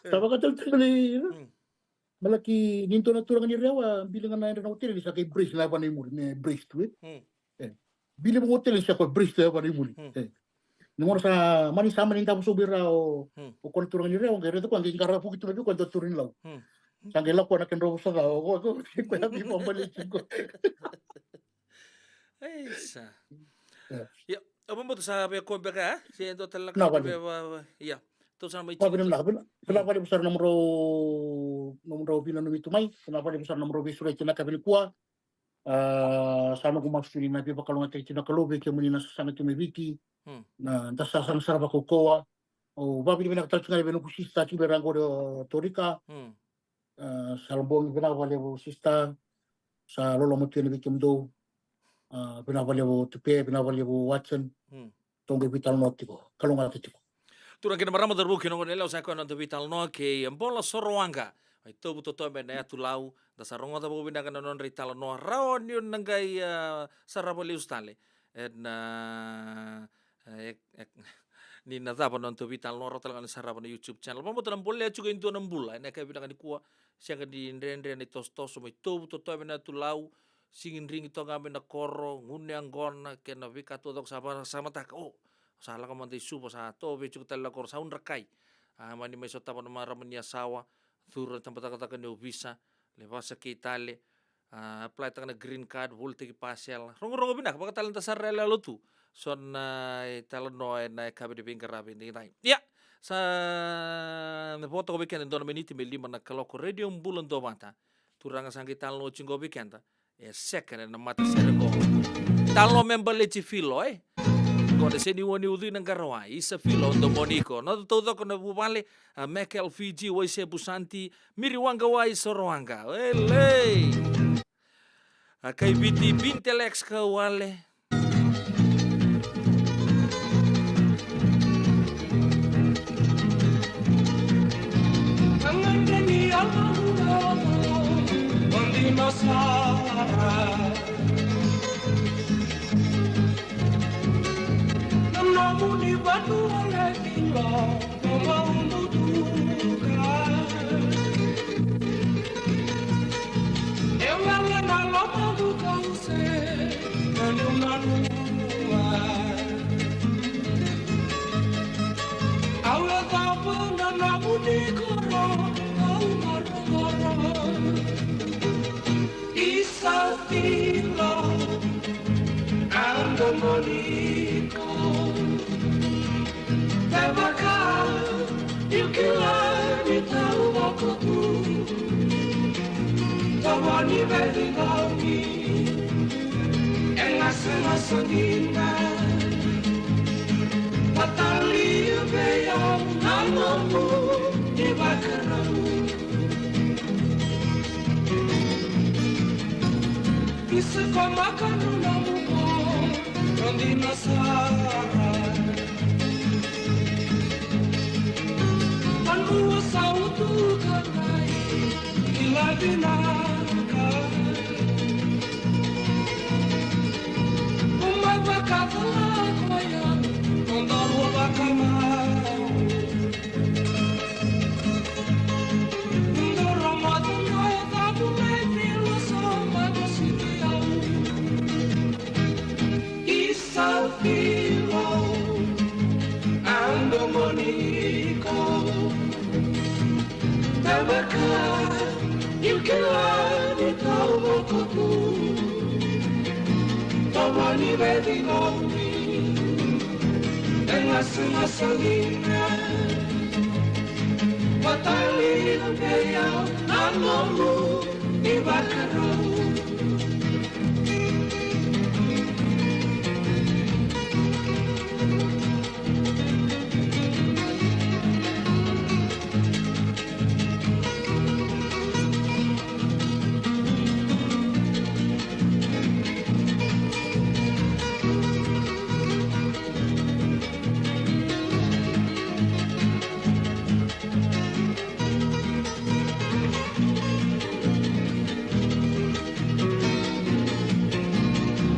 Sa vakatau tale ni. Hmm. Malaki ni dua na turaga ni Rewa, bili ga na yadra na oteli, sa qai brace na yavana i muri, me brace tu, e. Hmm. E. Bili vaqo oteli sa qai brace tu yavana i muri. Hmm. E. Ni gauna sa mani, sa mani davo sobu i ra o, hmm, o koya na turaga ni Rewa, qai raica koya, qai qaravuki tu mai vei koya dua turaga ni Lau. Hmm. Sa qai lako na kedrau vosa ca, o, o, o, koya veivabaleti qo. Isa. E. Ia, o Mabutu sa vei koya beka, e? Se dua tale na ka vei, va, va, ia. Tou sa mai tiko. Vinaka, vinaka, vinaka vakalevu sara na nomudrau, nomudrau vinanumi tu mai, vinaka vakalevu sara na nomudrau veisureti ena yakavi nikua. A, sa noqu masu ni na veivakalougatataki tiko na Kalou vei kemuni na sasaga tiko mai Viti. Hmm. Na da sasaga sara vakaukauwa. Au vakavinavinaka tale tiko ga vei noqu sista tiko vei ira qori o Torika. Hmm. A, sa lomani, vinaka vakalevu sista. Sa loloma tu yani vei kemudou. A, vinaka vakalevu Tupe, vinaka vakalevu Watson. Hmm. Tou qai veitalanoa tiko, kalougata tiko. Turaga kei na marama, cauravou kei na goneyalewa, sa koya na noda veitalanoa kei Bola Sorowaqa mai Tovu Totobe ena yatu Lau. Da sa rogoca vakavinaka na nodra italanoa, rawa ni o na qai, a, sarava lesu tale ena, e, e, ni na cava na noda veitalanoa, rawa tale ga ni sarava na YouTube channel. Vakabauta na bolea tiko e dua na bula ena yakavi vinaka nikua. Sega ni dredre na itosotoso mai Tovu Totobe ena yatu Lau. Sigidrigi toka ga mai na koro, gunu yaqona kei na veika taucoko sa vakasamataka. O, sa lako mada i Suva, sa tovei tiko tale na koro, sa udra kai. A, mani mai sotava na marama ni Yasawa, curu na tabacakacaka ni ovisa, lai vakasakei tale, a, apply-taka na green card, volitaki pasela. Rogorogo vinaka, vakatalenta sara na iyaloyalo tu. So na italanoa ena yakavi ni veiqaravi edaidai. Ia, sa na vo toka vei keda e dua na miniti me lima na kaloko, Radio Bula Duavata. Turaga sa qai talanoa tiko vei keda. E sega na matasere qo. Talanoa me baleti Filo, e? Qo na seniua ni ucui na qarawa, isa Filo, domoni iko. Noda taucoko na vuvale, a, Michael Fiji, Waise Busanti, Miri Waqawai, Sorowaqa. Elei! A kai Viti, Bintelex Kawale. Vaka, io kila ni tau vako tu. Tavani vedi gauni. E gasa gasa dina. Vatalia vei au na nomu ivakarau. Isa ko maka na nomu mo. Rodi na sara. Vanua sa utuka mai, kila vinaka. Uma vakacala koya, nodaru vakamau. Doro mata na yacamu me filo so mata siti au. Isa filo, ando moniko. Tabaka, io kila ni tau voko tu. Tavani vedi gauni. E gasa gasa dina. Vatalia vei au na nomu ivakarau.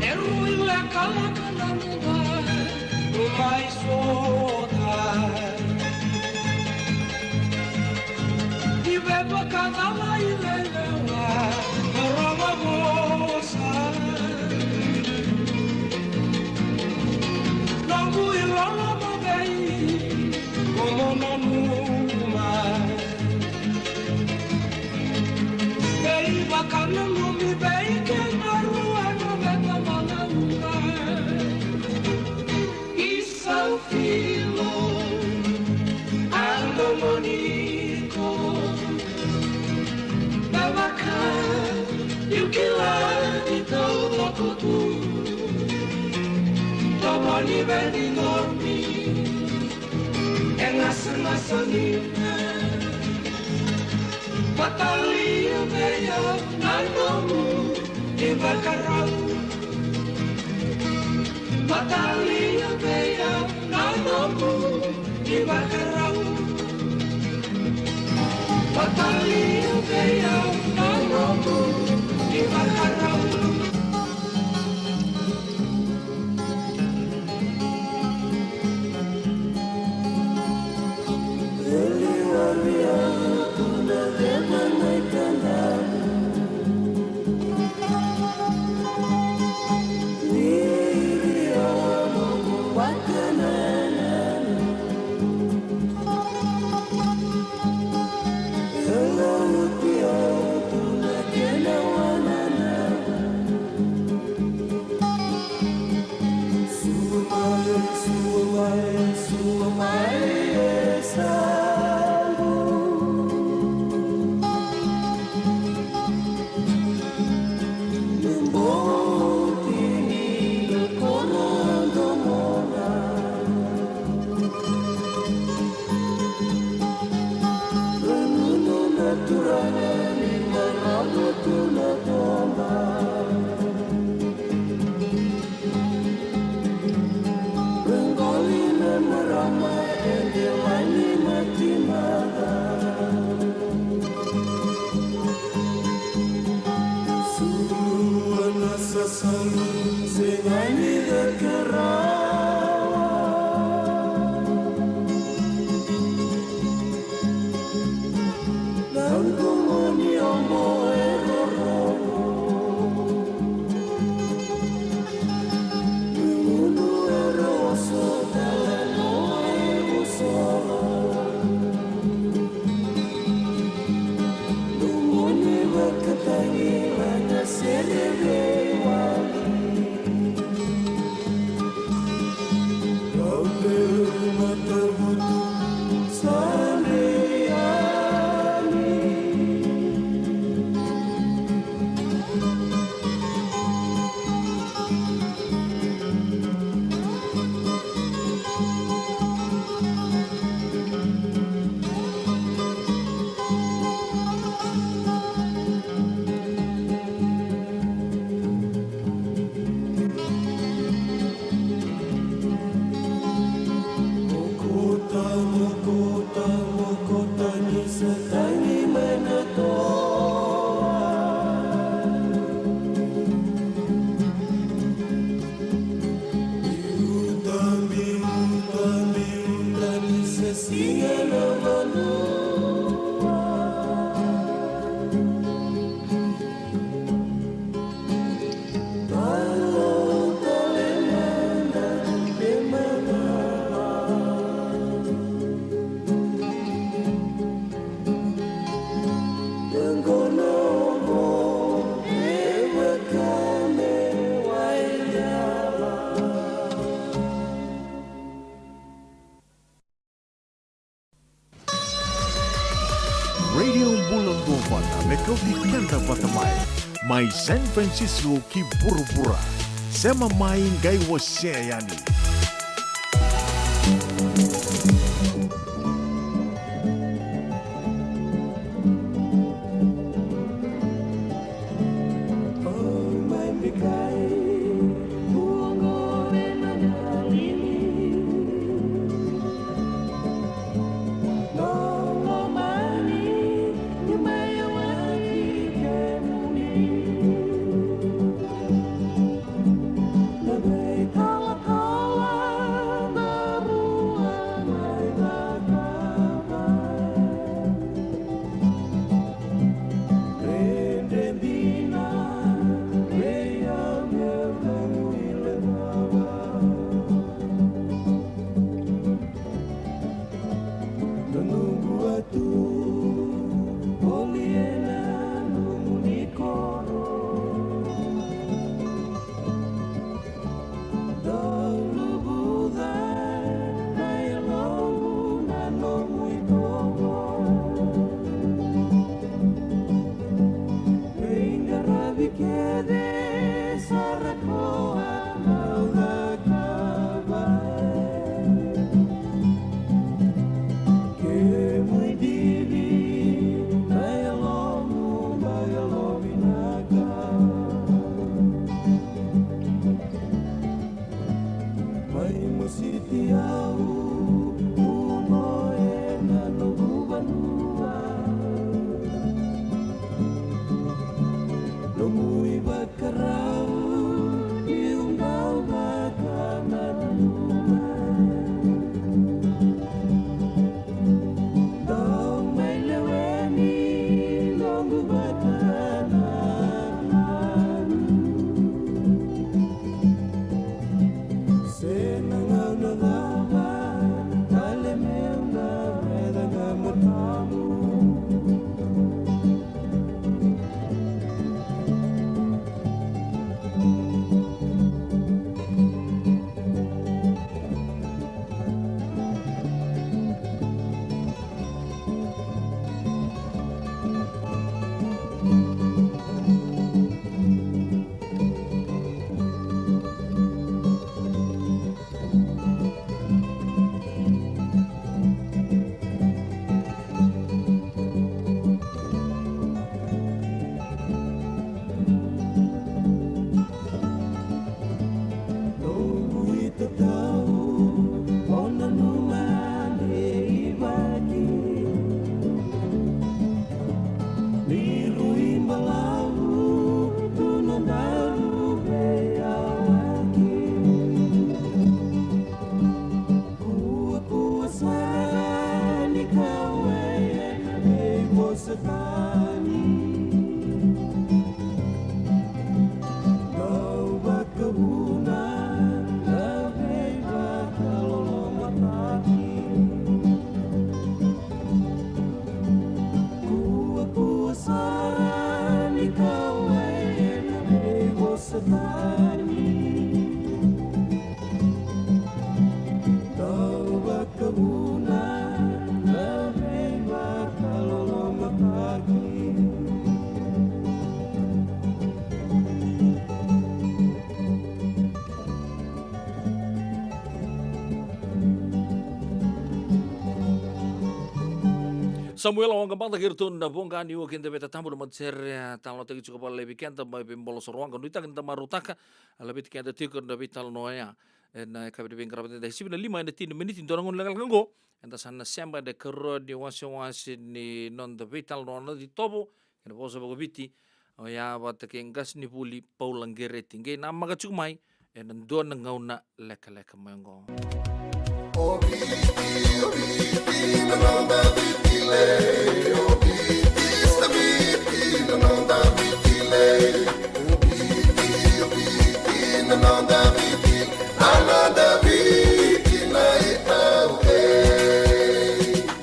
E rui lekaleka na nuda, rui mai sota. Ni vevakacala i lelewa, na rogo vosa. Noqu iloloma vei, komo nanuma. Vei vakananumi vei kena rua na veta mana uma. Isau filo, ando moniko. Na vaka, io kila ni tau loko tu. Tomoni veni nomi. E gasa gasa dina. Vatalia vei au na nomu ivakarau. Vatalia vei au na nomu ivakarau. Vatalia vei au na nomu ivakarau. Sasalu se gani da kerawa. Na gomoni omo e rorogo. Gunu e roso tale no e usoro. Lumuni vakatagi na sere veiwali. Mai San Francisco ki vuravura. Sema mai qai wasea yani. Samuela Waqabata kei iratou na Voqa ni Ua kei Daveta Tabu na matasere, a, talanoataki tiko vakalailai vei keda mai vei Bolo Sorowaqa. Nuitaka ni da marautaka, a, laveti keda tiko na veitalanoa oya. Ena yakavi ni veiqaravi edaidai, sivi na lima ena tini na miniti, dua na gauna lekaleka oqo eda sa na sema ena ikarua ni wasewase ni noda veitalanoa na itovo kei na vosa vakaviti, oya vata kei qasenivuli Paula Qereti. Qai namaka tiko mai ena dua na gauna lekaleka mai oqo.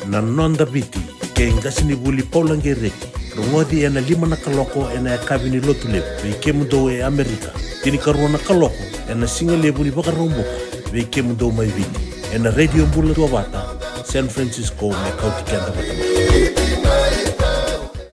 Na Noda Viti kei qasenivuli Paula Qereti. Rogoci ena lima na kaloko ena yakavi ni Lotulevu vei kemudou e Amerika. Tinikarua na kaloko ena sigalevu ni Vakaraubuka vei kemudou mai Viti, ena Radio Bula Duavata, San Francisco, me kauti keda vata mai.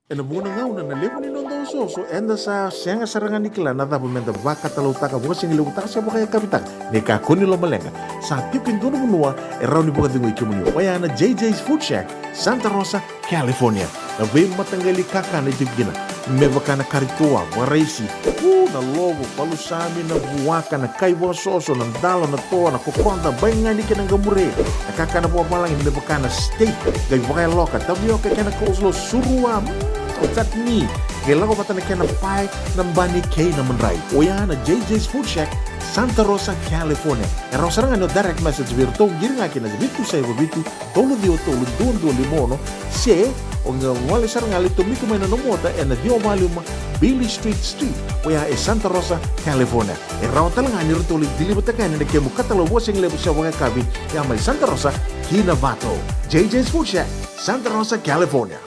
Ena vuqa na gauna na levu ni noda Soso, eda sa sega sara ga ni kila na cava meda vakatalautaka, vakasigalevu taka se vakayakavi taka. Ni kakua ni lomaleqa, sa tiko e dua na vanua e rawa ni vakacegui kemuni. Oya na J J's Food Shack, Santa Rosa, California. Na veimataqali kakana e tiko kina, me vaka na kari toa, vakaraisi, u, na lovo, palusami, na vuaka, na kai vakasoso, na dalo, na toa, na kokoda, baigani kei na qamure. Na kakana vakavalagi me vaka na steak, qai vakayaloka, tavioka kei na coleslaw, surua, mm, chutney. Qai lako vata na kena pae, na bani kei na madrai. Oya na J J's Food Shack, Santa Rosa, California. E rawa sara ga ni o direct message vei iratou, qiri ga kina vitu saiva vitu, tolu ciwa tolu, dua dua lima ono, se o qai gole sara ga, lai tomika mai na nomu ota ena ciwa walu lima Beale Street Suite, oya e Santa Rosa, California. E rawa tale ga ni ratou lai deliver-taka yani na kemu katalau vakasigalevu se vakayakavi, ya mai Santa Rosa ki Novato. J J's Food Shack, Santa Rosa, California.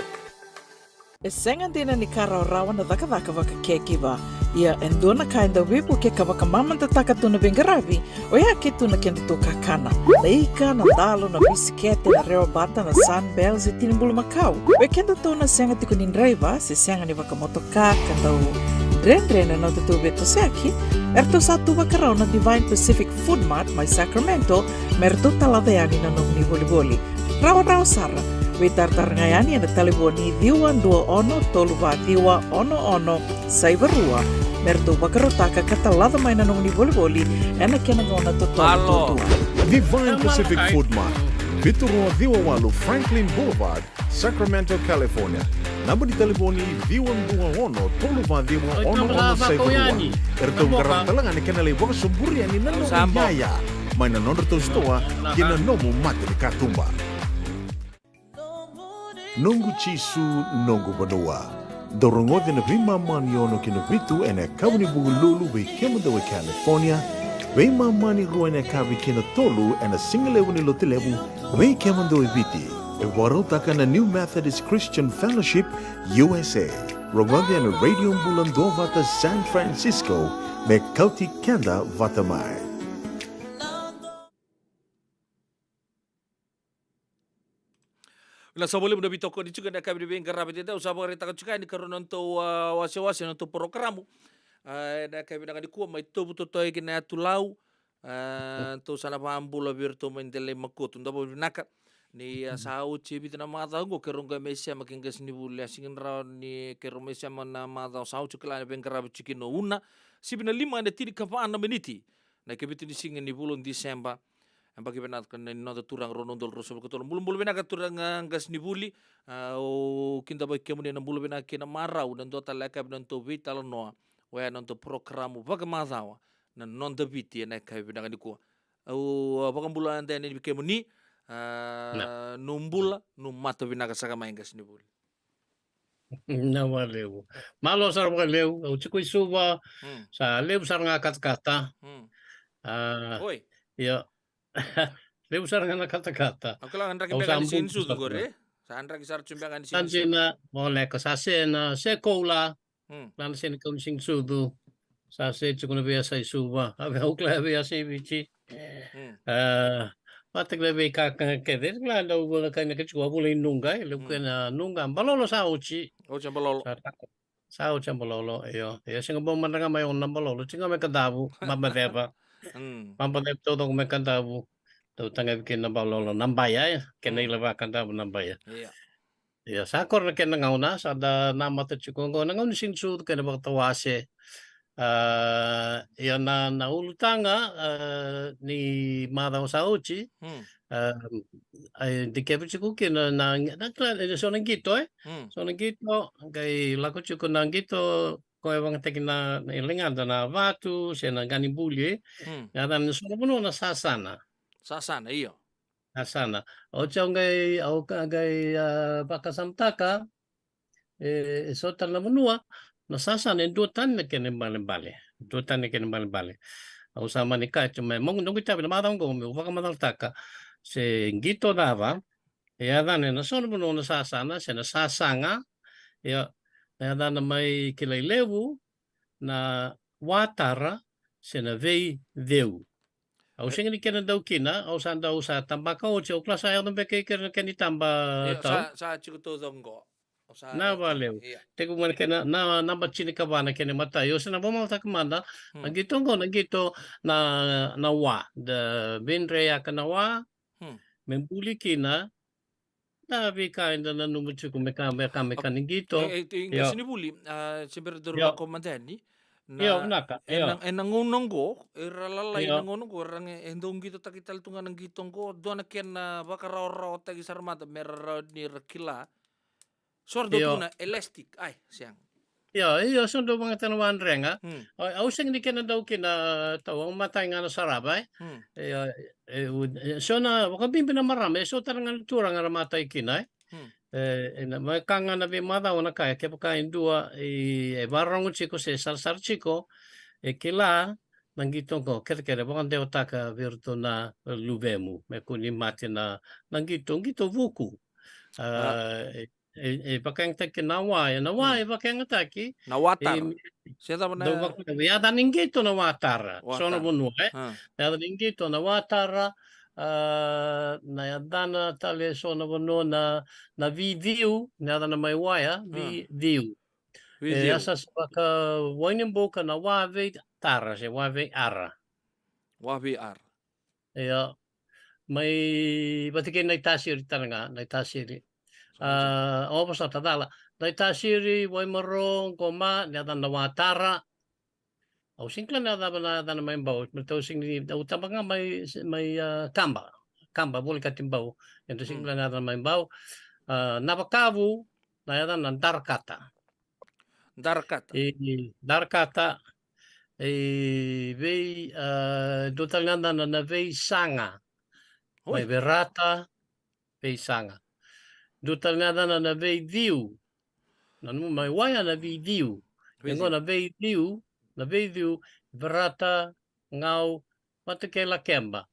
E sega dina ni ka rawarawa na cakacaka vaka caregiver. Ia e dua na ka e dau veivuke ka vakamamadataka tu na veiqaravi, oya ke tu na kedatou kakana. Na ika, na dalo, na bisikete, na rewa bata, na Sunbell, se tini bulumakau. Vei kedatou na sega tiko ni draiva, se sega ni vakamotoka, ka dau dredre na nodatou veitosoyaki, eratou sa tu vakarau na Divine Pacific Food Mart mai Sacramento, me ratou talaca yani na nomuni volivoli. Rawarawa sara. Veitaratara ga yani ena talevoni ciwa dua ono tolu va ciwa ono ono saiva rua, me ratou vakarautaka ka talaca mai na nomuni volivoli ena kena gauna totolo. Alo. Duadua. Divine Pacific Food Mart, vitu rua ciwa walu Franklin Boulevard, Sacramento, California. Naba ni talevoni ciwa dua ono tolu va ciwa ono ono saiva rua. Eratou qarava tale ga na kena lai vakasoburi yani na nomu iyaya mai na nodratou sitoa kei na nomu mata ni katuba. Noqu Jisu, noqu vanua. Dou rogoca na veimama ni ono ki na vitu ena yakavi ni Vukelulu vei kemudou e California, veimama ni rua ena yakavi ki na tolu ena sigalevu ni Lotulevu vei kemudou e Viti. E vakarautaka na New Methodist Christian Fellowship U S A. Rogoca ena Radio Bula Duavata San Francisco, me kauti keda vata mai. Na sa volimu na veitokoni tiko ena yakavi ni veiqaravi edaidai, au sa vakaraitaka tiko yani karua na nodatou, a, wasewase, na nodatou porokaramu. A, ena yakavi vinaka nikua mai Tovu Totoya ki na Yatu Lau. A, tou sa na vakabula vei iratou mai Delai Makutu. Dou vakavinavinaka. Ni, a, sa oti e vica na macawa oqo keirau qai mai sema kei qasenivuli. A sega ni rawa ni keirau mai sema na macawa sa oti, kila na veiqaravi tiko kina o Una. Sivi na lima ena tinikava na miniti na ikavitu ni siga ni vula o Diseba. Yabaki vinaka ni noda turaga rua na udolu ruasagavulu ka tolu. Bulabula vinaka turaga qasenivuli. A, au kidavaki kemuni ena bula vinaka kei na marau ena dua tale na yakavi na nodatou veitalanoa. Oya na nodatou porokaramu vakamacawa na Noda Viti ena yakavi vinaka nikua. Au, a, vakabula yani vei kemuni, a, Nubula, Numata, vinaka saka mai qasenivuli. Na vakalevu. Malo sara vakalevu, au tiko i Suva, sa levu sara ga katakata. A, oi. Ia. Levu sara ga na katakata. Au kila ga draki beka ni siga ni sucu qori, e? Sa draki sara tu beka ni siga ni sucu. Sa dina, voleka, sa sena, se koula. Kila na sena kau ni siga ni sucu. Sa se tiko na veiyasa i Suva. A, au kila veiyasa i Viti. A, vata kila veika kece, kila dau vula kai na kei tiko a vula i Nuqa, e levu kei na Nuqa, balolo sa oti. Oti a balolo. Sa oti a balolo, io. Io, sega bau mada ga mai ono na balolo, tiko ga mai Kadavu, Babaceva. Babaceva taucoko mai Kadavu. Dau tagavi kina na balolo, na baya, e. Kena ila va Kadavu na baya. Ia. Ia, sa koro na kena gauna, sa da namata tiko oqo, na gauna ni siga ni sucu kei na vakatawase. A, ia na, na ulutaga, a, ni macawa sa oti, a, a dikevi tiko kina na, na, na, na, so na qito, e? So na qito, qai lako tiko na qito, ko e vagataki na, na ligada na vatu, se na qanibuli, e? Na yacana so na vanua na sasana. Sasana, io. Sasana. Oti au qai, au ka, qai, a, vakasamataka, e, e so tale na vanua, na sasana e dua tani na kena ibalebale. Dua tani na kena ibalebale. Au sa mani kaya tu mai, mo, noqu itavi na macawa oqo, meu vakamacalataka se qito cava e yacana ena so na vanua na sasana, se na sasaga, ia, na yacana mai Kilailevu, na Watara, se na Veiceu. Au sega ni kena dau kina, au sa dau sa tabaka oti, au kila sa yaco beka i keri na kena itaba. Io, tau. Sa, sa tiko taucoko qo. Au Sa na levu. Tekivu mai na kena, na, naba tinikava na kena imatai. Au sa na vakamacalataka mada, na qito qo, na qito na, na wa. Da veidreyaka na wa, me buli kina, na veika eda nanuma tiko me ka, me ka, me ka ni qito. E, e, e, qasenivuli, a, se bera daru lako mada yani. Io, vinaka, io. Ena, ena gauna qo, era lalai na gauna qo, era qai, e dau qitotaki tale tu ga na qito qo, dua na kena vakarawarawataki sara mada, me ra rawa ni ra kila. So ra dau tukuna elastic, ai, sega. Io, io, so dau vakayagataka na wadrega. Au, au sega ni kena dau kina, tau, au matai ga na sarava, e. Io, e, u, e, so na, vakabibi na marama, e so tale ga na turaga ra matai kina, e. E, e na, me ka ga na veimacawa na ka, e kevaka e dua, e, e vakarorogo tiko se sarasara tiko, e kila na qito qo, kerekere, vakadewataka vei iratou na luvemu, me kua ni mate na, na qito, qito vuku. A, e, e, e vakayagataki na wa, e na wa, e vakayagataki. Na watara. E, se cava na dau vaka, e yaca ni qito na watara. So na vanua, e? Na yaca ni qito na watara, a, na yacana tale so na vanua na, na viciu, na yacana mai waya, viciu. E, a sa, sa vaka wai ni buka na wa vei tara, se wa vei ara. Wa vei ara. Ia, mai vata kei na itasiri tale ga, na itasiri. A, o vosota cala. Na itasiri, waimaro, qoma, na yacana na watara. Au sega ni kila na cava na yacana mai Bau, me tau sega ni, au taba ga mai, mai, a, Kaba. Kaba, volekati Bau. Eda sega ni kila na yacana mai Bau. A, na vakavu, na yacana na darakata. Darakata. E, darakata. E, vei, a, dua tale na yacana na veisaga. Mai Verata, veisaga. Dua tale na yacana na veiciu. Na nomu mai waya na veiciu. E qo na veiciu, na veiciu, Verata, Gau, vata kei Lakeba.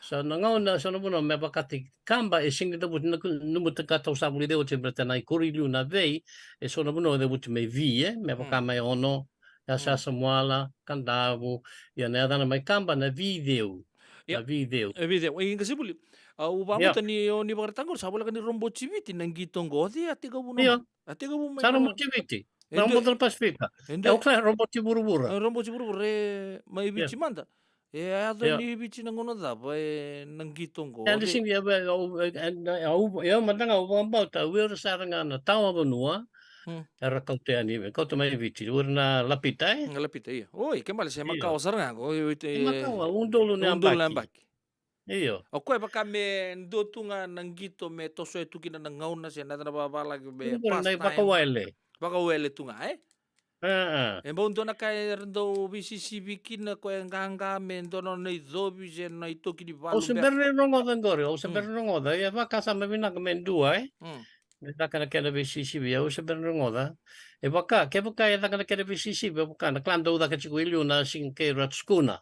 So na gauna, so na vanua me vakataki Kaba, e sega ni cavuti na ku-, nomu takata au sa vulica oti, baleta na ikuri liu na vei, e so na vanua e cavuti mai vi, e, me vaka mai Ono, Yasayasa, Moala, Kadavu, ia na yacana mai Kaba na Viceu. Na Viceu. E Viceu. E qasenivuli. Au vakamuta ni o ni vakaraitaka qori, sa voleka ni roboti Viti na qito qo, o cei a tekivu na, a tekivu mai sa roboti Viti. Na roboti Pasifika. E dua, au kila roboti vuravura. E roboti vuravura, e mai Viti mada. E a yaco ni Viti na gauna cava, e na qito qo. E, au, au, au, au mada ga au vakabauta, o ira sara ga na tawa vanua, era kauta yani, kauta mai Viti, o ira na Lapita, e? Na Lapita, io. Oi, kena ibalebale se makawa sara ga qo, e, e makawa, udolu na yabaki. Io. O koya vaka me dua tu ga na qito me tosoya tu kina na gauna se na yacana vakavalagi me pastime. Vakawele. Vakawele tu ga, e? E bau dua na ka era dau veisisivi kina, koya e qaqa me dua na nona icovi se na itoki ni valu. Au se bera ni rogoca qori, au se bera ni rogoca. E vaka sa mai vinaka me dua, e? Me caka na kena veisisivi, au se bera ni rogoca. E vaka, kevaka e caka na kena veisisivi, e vaka na kila dau caka tiko i liu na siga kei Ratu Sukuna.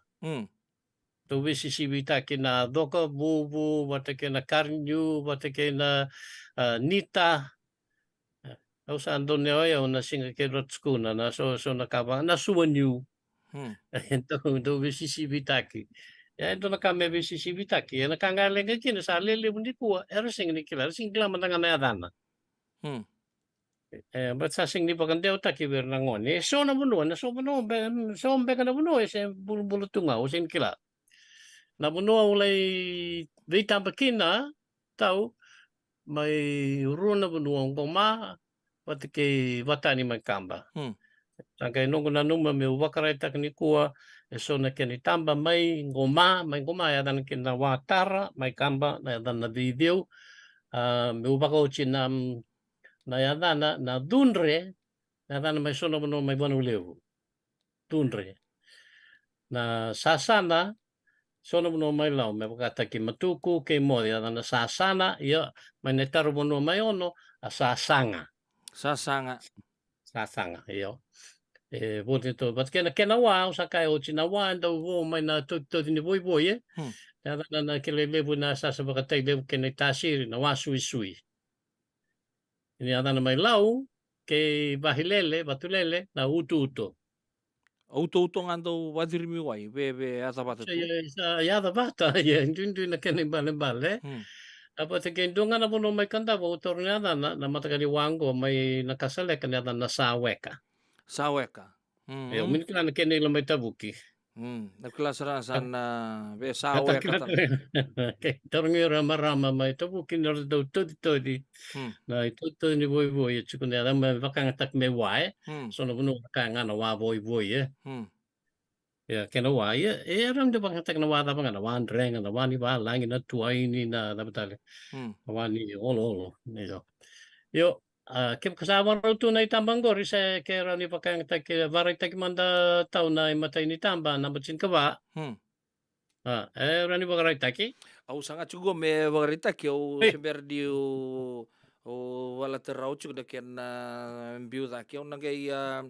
Dau veisisivitaki na coka vuvu, vata kei na kariniu, vata kei na, a, nita. Au sa dau ne o yau na siga kei Ratu Sukuna, na so, so na ka vaka, na suaniu. Dau, dau veisisivitaki. E dua na ka me veisisivitaki. E na ka ga e leqa kina sa lelevu nikua, era sega ni kila, era sega ni kila mada ga na yacana. E, but sa sega ni vakadewataki vei ira na gone. E so na vanua, na so vanua, be-, so beka na vanua, e se bulabula tu ga, au sega ni kila. Na vanua au lai veitaba kina, tau, mai rua na vanua, Qoma, vata kei Vatani mai Kaba. Sa qai noqu nanuma meu vakaraitaka nikua, e so na kena itaba mai Qoma, mai Qoma, e yacana kina na Watara, mai Kaba, na yacana na Veiceu. A, meu vakaoti na, na yacana na Cudre, na yacana mai so na vanua mai Vanua Levu. Cudre. Na Sasana, so na vanua mai Lau, me vakataki Matuku kei Moce, yacana na Sasana, ia, mai na taro vanua mai Ono, a Sasaga. Sasaga. Sasaga, io. E, voti to, vata kei na kena wa, au sa kaya oti na wa, e dau vo mai na totitoci ni voivoi, e. Yacana na kilai levu na sasa vakatai levu kei na itasiri, na wa suisui. Ni yacana mai Lau, kei Vahilele, Vatulele, na utuuto. A utuuto ga dau vacirimi wai, ve, ve yaca vata tu. Sa, sa yaca vata, ia, duidui na kena ibalebale. A vata kei dua ga na vanua mai Kadavu, au taura na yacana, na mataka ni wa qo mai Nakasaleka, na yacana na Saweka. Saweka. Io, mm, mini kila na kena ila mai Tavuki. Mm, na kila sara sa na vei Saweka tale. Kei tarogi ira marama mai Tavuki ni ra dau totitoci. Mm. Na itotitoci ni voivoi e tiko na yacana, me vakayagataki me wa, e. Mm. So na vanua vaka ga na wa voivoi, e. Mm. Ia, kena wa, ia, e rawa ni da vakayagataki na wa cava ga, na wa drega, na wa ni valagi, na tuaini, na cava tale. Mm. Na wa ni oloolo, io. Io, a, kevaka sa vakarau tu na itaba qori, se ke rawa ni vakayagataki, vakaraitaki mada tau na imatai ni taba, naba tinikava. Mm. A, e rawa ni vakaraitaki? Au saga tiko me vakaraitaki, au se bera ni au, au valatara au tiko na kena biu cake, au na qai, a,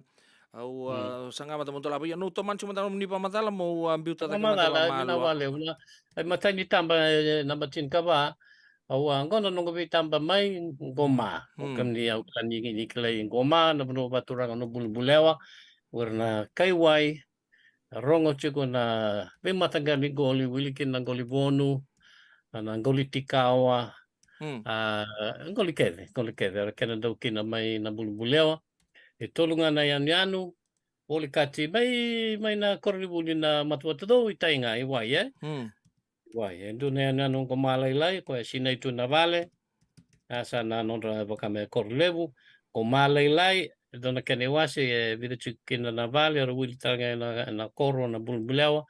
au, a, saga mada mo dolava. Ia, na u tomani tiko mada na nomuni vakamacala mo, a, biuta cake mada vakamalua. Vakamacala, vinaka vakalevu. Na, e, matai ni taba, e, naba tinikava, au a, qo na noqu veitaba mai Qoma. Mm. Kemuni au kila ni, ni kilai Qoma, na vanua vakaturaga na Bulubulewa, o ira na kai wai, rogo tiko na veimataqali qoli, wili kina na qoli Vonu, a, na qoli Tikawa, mm, a, qoli kece, qoli kece, era kena dau kina mai na Bulubulewa. E tolu ga na yanuyanu, volikati mai, mai na koronivuli na Matavatucou i tai ga, i wai, e? Mm. Wai, e dua na yanuyanu Qoma lailai, koya e sinai tu na vale. A, sa na nodra vaka me koro levu, Qoma lailai, e dua na kena iwase, e vica tiko kina na vale, era wili tale ga ena, ena koro na Bulubulewa.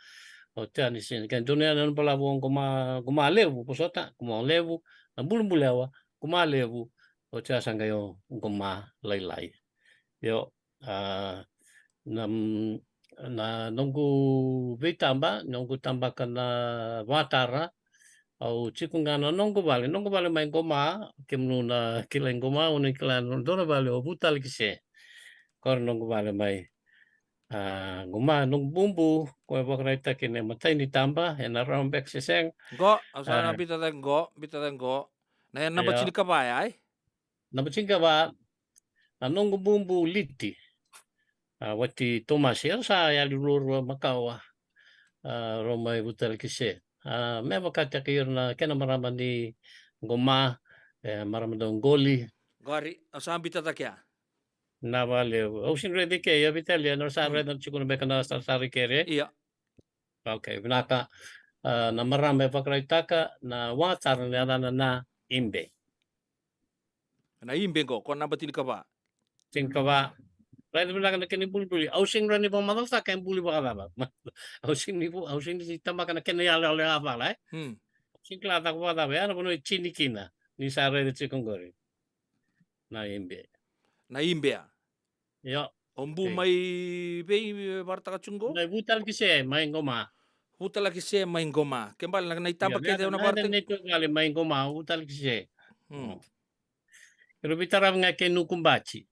Oti ya ni sinai, kena dua na yanuyanu balavu o Qoma, Qoma levu, vosota, Qoma levu, na Bulubulewa, Qoma levu, oti ya sa qai o Qoma lailai. Io, a, na, na noqu veitaba, noqu tabaka na vatara, au tiko ga na noqu vale, noqu vale mai Qoma, kemunu na kilai Qoma, au na kila na dua na vale o Vutalakise. Koya na noqu vale mai, a, Qoma, noqu bubu, koya e vakaraitaki ena imatai ni taba, ena rawa beka se sega. Qo, au sa, a, na biuta cake qo, biuta cake qo. Na, e, naba, io, tinikava ya, e? Naba tinikava, na noqu bubu Liti. A, wati Tomasi, era sa yali ruarua makawa. A, rau mai Vutalakise. A, me vakataki ira na kena marama ni Qoma, e, marama dau qoli. Qori, au sa biuta cake ya. Na vale, au sega ni raica i ke, ia Vitalia, na sa, mm, raica na tiko na beka na sarasara i kere. Ia. Ok, vinaka. A, na marama e vakaraitaka, na watara na yacana na Ibe. Na Ibe qo, ko naba tinikava. Tinikava. Raica vinaka na kena ibulibuli. Au sega ni rawa ni vakamacalataka e buli vakacava. Au sega ni vu-, au sega ni tabaka na kena iyaloyalo yavala, e? Hmm. Au sega ni kila cava vakacava. Ya na vanua e tini kina. Ni sa raica tiko qori. Na Ibe. Na Ibe, a? Io. O bu mai vei, e vakaraitaka tiko qo? Mai Vutalakise, mai Qoma. Vutalakise, mai Qoma. Kena ibalebale na, na itaba kece na, na, na vale mai Qoma, Vutalakise. Hmm. Hmm. Era veitaravi ga kei Nukubati.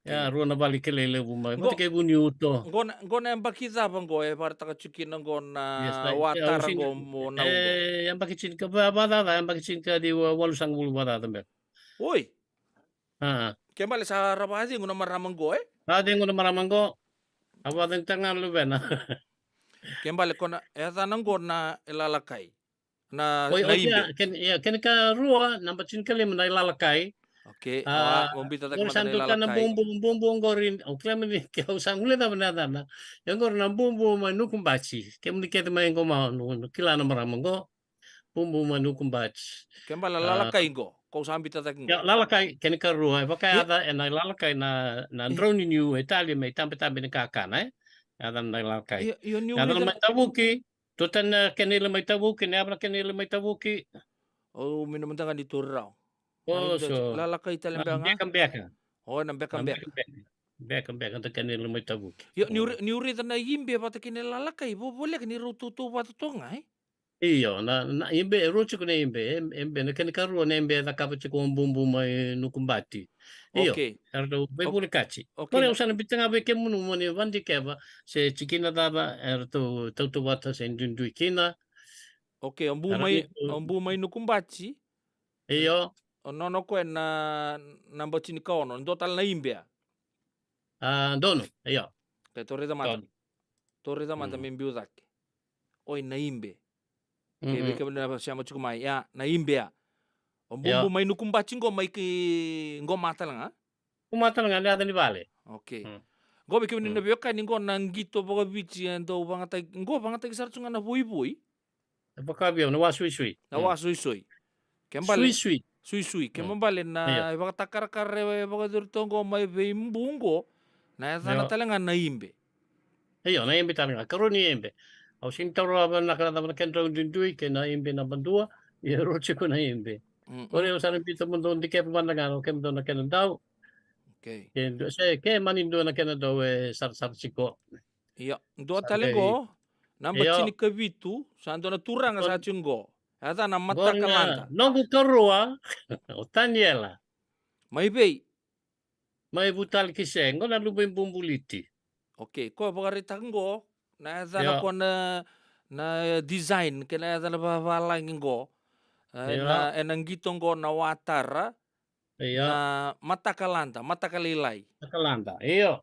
Ya, rua na vale kilai levu mai. Qo, vata kei Vuniuto. Qo na, qo na yabaki cava qo e vakaraitaka tiko kina qo na, yes, na, e, watara qo mo na, e, qo? Yabaki tini ka va, vakacaca, yabaki tini ka ciwa, walusagavulu vakacaca beka. Oi. A. Kena ibalebale sa ra vakacegu na marama qo, e? Vakacegu na marama qo. A vakacegu tale ga na luvena. Kena ibalebale ko na, e yacana qo na Ilalakai. Na, oi, na oti ya, Ibe. Kena, ia, kena ikarua, naba tinikalima na Ilalakai. Okay. A, a, mo biuta cake mada na Ilalakai. Qori sa dua tale na bubu, bubu qori, au kila mani, ke au sa guilecava na yacana. Ia qori na bubu mai Nukubati. Kemuni kece mai Qoma, nu, nu kila na marama qo. Bubu mai Nukubati. Kena ibalebale, a, Lalakai qo, ko sa biuta cake qo. Ia, Lalakai, kena ikarua, e vakayaca, ia, ena Ilalakai na, na, ia, drauniniu e tali mai tabetabe ni kakana, e? Yacana na Ilalakai. Ia, ia, niu raica na mai Tavuki, tu tani na kena ila mai Tavuki, na yava na kena ila mai Tavuki. O, mina mada ga ni tori rawa. O, so. Lalakai tale beka ga? Bekabeka. O, na bekabeka. Bekabeka. Bekabeka na kena ila mai Tavuki. Ia, niu rai-, niu raica na Ibe vata kei na Lalakai, vo-, voleka ni rau tautauvata toka ga, e? Io, na, na Ibe, e rua tiko na Ibe, e, Ibe, na kena ikarua na Ibe e cakava tiko o bubu mai Nukubati. Io, okay. Eratou veivolekati. O-, okay. Qori au sa na biuta ga vei kemunu mo ni vakadikeva se tikina cava eratou tautauvata se duidui kina. Okay, o bu mai, o bu mai Nukubati. Io. O nona o koya na, naba tinikaono, dua tale na Ibe, a? A, donu, io. Ke tou raica mada. Donu. Tou raica mada, mm, me biu cake. Oi, na Ibe. Kei vei kemuni na sema tiko mai, ia, na ibe ya. O bubu mai Nukubati qo mai ki qo matala ga? Qo matala ga na yaca ni vale. Okay. Qo vei kemuni na veiwekani qo na qito vakaviti e dau vagataki, qo vagataki sara tu ga na voivoi. E vakavia, na wa suisui. Na wa suisui. Ke bale. Suisui. Suisui. Ke bale na vakatakarakara e vakacuri toqo mai vei bu qo. Na yacana tale ga na ibe. Io, na ibe tale ga. Karua ni ibe. Au sini taura vinaka na cava na kena drau duidui, ke na ibe na badua. Ia rua tiko na ibe. Ori au sa na bita mo dou dikevi mada ga, o kemudou na kena dau. Okay. Ke dua, se ke mani dua na kena dau e sarasara tiko. Io, dua tale qo, naba tinikavitu, sa dua na turaga sa tiko qo. Yacana Mataka Lada. Noqu karua, o Taniela. Mai vei? Mai Vutalikise, qo na luve i Bubuliti. Okay, ko vakaraitaka qo, na yacana ko na, na design, ke na yacana vavalagi qo. E, na, e na qito qo na watara, Io. Na mataka lada, mataka lailai. Mataka lada, io.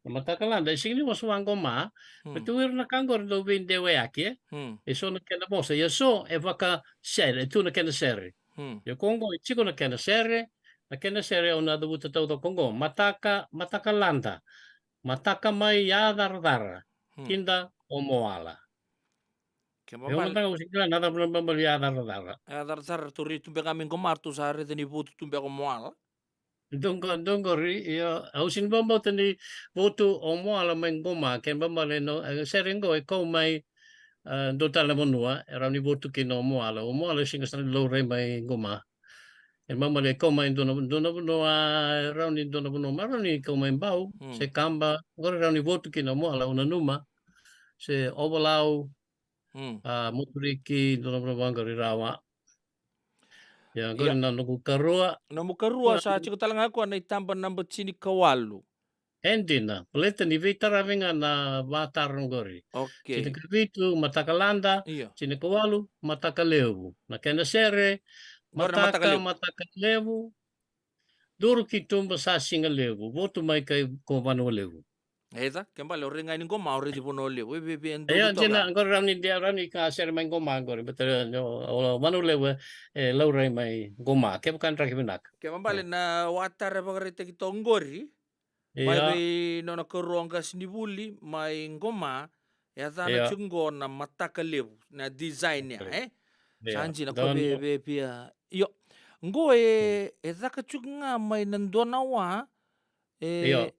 Na mataka lada, e sega ni vosa vaqoma, baleta o ira na ka qori dau veideweyaki, e. E so na kena vosa, ia so e vakasere, e tu na kena sere. Ia ko qo e tiko na kena sere, na kena sere au na cavuta taucoko qo, mataka, mataka lada, mataka mai Yacaracara, kida o Moala. Kena ibalebale, au sega ni kila na cava na ibalebale Yacaracara. Yacaracara, ratou raica tu beka mai qoma, ratou sa raica ni votu tu beka o Moala. Dua qo, dua qori, io, au sega ni vakabauta ni votu o Moala mai qoma, kena ibalebale na, e, sere qo e kau mai, e, dua tale na vanua e rawa ni votu kina o Moala. O Moala e sega sara ni laurai mai qoma. E ibalebale e kau mai dua na, dua na vanua, e rawa ni dua na vanua, ma rawa ni kau mai Bau, se Kaba, qori e rawa ni votu kina o Moala, au nanuma. Se Ovalau, a, Moturiki, dua na vanua vaqori rawa. Ia, qori na noqu karua. Nomu karua sa tiko tale ga koya na itaba naba tinikawalu. E dina, baleta ni veitaravi ga na vatara qori. Okay. Tinikavitu, mataka lada, tinikawalu, mataka levu. Na kena sere, mataka, mataka levu. Duru ki tuba sa siga levu, votu mai kai ko Vanua Levu. Eda, kena ibalebale o rai ga ni qoma, o rai ni Vanua Levu, e veve e duru toka. Io, dina, qori rawa ni de, rawa ni ka sere mai qoma, qori, baleta o, o Vanua Levu e laurai mai qoma, kevaka draki vinaka. Kena ibalebale na watara e vakaraitaki toka qori, mai vei nona karua o qasenivuli, mai qoma, e yacana tiko qo na mataka levu, na design ya, e? Sa dina ko veve pia. Io, qo e, e caka tiko ga mai na dua na wa, e,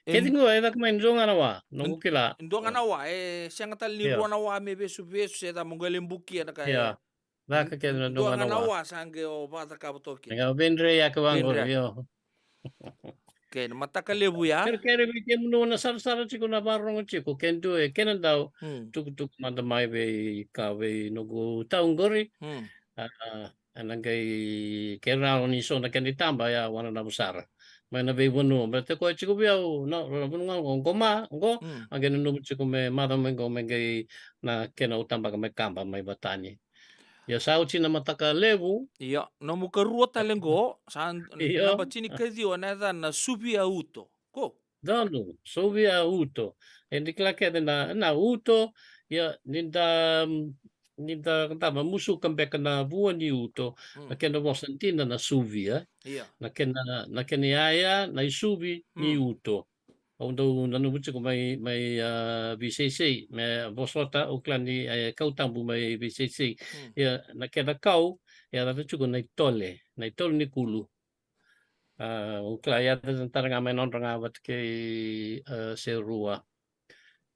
kece qo e caka mai na dua ga na wa, noqu kila. Dua ga na wa, e sega tale ni rua na wa me vesuvesu, se cava mo qai lai bukia na ka, e. Caka kece na dua ga na wa. Dua ga na wa sa qai o vakacakava toka kina. Io, veidrei yake vaqori, io. Kei na mataka levu ya. Kerekere vei kemudou na sarasara tiko na vakarorogo tiko, ke dua e kena dau, tukutuku mada mai vei ka vei noqu tau qori. A, a, ena qai, ke rawa ni so na kena itaba ya, au na nanuma sara. Mai na veivanua, baleta koya tiko vei au, na, na vanua qo, qoma, qo, a qai nanuma tiko me maca mai qo, me qai na kena au tabaka mai Kaba, mai Vatani. Ia sa oti na mataka levu. Ia, nomu karua tale qo, sa n-, naba tinikaciwa na yacana Suvia Uto. Ko? Donu, Suvia Uto. E ni kila kece na, na uto, ia, ni da, ni da, da ma musuka beka na vua ni uto, na kena vosa dina na suvia. Ia. Na kena, na kena iyaya, na isuvi ni uto. Au dau nanuma tiko mai, mai, a, Viseisei, me vosota, au kila ni, e, Kautabu mai Viseisei. Ia, na kena kau, e yaca tiko na itole, na itole ni kulu. A, au kila, e yaca tale ga mai nodra ga vata kei, a, Serua.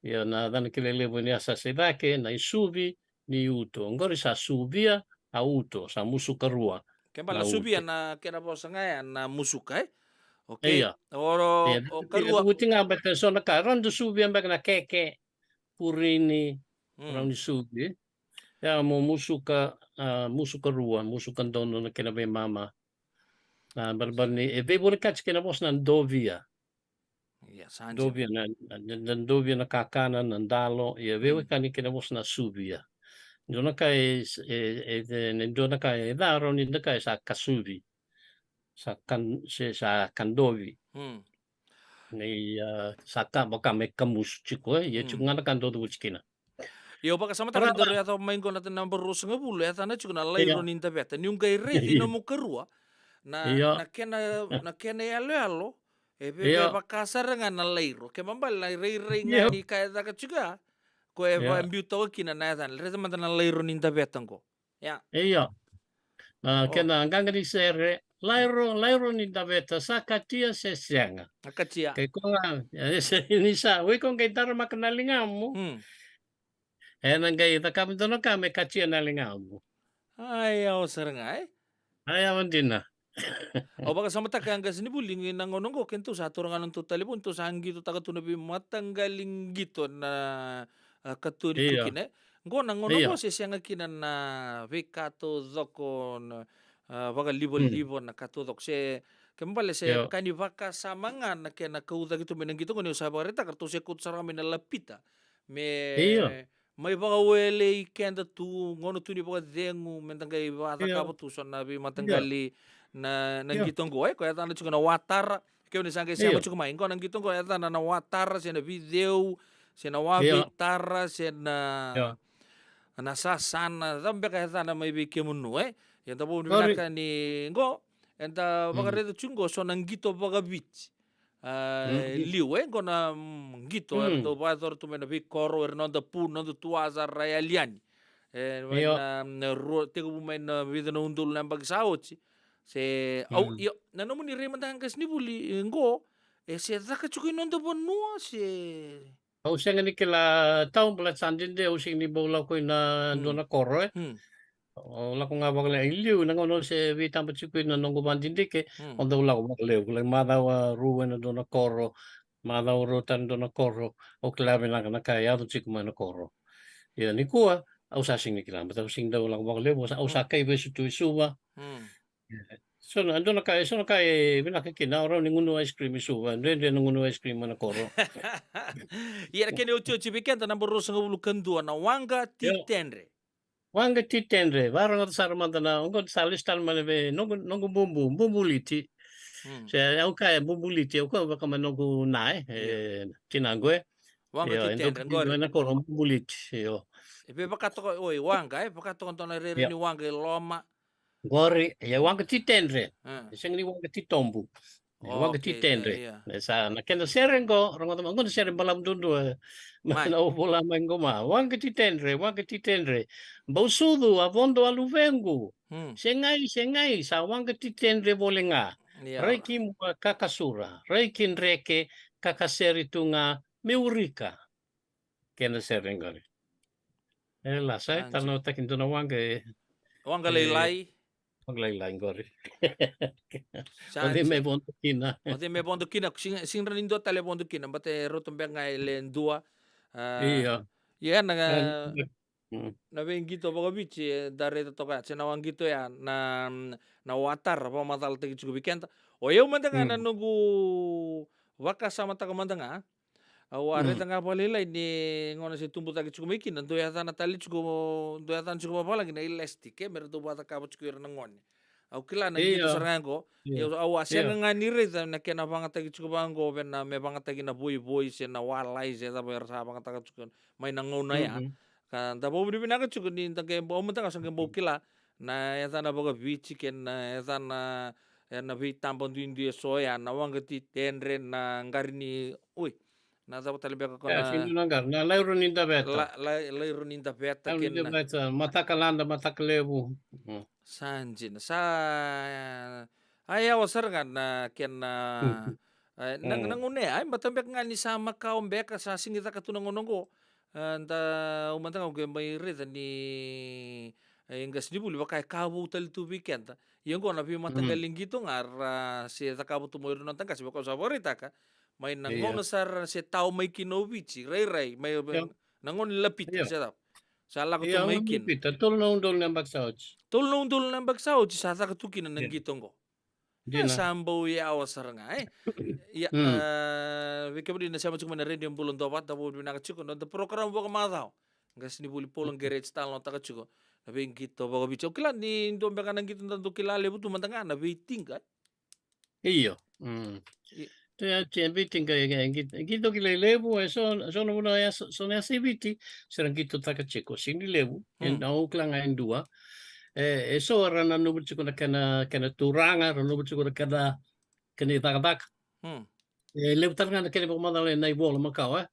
Ia, na yacana kilai levu ni yasa se cake, na isuvi, ni uto. Qori sa suvia, a uto, sa musuka rua. Kena ibalebale na suvia uto. Na kena vosa ga ya na musuka, e? Okay. Ia. O, o, ia, o karua. Ia, oti ga beka so na ka, rawa ni da suvia beka na keke, purini, rawa ni suvi. Ia, mo musuka, a, musuka rua, musuka donu na kena veimama. A, ibalebale ni, e veivolekati kena vosa na dovia. Ia, sa dina. Dovia na, na, na, na dovia na kakana, na dalo, ia veiwekani kena vosa na suvia. Dua na ka e, e, e, e, dua na ka e ca, rawa ni da kaya sa kasuvi. Sa kan-, se sa kadovi. Ni, a, sa ka, vaka me kamusu tiko, e, ia tiko ga na ka dau cavuti kina. Io, vakasamataka ni daru yacova mai qo na naba ruasagavulu, e yacana tiko na Lairo ni Daveta. Niu qai raici na nomu karua, na, na kena, na kena yaloyalo, e veve vaka sara ga na lairo. Ke mabale na rairai ga ni ka e caka tiko ya, ko e vabiu toka kina na yacana. Raica mada na Lairo ni Daveta qo. Ia. Io. A, kena qaqa ni sere, Lairo, Lairo ni Daveta, sa katia se sega. A katia. Ke ko ga, e, se, ni sa, o iko qai daramaka na ligamu. E na qai cakava dua na ka me katia na ligamu. Ai, yawa sara ga, e? Ai, yawa dina. Au vakasamataka, qasenivuli, ni na gauna oqo keitou sa taura ga na nodatou talevoni, tou sa qitotaka tu na veimataqali qito na, a, katoni tu kina, e? Qo na gauna oqo se sega kina na veika taucoko na, a, vakalivaliva na ka taucoko. Se, ke mabale se ka ni vakasama ga na kena kaucaki tu mai na qito oqo, niu sa vakaraitaka, ratou se kauta sara ga mai na lapita. Me mai vakawelei keda tu, gauna tu ni vakacegu, meda qai vakacakava tu so na veimataqali na, na qito oqo, e, ko yacana tiko na watara, ke o ni sa qai sema tiko mai. Qo na qito oqo, e yacana na watara, se na viceu, se na waveitara, se na, na sasana, cava beka e yacana mai vei kemunu, e? Ia da vakavinaka ni qo, eda vakaraica tiko qo, so na qito vakaviti. A, liu, e, qo na, mm, qito, era dau vakayacora tu mai na veikoro, era noda pu, noda tuasa ra yali yani. E, mai na, na rua, tekivu mai na vica na udolu na yabaki sa oti. Se, au, io, na nomuni rai mada qasenivuli, e, qo, e se caka tiko i noda vanua, se. Au sega ni kila, tau bala sa dede, au sega ni bau lako i na dua na koro, e. Au lako ga vakalailai, i liu, na gauna au se veitaba tiko ina noqu vadidike, au dau lako vakalevu, like macawa rua ena dua na koro, macawa rua tale dua na koro, au kila vinaka na ka e yaco tiko mai na koro. Ia nikua, au sa sega ni kila, but au sega ni dau lako vakalevu, au sa, au sa kai vesu tu i Suva. So na, dua na ka, so na ka e vinaka kina, au rawa ni gunu ice cream i Suva, dredre na gunu ice cream mai na koro. Ia na kena iotioti vei keda, naba ruasagavulu ka dua, na waqa titedre. Waqa titedre, vakarogota sara mada na, oqo sa lesu tale mai na vei, noqu, noqu bubu, bubuliti. Se au kaya bubuliti, au kaya vaka mai noqu na, e, e, tinaqu, e. Waqa titedre, qori. Ena koro bubuliti, io. E vei vakatoka, oi, waqa, e, vakatoka dua na rere ni waqa i loma. Qori, e waqa titedre. E sega ni waqa titobu. E waqa titedre. E sa, na kena sere qo, rogoca mai, qo na sere balavu duadua, e. Mai. Na au vola mai qo ma, waqa titedre, waqa titedre. Bau sucu, a vodo a luvequ. Segai, segai, sa waqa titedre voli ga. Rai ki mua ka kasura, rai ki dreke ka kasere tu ga me urika. Kena sere qori. E la, sa e talanoataki dua na waqa, e. Waqa lailai. Waqa lailai qori. O cei me vodo kina? O cei me vodo kina? Sega, sega ni dua tale e vodo kina, but e rauta beka ga e le dua. A, ia. Ia na, na veiqito vakaviti, e, da raica toka ya, se na waqa qito ya, na, na watara vakamacalataki tiko vei keda. O yau mada ga na noqu vakasamataka mada ga. Au a raica ga vakalailai ni gauna se tubu cake tiko mai kina, dau yacana tale tiko, dau yacana tiko vakavalagi na elastic, e, me ra dau vakacakava tiko ira na gone. Au kila na qito sara ga qo. Au a sega ga ni raica na kena vagataki tiko vaqo, vei na me vagataki na voivoi se na walai se cava era sa vagataka tiko mai na gauna ya. Ka da vakavinavinaka tiko ni da qai bau, au mada ga sa qai bau kila na yacana vakaviti kei na yacana ena veitaba duidui eso ya, na waqa titedre, na qari ni, oi, na cava tale beka ko na, na lairo ni daveta. La, la, lairo ni daveta kei na mataka lada, mataka levu. Sa dina, sa, a, yawa sara ga na kena, e, na, na gauna ya, e, baleta beka ga ni sa makawa beka, sa sega ni caka tu na gauna oqo. E, da, au mada ga au qai mai raica ni, e, qasenivuli vaka e ka vou tale tu vei keda. Ia oqo na veimataqali qito ga ra se cakava tu mai ira na noda qase, vaka au sa vakaraitaka. Mai na gauna sara se tao mai kina o Viti, rairai, mai na gauna ni lapita se cava. Sa lako tu mai kina. Tolu na udolu na yabaki sa oti. Tolu na udolu na yabaki sa oti sa caka tu kina na qito oqo. E sa bau yawa sara ga, e. Ia, e, vei kemuni na sema tiko mai na Radio Bula Duavata, da vakavinavinaka tiko, noda program vakamacawa. Qasenivuli Paula Gereti talanoataka tiko na veiqito vakaviti. Au kila ni dua beka na qito da dau kila levu tu mada ga na veitiqa. Io. I, Ia, e vei tiqa e, e qito, qito kilai levu, e so, so na vanua e so, so na yasa i Viti, se ra qitotaka tiko, sega ni levu, e, hmm, au kila ga e dua. E, e so era nanuma tiko na kena, kena turaga, ra nanuma tiko na kena, kena icakacaka. Hmm. E levu tale ga na kena vakamacala ena ivola makawa, e.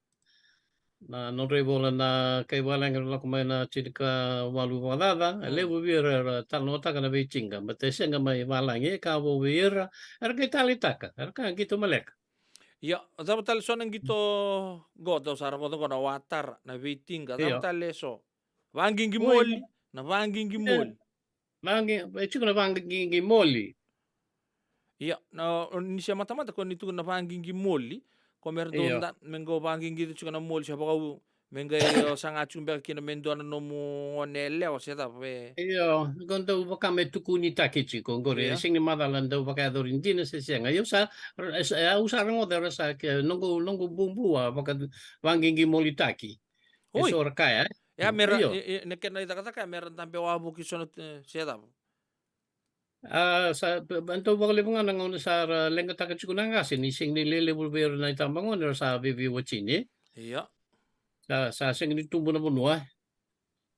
Na nodra ivola na kai valagi era lako mai na tinikawalu vakacaca, e, mm, levu vei ira era talanoataka na veitiqa, baleta e sega mai valagi, e ka vou vei ira, era qai taleitaka, era ka qito maleka. Ia, cava tale so na qito qo, dau sa rogoca qo na watara, na veitiqa, cava, io, tale so? Vaqiqi, oi, moli, na vaqiqi, io, moli. Vaqi-, e tiko na vaqiqi moli. Ia, na, o ni se matamata ko ni tukuna na vaqiqi moli, ko me ra dau, io, da, me qo vaqiqi tiko na moli, se vakau, me qai o saga tiko beka kina me dua na nomu gone yalewa, se cava, e. Io, qo dau vaka me tukunitaki tiko, qori, ia, e sega ni macala dau vakayacori dina se sega. Io sa, e, au sa rogoca era sa ke, noqu, noqu bubu a vaka vaqiqi molitaki. E, oi, so ra kaya, e? Ia, me ra, io, e, e, na kena icakacaka, me ra dabe wavoki so na, e, se cava? A, sa, b-, b-, dau vakalevu ga na gauna sa ra leqataka tiko na qase, ni sega ni lelevu vei ira na itabagone, era sa veiwatini. Ia. Sa, sa sega ni tubu na vanua.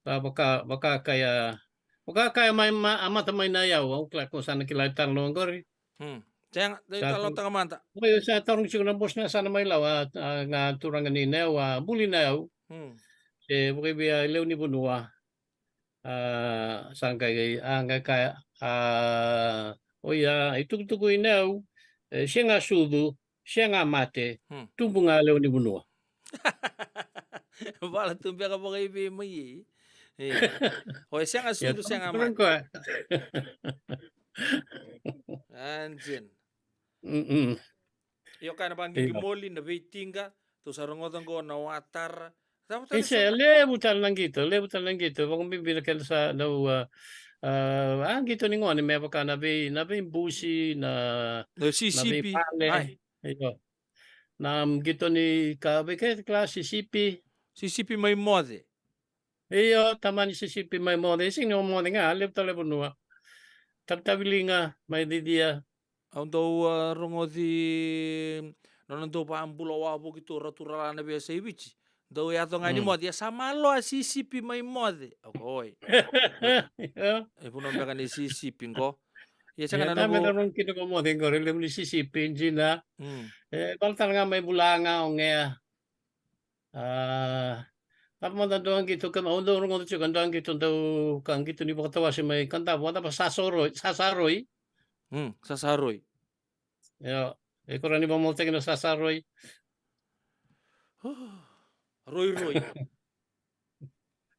Sa vaka, vaka kaya, vaka kaya mai ma-, a mata mai na yau, au kila ko sa na kila tale na qori. Hmm. Sega, dau sa talanoataka mada. Oi, sa tarogi tiko na bosi na yasana mai Lau, a, a, ga turaga ni Nau, a buli na yau. Hmm. Se vakaivei a lewe ni vanua. A, sa qai, a, qai kaya, a, oia, itukutuku i Nau, e, sega sucu, sega mate, hmm, tubu ga lewe ni vanua. Vala tu beka vakaivei mai ei. E. Oi, sega, ia, sucu, sega mate. Koya. Anjin. Mm-mm. Io, kaya na vaqiqi, io, moli, na veitiqa, tou sa rogoca qo na watara. Cava tale, ise, so na levu tale na qito, levu tale na qito, vakabibi na kena sa dau, a, a, a qito ni gone me vaka na vei, na veibusi, na, na sisipi, na veivale. Ai. Io. Na qito ni ka vei keda kila sisipi. Sisipi mai moce. Io, tamani sisipi mai moce, e sega ni o moce ga, levu tale vanua. Tavitavi liga mai cicia. Au dau, a, rogoci nona dau vakabula wavoki tu o Ratu Rala na veiyasai Viti. Dau yaco ga ni, mm, moce, ia sa malo a sisipi mai moce. Au kaya, oi. Io. E vanua beka ni sisipi qo. Ia sega, ia, na, na noqu, me na rogo kina ko moce qori, levu ni sisipi, dina. Mm. E, vala tale ga mai bula ga o gea. A, cava mada dua qito ka, au dau rogoca tiko dua qito dau ka qito ni vakatawase mai Kadavu, a cava, Sasaroi, Sasaroi. Mm, Sasaroi. Io, e kora ni vakamalotaki na Sasaroi. Roiroi.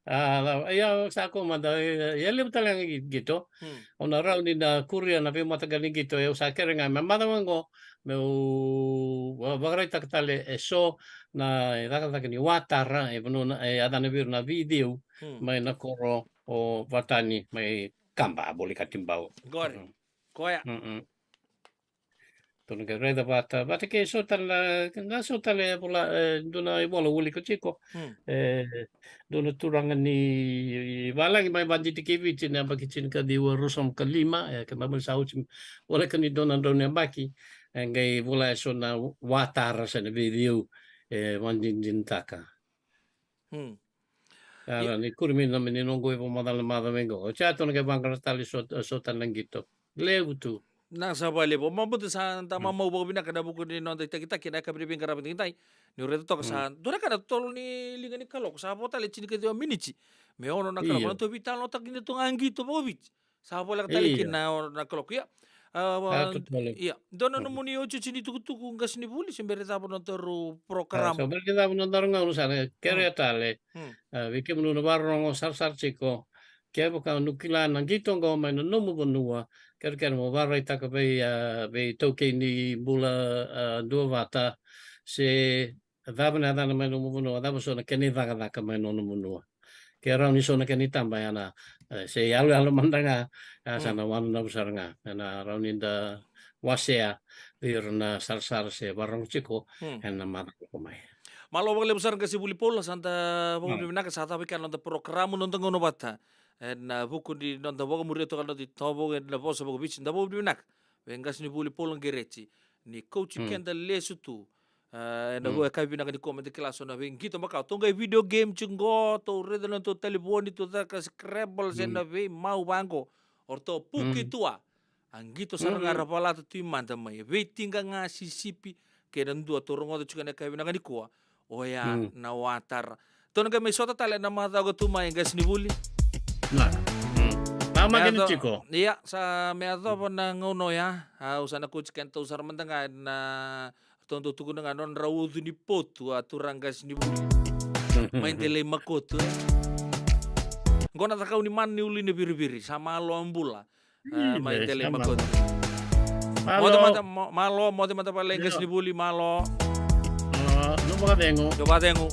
A, cava, ia, sa ko mada, ia, ia levu tale ga qi-, qito. Hmm. Au na rawa ni na kuria na veimataqali qito, e, au sa kere ga me macawa qo, meu va-, vakaraitaka tale e so na, e, cakacaka ni watara, e vanua na, e, yacana vei ira na Viti, hmm, mai na koro o Vatani, mai Kaba, Volekatibau. Qori. Mm. Koya. Mm-mm. Tou na qai raica vata, vata kei so tale na, na so tale e vola, e, dua na ivola wilika tiko. Hmm. E, dua na turaga ni valagi mai vadidike Viti na yabaki tinikaciwa ruasagavulu ka lima, e, ke mamali sa oti voleka ni dua na drau na yabaki, e, qai vola e so na watara se na veiciu, e, vadinadinataka. Hmm. Ia, ia, na ikuri mai na, mai ni noqu ivakamacala na macawa qo. Oti ya tou na qai vaqara tale so, so tale na qito. Levu tu. Na sa vakalevu. Mabuta sa da, hmm, mamau vakavinaka ena vuku ni noda itakitaki ena yakavi ni veiqaravi edaidai. Niu raica toka sa, hmm, dua na ka na totolo ni liga ni kaloko. Sa vo tale tinikaciwa miniti me ono na kaloko. Io. Na tou veitalanoataka kina tu ga qito vakaviti. Sa voleka tale, io, kina na, na kaloko. Ia. A, a, totolo. Ia. Dua na, mm, nomuni iotioti ni tukutuku qasenivuli, se bera ni cava na nodaru, a, porokaramu. Sa bera ni cava na nodaru gauna sa na kerea, mm, tale. Mm. A, vei kemuni na vakarorogo sarasara tiko. Kevaka o ni kila na qito qo mai na nomu vanua, kerekere mo vakaraitaka vei, a, vei taukei ni bula, a, duavata, se cava na yacana mai nomu vanua, cava so na kena icakacaka mai nomu vanua. Ke rawa ni so na kena itaba ya na, e, se yaloyalo mada ga, a, sa, mm, na wananavu sara ga. Ena rawa ni da wasea vei ira na sarasara se vakarorogo tiko, mm, ena macawa qo mai. Malo vakalevu sara qasenivuli Paula, sa da vakavinavinaka, mm, sa cava kina na noda porokaramu, noda gauna vata. Ena vuku ni noda vakamuria toka na noda itovo ena vosa vakaviti, da vakavinavinaka vei qasenivuli Paula Qereti. ni kauti keda lesu tu. A, ena rua e ka vinaka ni kua me da kila so na veiqito makawa. Tou qai video game tiko qo, tou raica na tou talevoni, tou caka Scrabble, se na veimau vaqo. O ratou puki tu a. A qito sara ga ra valata tu i mada mai. Veitiqa ga sisipi, kei na dua tou rogoca tiko ena ka vinaka ni kua. Oya na watara. Tou na qai mai sota tale na macawa ka tu mai, qase ni vuli. Na. Na makeni tiko. Ia, sa me yacova na gauna oya. Au sa na kauti kedatou sara mada ga na ratou dau tukuna ga nodra ucu ni potu a turaga qase ni vuli. Mai Delai Makotu, e. Qo na cakau ni mana ni ulu ina viriviri, sa malo a bula. A, mai Delai Makotu. Malo. Moce mada, mo-, malo, moce mada vale qase ni vuli, malo. Malo, no vakacegu. No vakacegu.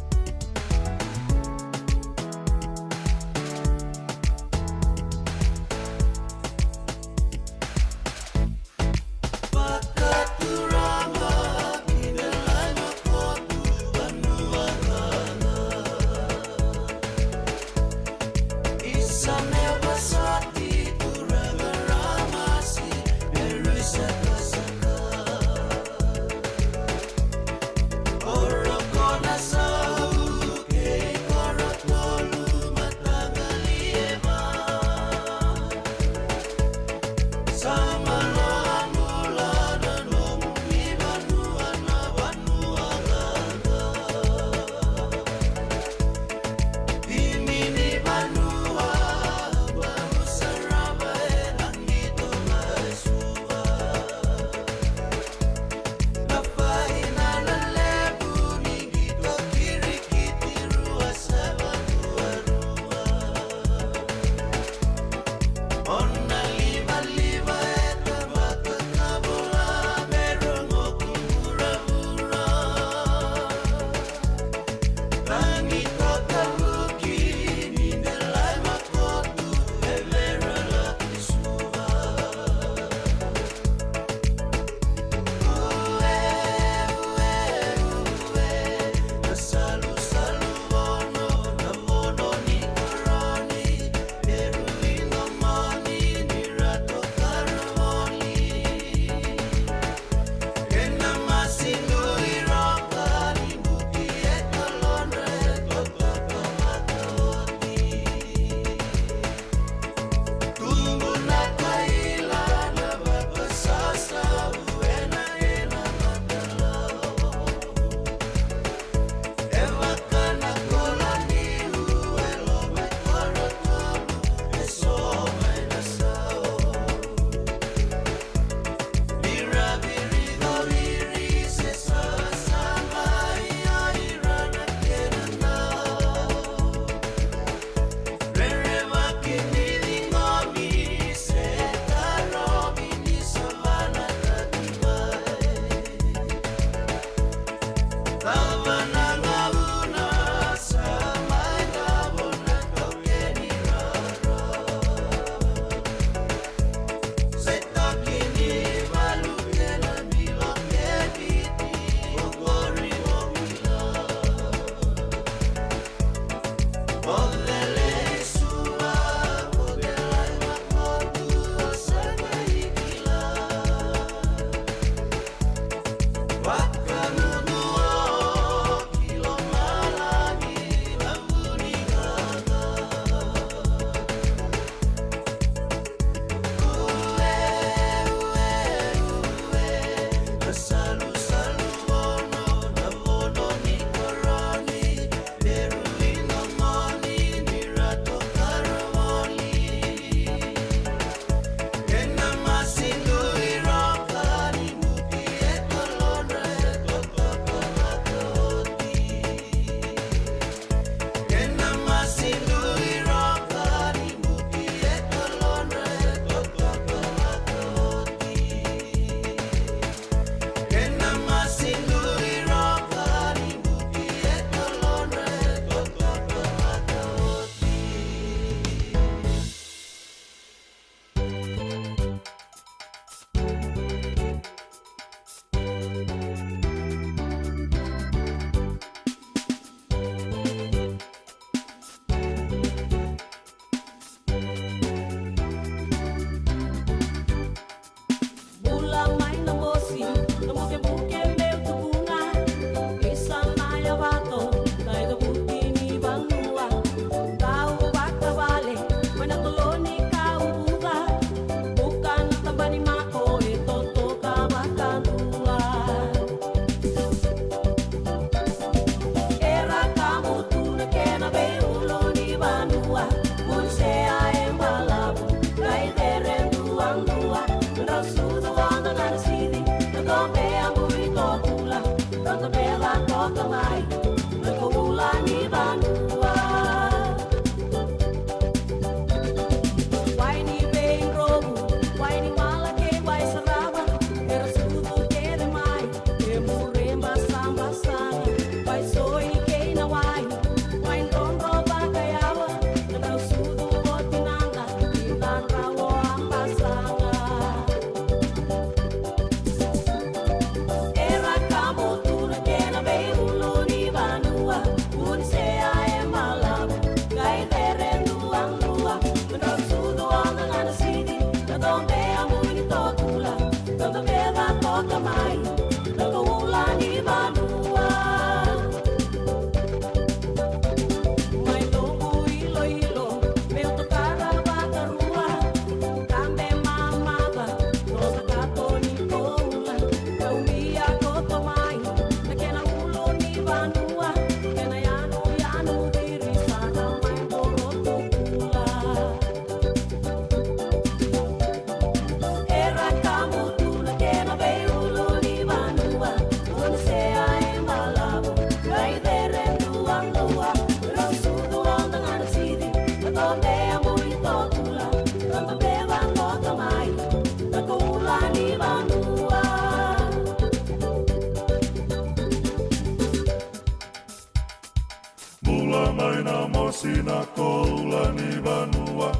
Sina koula ni vanua,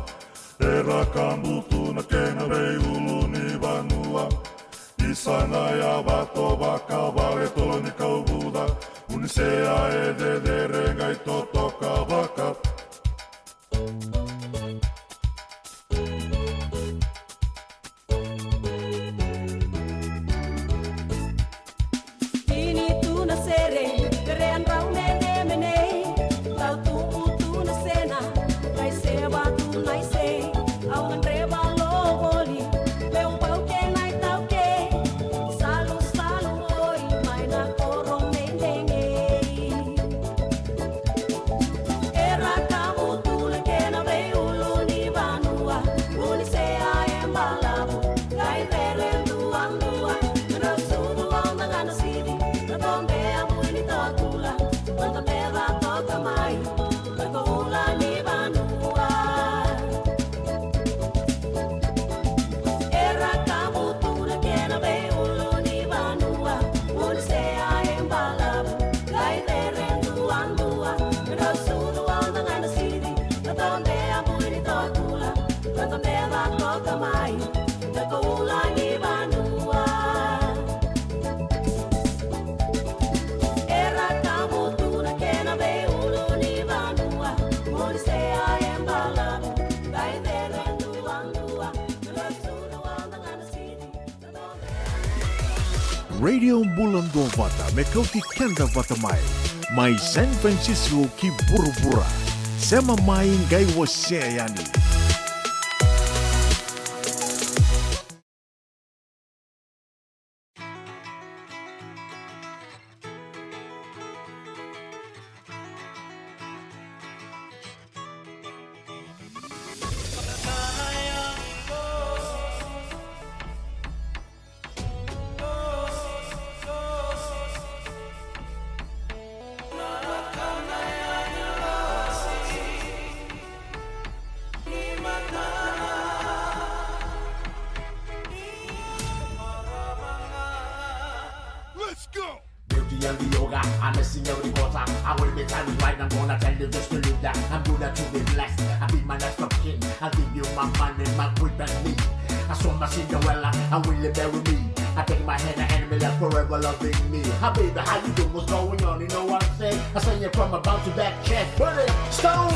era kabutu na kena veiulu ni vanua. Isa na yavato vakavale tolo ni kauvuca, unisea e cecere qai totoka vaka. Ini tu na sere, sere a drau menemene. Tau tubu tu na sena, kai se vatu nai se. Au gadreva lo voli, meu bau ke nai tau ke. Salu, salu oi, mai na koro menemene. Era kabutu na kena veiulu ni vanua, unisea e balavu, kai rere duadua, na sucu au na gana sidi, na tobe a bui ni toa kula, na tobe ra toka mai, na koula ni vanua. Era kabutu na kena veiulu ni vanua, unisea e balavu, kai rere duadua, na sucu au na gana sidi, na tobe a bui ni toa kula, na tobe ra toka mai, na koula ni vanua. Era kabutu na kena veiulu ni vanua, unisea e balavu, kai rere duadua, na sucu au na gana sidi. Radio Bula Duavata, me kauti keda vata mai. Mai San Francisco ki vuravura. Sema mai qai wasea yani. Let's go! Beauty and the yoga, I'm missing every quarter. I will be timeless right, I'm gonna tell you just believe that. I'm good at to be blessed. I be my next of kin. I'll give you my money, my whip and me. I saw my Cinderella, I will bury me. I take my hand and enemy left forever loving me. Habibi, how you doing? What's going on? You know what I'm saying? I send you from a bounce back check. Put it, stone.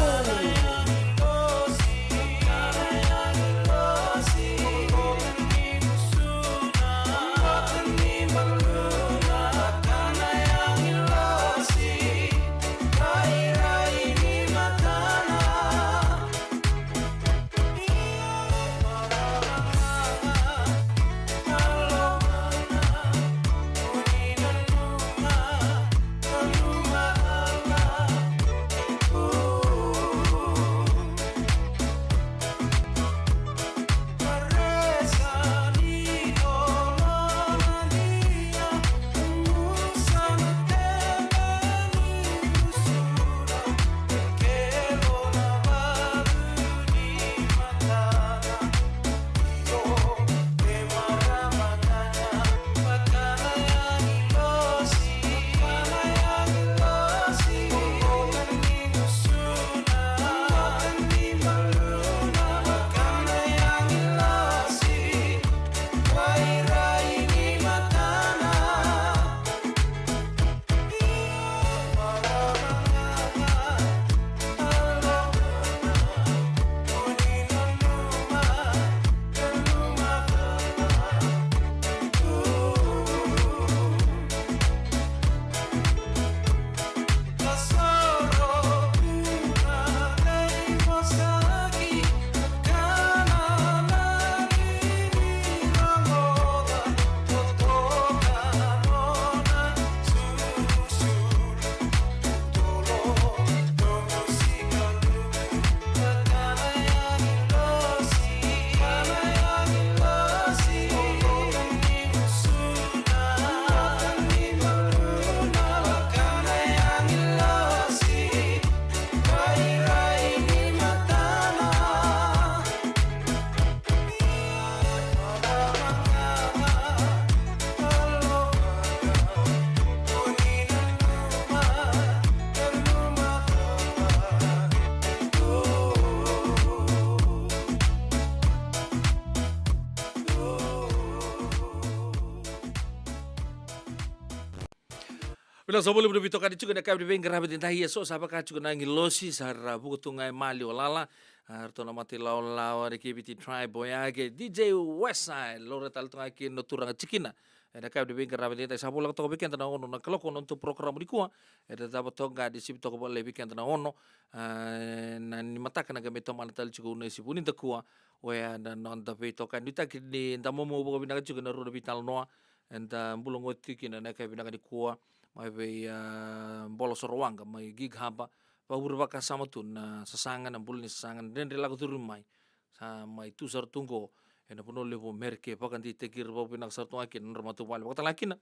Vinaka sa voli vuna veitokani tiko na kavi ni veiqaravi dai, e so sa vaka tiko na agilosi sa ra vuka tu ga e maliwa lala. A, ratou na mata ilawalawa na K B T Tribe, oya ke D J Westside, lora tale toka kina na turaga tikina. E na kavi ni veiqaravi dai sa volaka toka vei keda na ono na kaloko na nodatou porokaramu nikua. E na cava toka ga ni sivi toka vale vei keda na ono. A, na ni mataka na qai mai tomana tale tiko na sivu ni dakua. Oya na noda veitokani, nuitaki ni da momo vakavinaka tiko na rua na veitalanoa. Eda bula goti tiko kina na yakavi vinaka nikua mai vei, a, Bola Sorowaqa mai Gig Harbour. Vakavure vakasama tu na sasaga, na bula ni sasaga, na dredre lako curu mai. Sa mai tu sara tu qo e na vanua levu Merika, vakadeitaki ira vakavinaka sara tu ga kina na nodra matavuvale. Vakatale ga kina,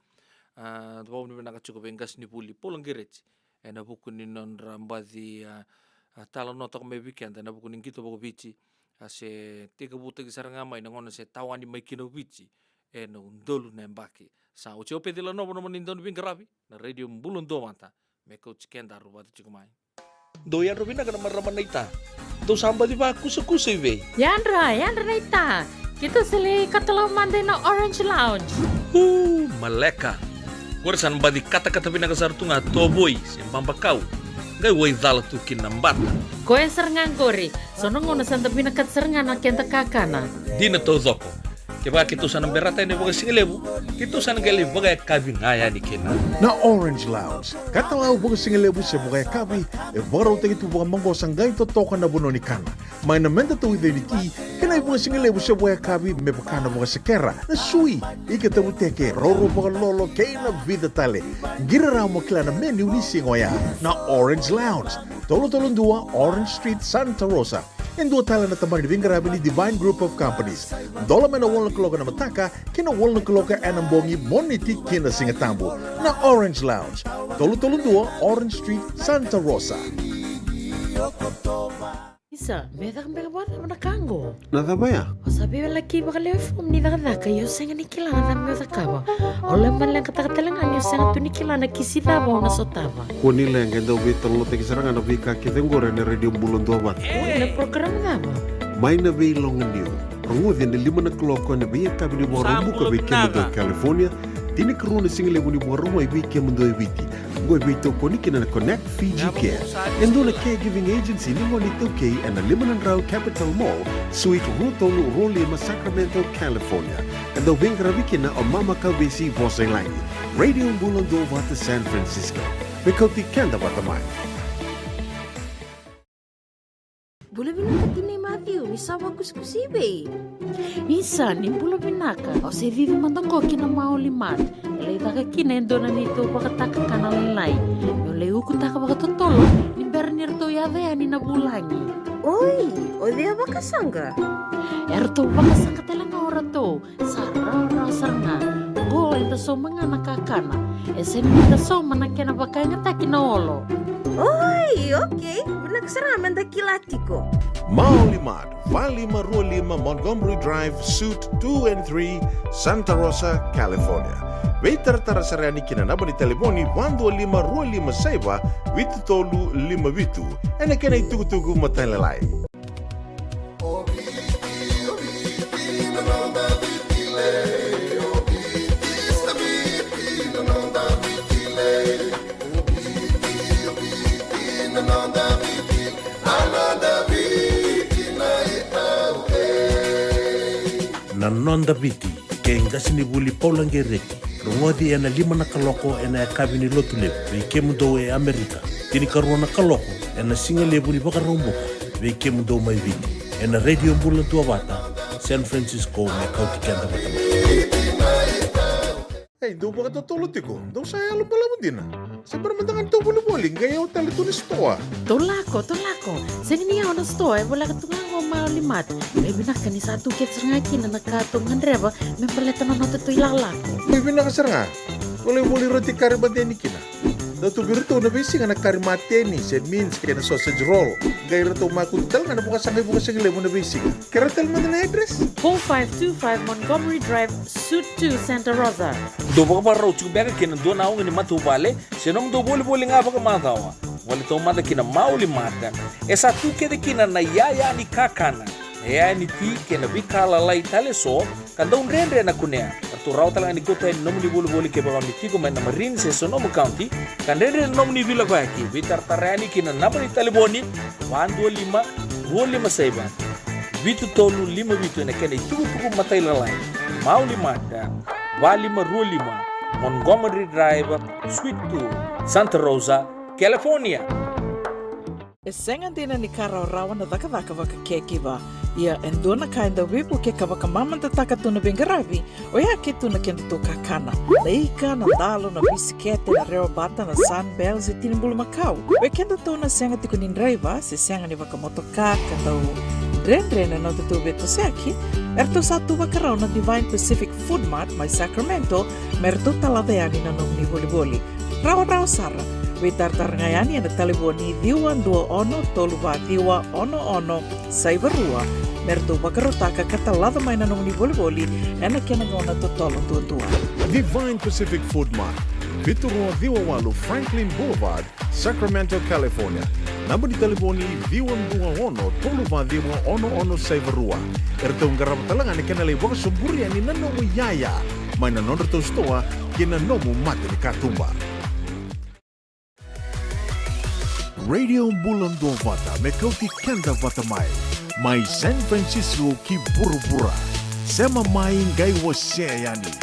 a, vakavinavinaka tiko vei qasenivuli Paula Qereti e na vuku ni nodra baci, a, a, talanoa toka mai vei keda e na vuku ni qito vakaviti. A se tekivutaki sara ga mai na gauna se tawani mai kina o Viti e na udolu na yabaki. Sa oti au Peci Lanova na nomuni dauniveiqaravi na Radio Bula Duavata, me kauti kedaru vata tiko mai. Dou yadra vinaka na marama naita. Dou sa baci vakusakusa i vei? Yadra, yadra naita. Keitou sa lai katalau mada i na Orange Lounge. U, maleka. Qori sa na baci katakata vinaka sara tu ga tovoi se babakau. Qai wai cala tu kina na bata. Koya sara ga qori. So na gauna sa da vinakata sara ga na keda kakana. Dina taucoko. Kevaka keitou sa na berata yani vakasigalevu, keitou sa na qai lai vakayakavi ga yani kina. Na Orange Lounge, katalau vakasigalevu se vakayakavi, e vakarautaki tu vakamaqosa qai totoka na vanua ni kana. Mai na meda tauica ni ti, kei na ivakasigalevu se vakayakavi me vaka na vakasekera, na sui, ika tavuteke, roro vakalolo, kei na vica tale. Qiri rawa mo kila na menu ni siga oya. Na Orange Lounge, tolu tolu dua Orange Street, Santa Rosa. E dua tale na tabana ni veiqaravi ni Divine Group of Companies. Dola mai na walu na kaloko na mataka ki na walu na kaloko e na bogi, Moniti ki na Sigatabu. Na Orange Lounge, tolu tolu dua Orange Street, Santa Rosa. Isa, me caka beka vakacava na ka qo? Na cava ya? O sa veiwalaki vakalewe fomu ni cakacaka, ia o sega ni kila na cava me cakava. O lai maleqataka tale ga ni o sega tu ni kila na kisi cava o na sotava. Kua ni leqa, e dau veitalanoataki sara ga na veika kece qori ena Radio Bula Duavata. Oi, na program cava? Mai na Veiloganiu. Rogoci ena lima na kaloko ena veiyakavi ni Vakaraubuka vei kemudou e California, tinikarua na sigalevu ni Vakarauwai vei kemudou e Viti. Qo e veitokoni kina na Connect Fiji Care, e dua na caregiving agency ni gone iTaukei ena lima na drau Capitol Mall, Suite rua tolu rua lima, Sacramento, California. E dau veiqaravi kina o Mama Kauvesi Vosailagi. Radio Bula Duavata San Francisco. Me kauti keda vata mai. Bula vinaka tinai Matthew, ni sa vakusikusi i vei? Isa, ni bula vinaka. Au se cici mada qo ki na Maoli Mart. E lai caka kina e dua na neitou vakataka kana lailai. Meu lai ukutaka vakatotolo ni bera ni ratou yaco yani na vulagi. Oi, o cei a vakasaqa? E ratou vakasaqa tale ga o ratou. Sa rawarawa sara ga. Qo eda sauma ga na kakana. E sega ni da sauma na kena vakayagataki na olo. Oi, okei. Vinaka sara ga meda kila tiko. Maoli Mart, va lima rua lima Montgomery Drive, Suite two and three, Santa Rosa, California. Veitaratara sara yani ki na naba ni talevoni va dua lima rua lima saiva vitu tolu lima vitu. Ena kena itukutuku matailalai. Na Noda Viti, kei qasenivuli Paula Qereti. Rogoci ena lima na kaloko ena yakavi ni Lotulevu vei kemudou e Amerika. Tinikarua na kaloko ena sigalevu ni Vakaraubuka vei kemudou mai Viti. Ena Radio Bula Duavata, San Francisco, me kauti keda vata mai. Ei, dou vakatotolo tiko, dou sa yalo balavu dina. Se bera mada ga ni tou volivoli, qai yawa tale tu na sitoa. Tou lako, tou lako. Sega ni yawa na sitoa, e voleka tu ga qo Maoli Mart. Qai vinaka ni sa tu kece sara ga kina na ka tou gadreva me baleta na noda tou ilakolako. Qai vinaka sara ga. Tou lai voli roti kari mada yani kina. Dau tu vei iratou na veisiga na kari mateni, se mince kei na sausage roll. Qai ratou makutu tale ga na vakasaqa i vakasigalevu na veisiga. Kerea tale mada na address? Four five two five Montgomery Drive, Suite two, Santa Rosa. Dou vakavakarau tiko beka kei na dua na oga ni matavuvale se nomudou volivoli ga vakamacawa? Vale taumada ki na Maoli Mart. E sa tu kece kina na iyaya ni kakana, na E yani ti kei na veika lalai tale eso ka dau dredre na kunea. Ratou rawa tale ga ni kauta yani na nomuni volivoli kevaka o ni tiko mai na Marin se Sonoma County, ka dredre na nomuni veilakoyaki. Veitaratara yani ki na naba ni talevoni: va dua lima, rua lima saiva, vitu tolu lima vitu ena kena itukutuku matailalai, mauli mada, va lima rua lima, Montgomery Drive, Suite two, Santa Rosa, California. E sega dina ni ka rawarawa na cakacaka vaka caregiver. Ia e dua na ka e dau veivuke ka vakamamadataka tu na veiqaravi, oya ke tu na kedatou kakana. Na ika, na dalo, na bisikete, na rewa bata, na Sunbell se tini bulumakau. Oi kedatou na sega tiko ni draiva se sega ni vakamotoka ka dau dredre na nodatou veitosoyaki, eratou sa tu vakarau na Divine Pacific Food Mart mai Sacramento me ratou talaca yani na nomuni volivoli. Rawarawa sara. Veitaratara ga yani ena talevoni ciwa dua ono tolu va ciwa ono ono saiva rua me ratou vakarautaka ka talaca mai na nomuni volivoli ena kena gauna totolo duadua. Divine Pacific Food Mart, vitu rua ciwa walu Franklin Boulevard, Sacramento, California. Naba ni talevoni ciwa dua ono tolu va ciwa ono ono saiva rua. Eratou qarava tale ga na kena lai vakasoburi yani na nomu iyaya mai na nodratou sitoa kei na nomu mata ni katuba. Radio Bula Duavata me kauti keda vata mai, mai San Francisco ki vuravura. Sema mai qai wasea yani.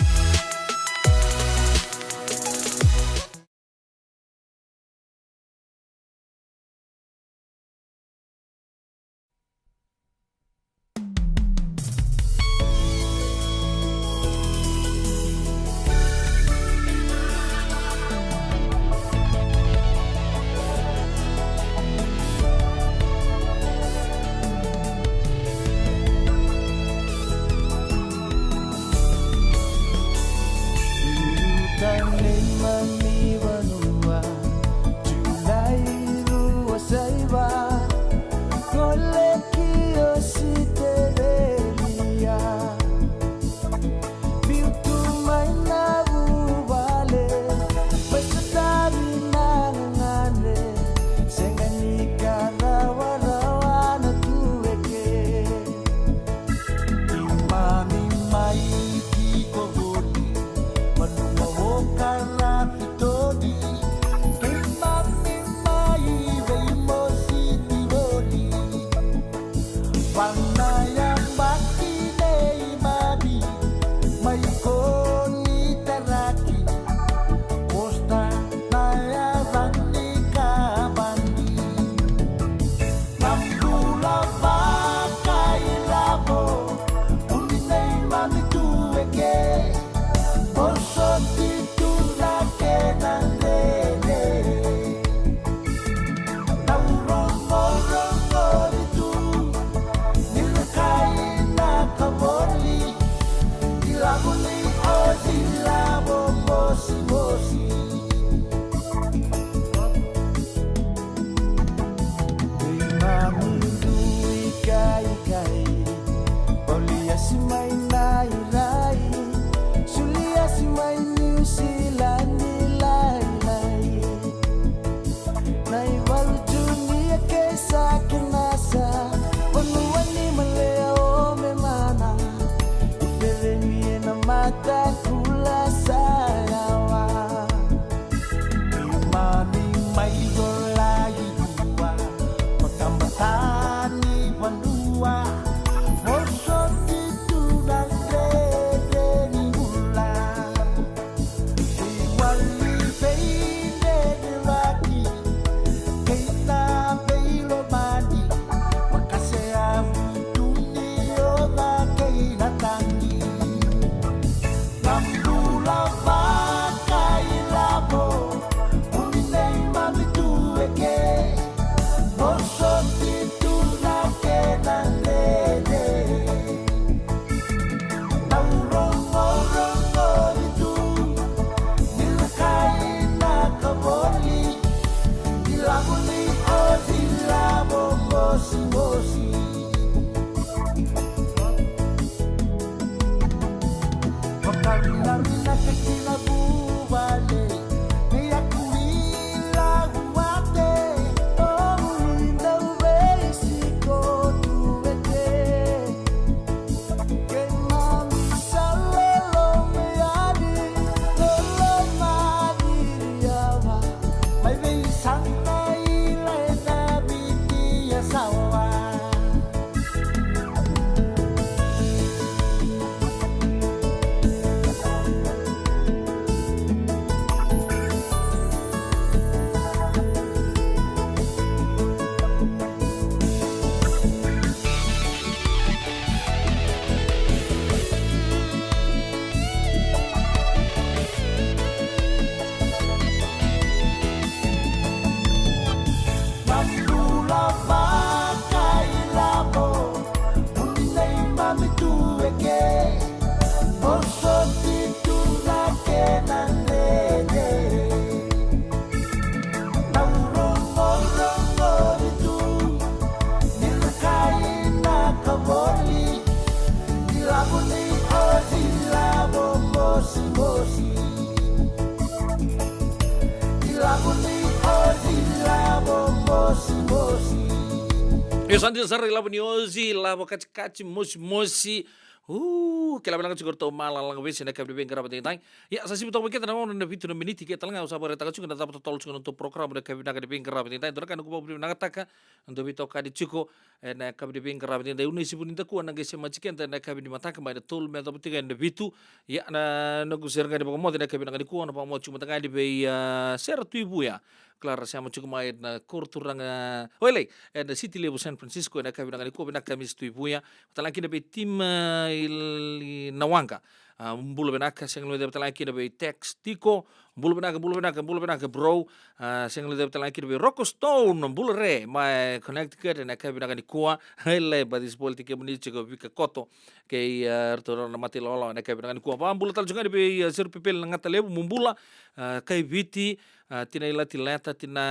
Io, sa dina sara ilavo ni ozi, ilavo katikati, mosimosi. U, kila vinaka tiko ratou malalaga vesi ena yakavi ni veiqaravi edaidai. Ia, sa sivi toka mai keda na ono na vitu na miniti ke tale ga, au sa vakaraitaka tiko na cava totolo tiko na nodatou porokaramu ena yakavi vinaka ni veiqaravi edaidai. Dua na ka na noqu vakavinavinakataka na nodatou veitokani tiko ena yakavi ni veiqaravi edaidai. Unai Sivuni Dakua na qai semati keda ena yakavi ni mataka mai na tolu me yacova tiko ena vitu. Ia, na noqu sere ga ni vakamoce ena yakavi vinaka nikua, na vakamoce tiko mada ga yani vei, a, Sera Tuivuya. Clara sema tiko mai na koro turaga, oilei, ena City Levu San Francisco ena yakavi vinaka nikua, vinaka Miss Tuivuya. Tale ga kina vei Tim, a, Ili Nawaqa. A, bula vinaka, sega ni guilecavi tale ga kina vei Tex Tiko. Bula vinaka, bula vinaka, bula vinaka, bro. A, sega ni guilecavi tale ga kina vei Rocco Stone, bula re, mai Connecticut ena yakavi vinaka nikua. Oilei, baci spoil tiko kemuni tiko Vika Koto. Kei, a, ratou na mata ilawalawa ena yakavi vinaka nikua. Vakabula tale tiko ga yani vei, a, Seru Pepeli Nagatalevu, mo bula, a, kai Viti, a, Tina Ilatileta, Tina,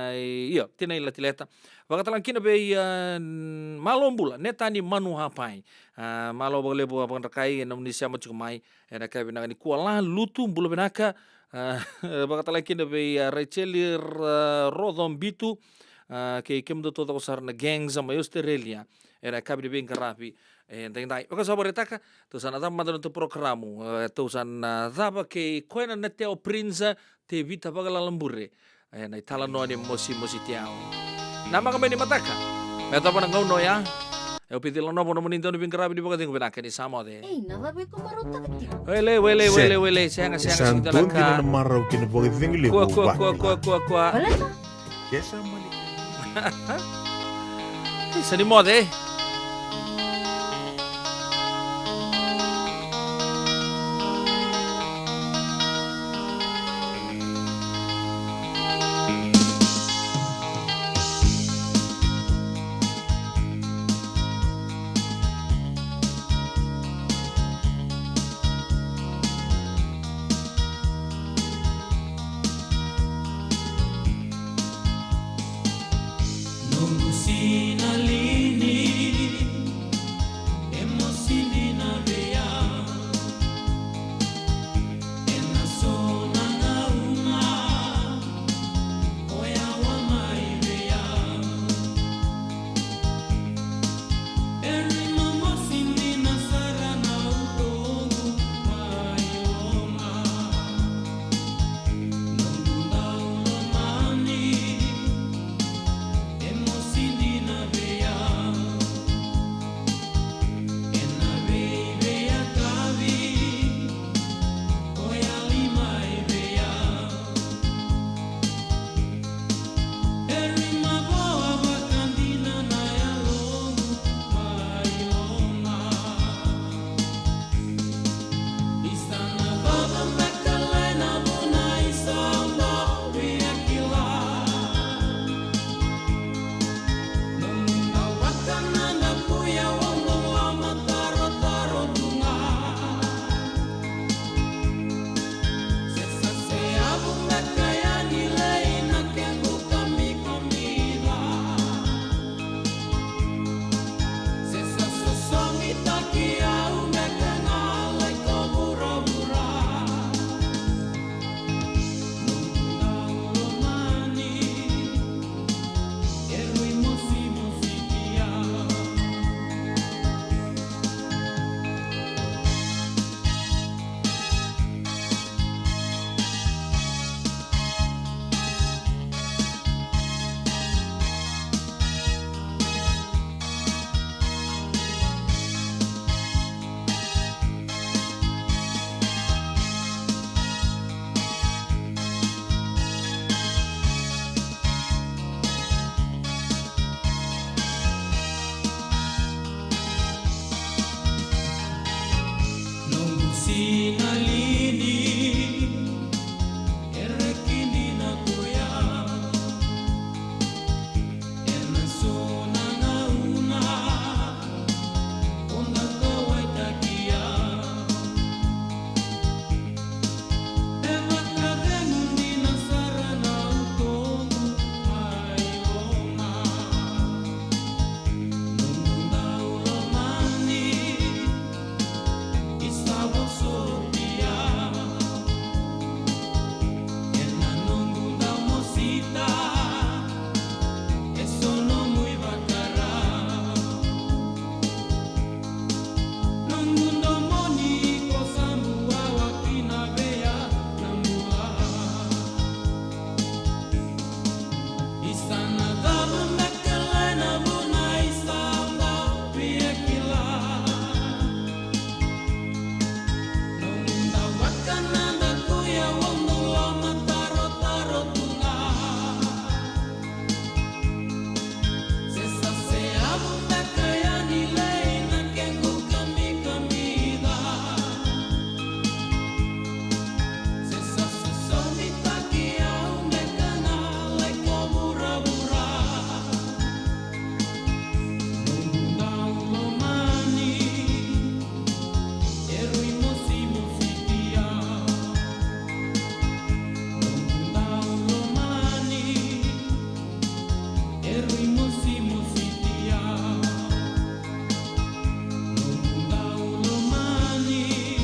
a, io, Tina Ilatileta. Vakatale ga kina vei, a, n-, malo bula, Netani Manuhapai. A, malo vakalevu a Vakadrakai, ena nomuni sema tiko mai ena yakavi vinaka nikua. La Lutu, bula vinaka. A, vakatale ga kina vei, a, Raicheli, a, Roco Bitu, a, kei kemudou taucoko sara na gangs mai Australia ena yakavi ni veiqaravi edaidai. Vaka sa vakaraitaka, tou sa na cava mada na nodatou porokaramu, e, tou sa na cava kei koya na Nateo Prince, Tevita Vakalalabure. E, na italanoa ni mosimosi tiau. Namaka mai ni mataka me yacova na gauna oya. E, au Piti Lanovo, nomuni dau ni veiqaravi ni vakacegu, vinaka ni sa moce. Ei, na cava iko marautaka tiko? Wele, wele, wele, wele, sega, sega, sega, dua na ka. Sa dodonu na marau kei na vakacegu levu. Kua, kua, kua, kua, kua, kua. Baleta? Ke sa mani. Ei, sa ni moce.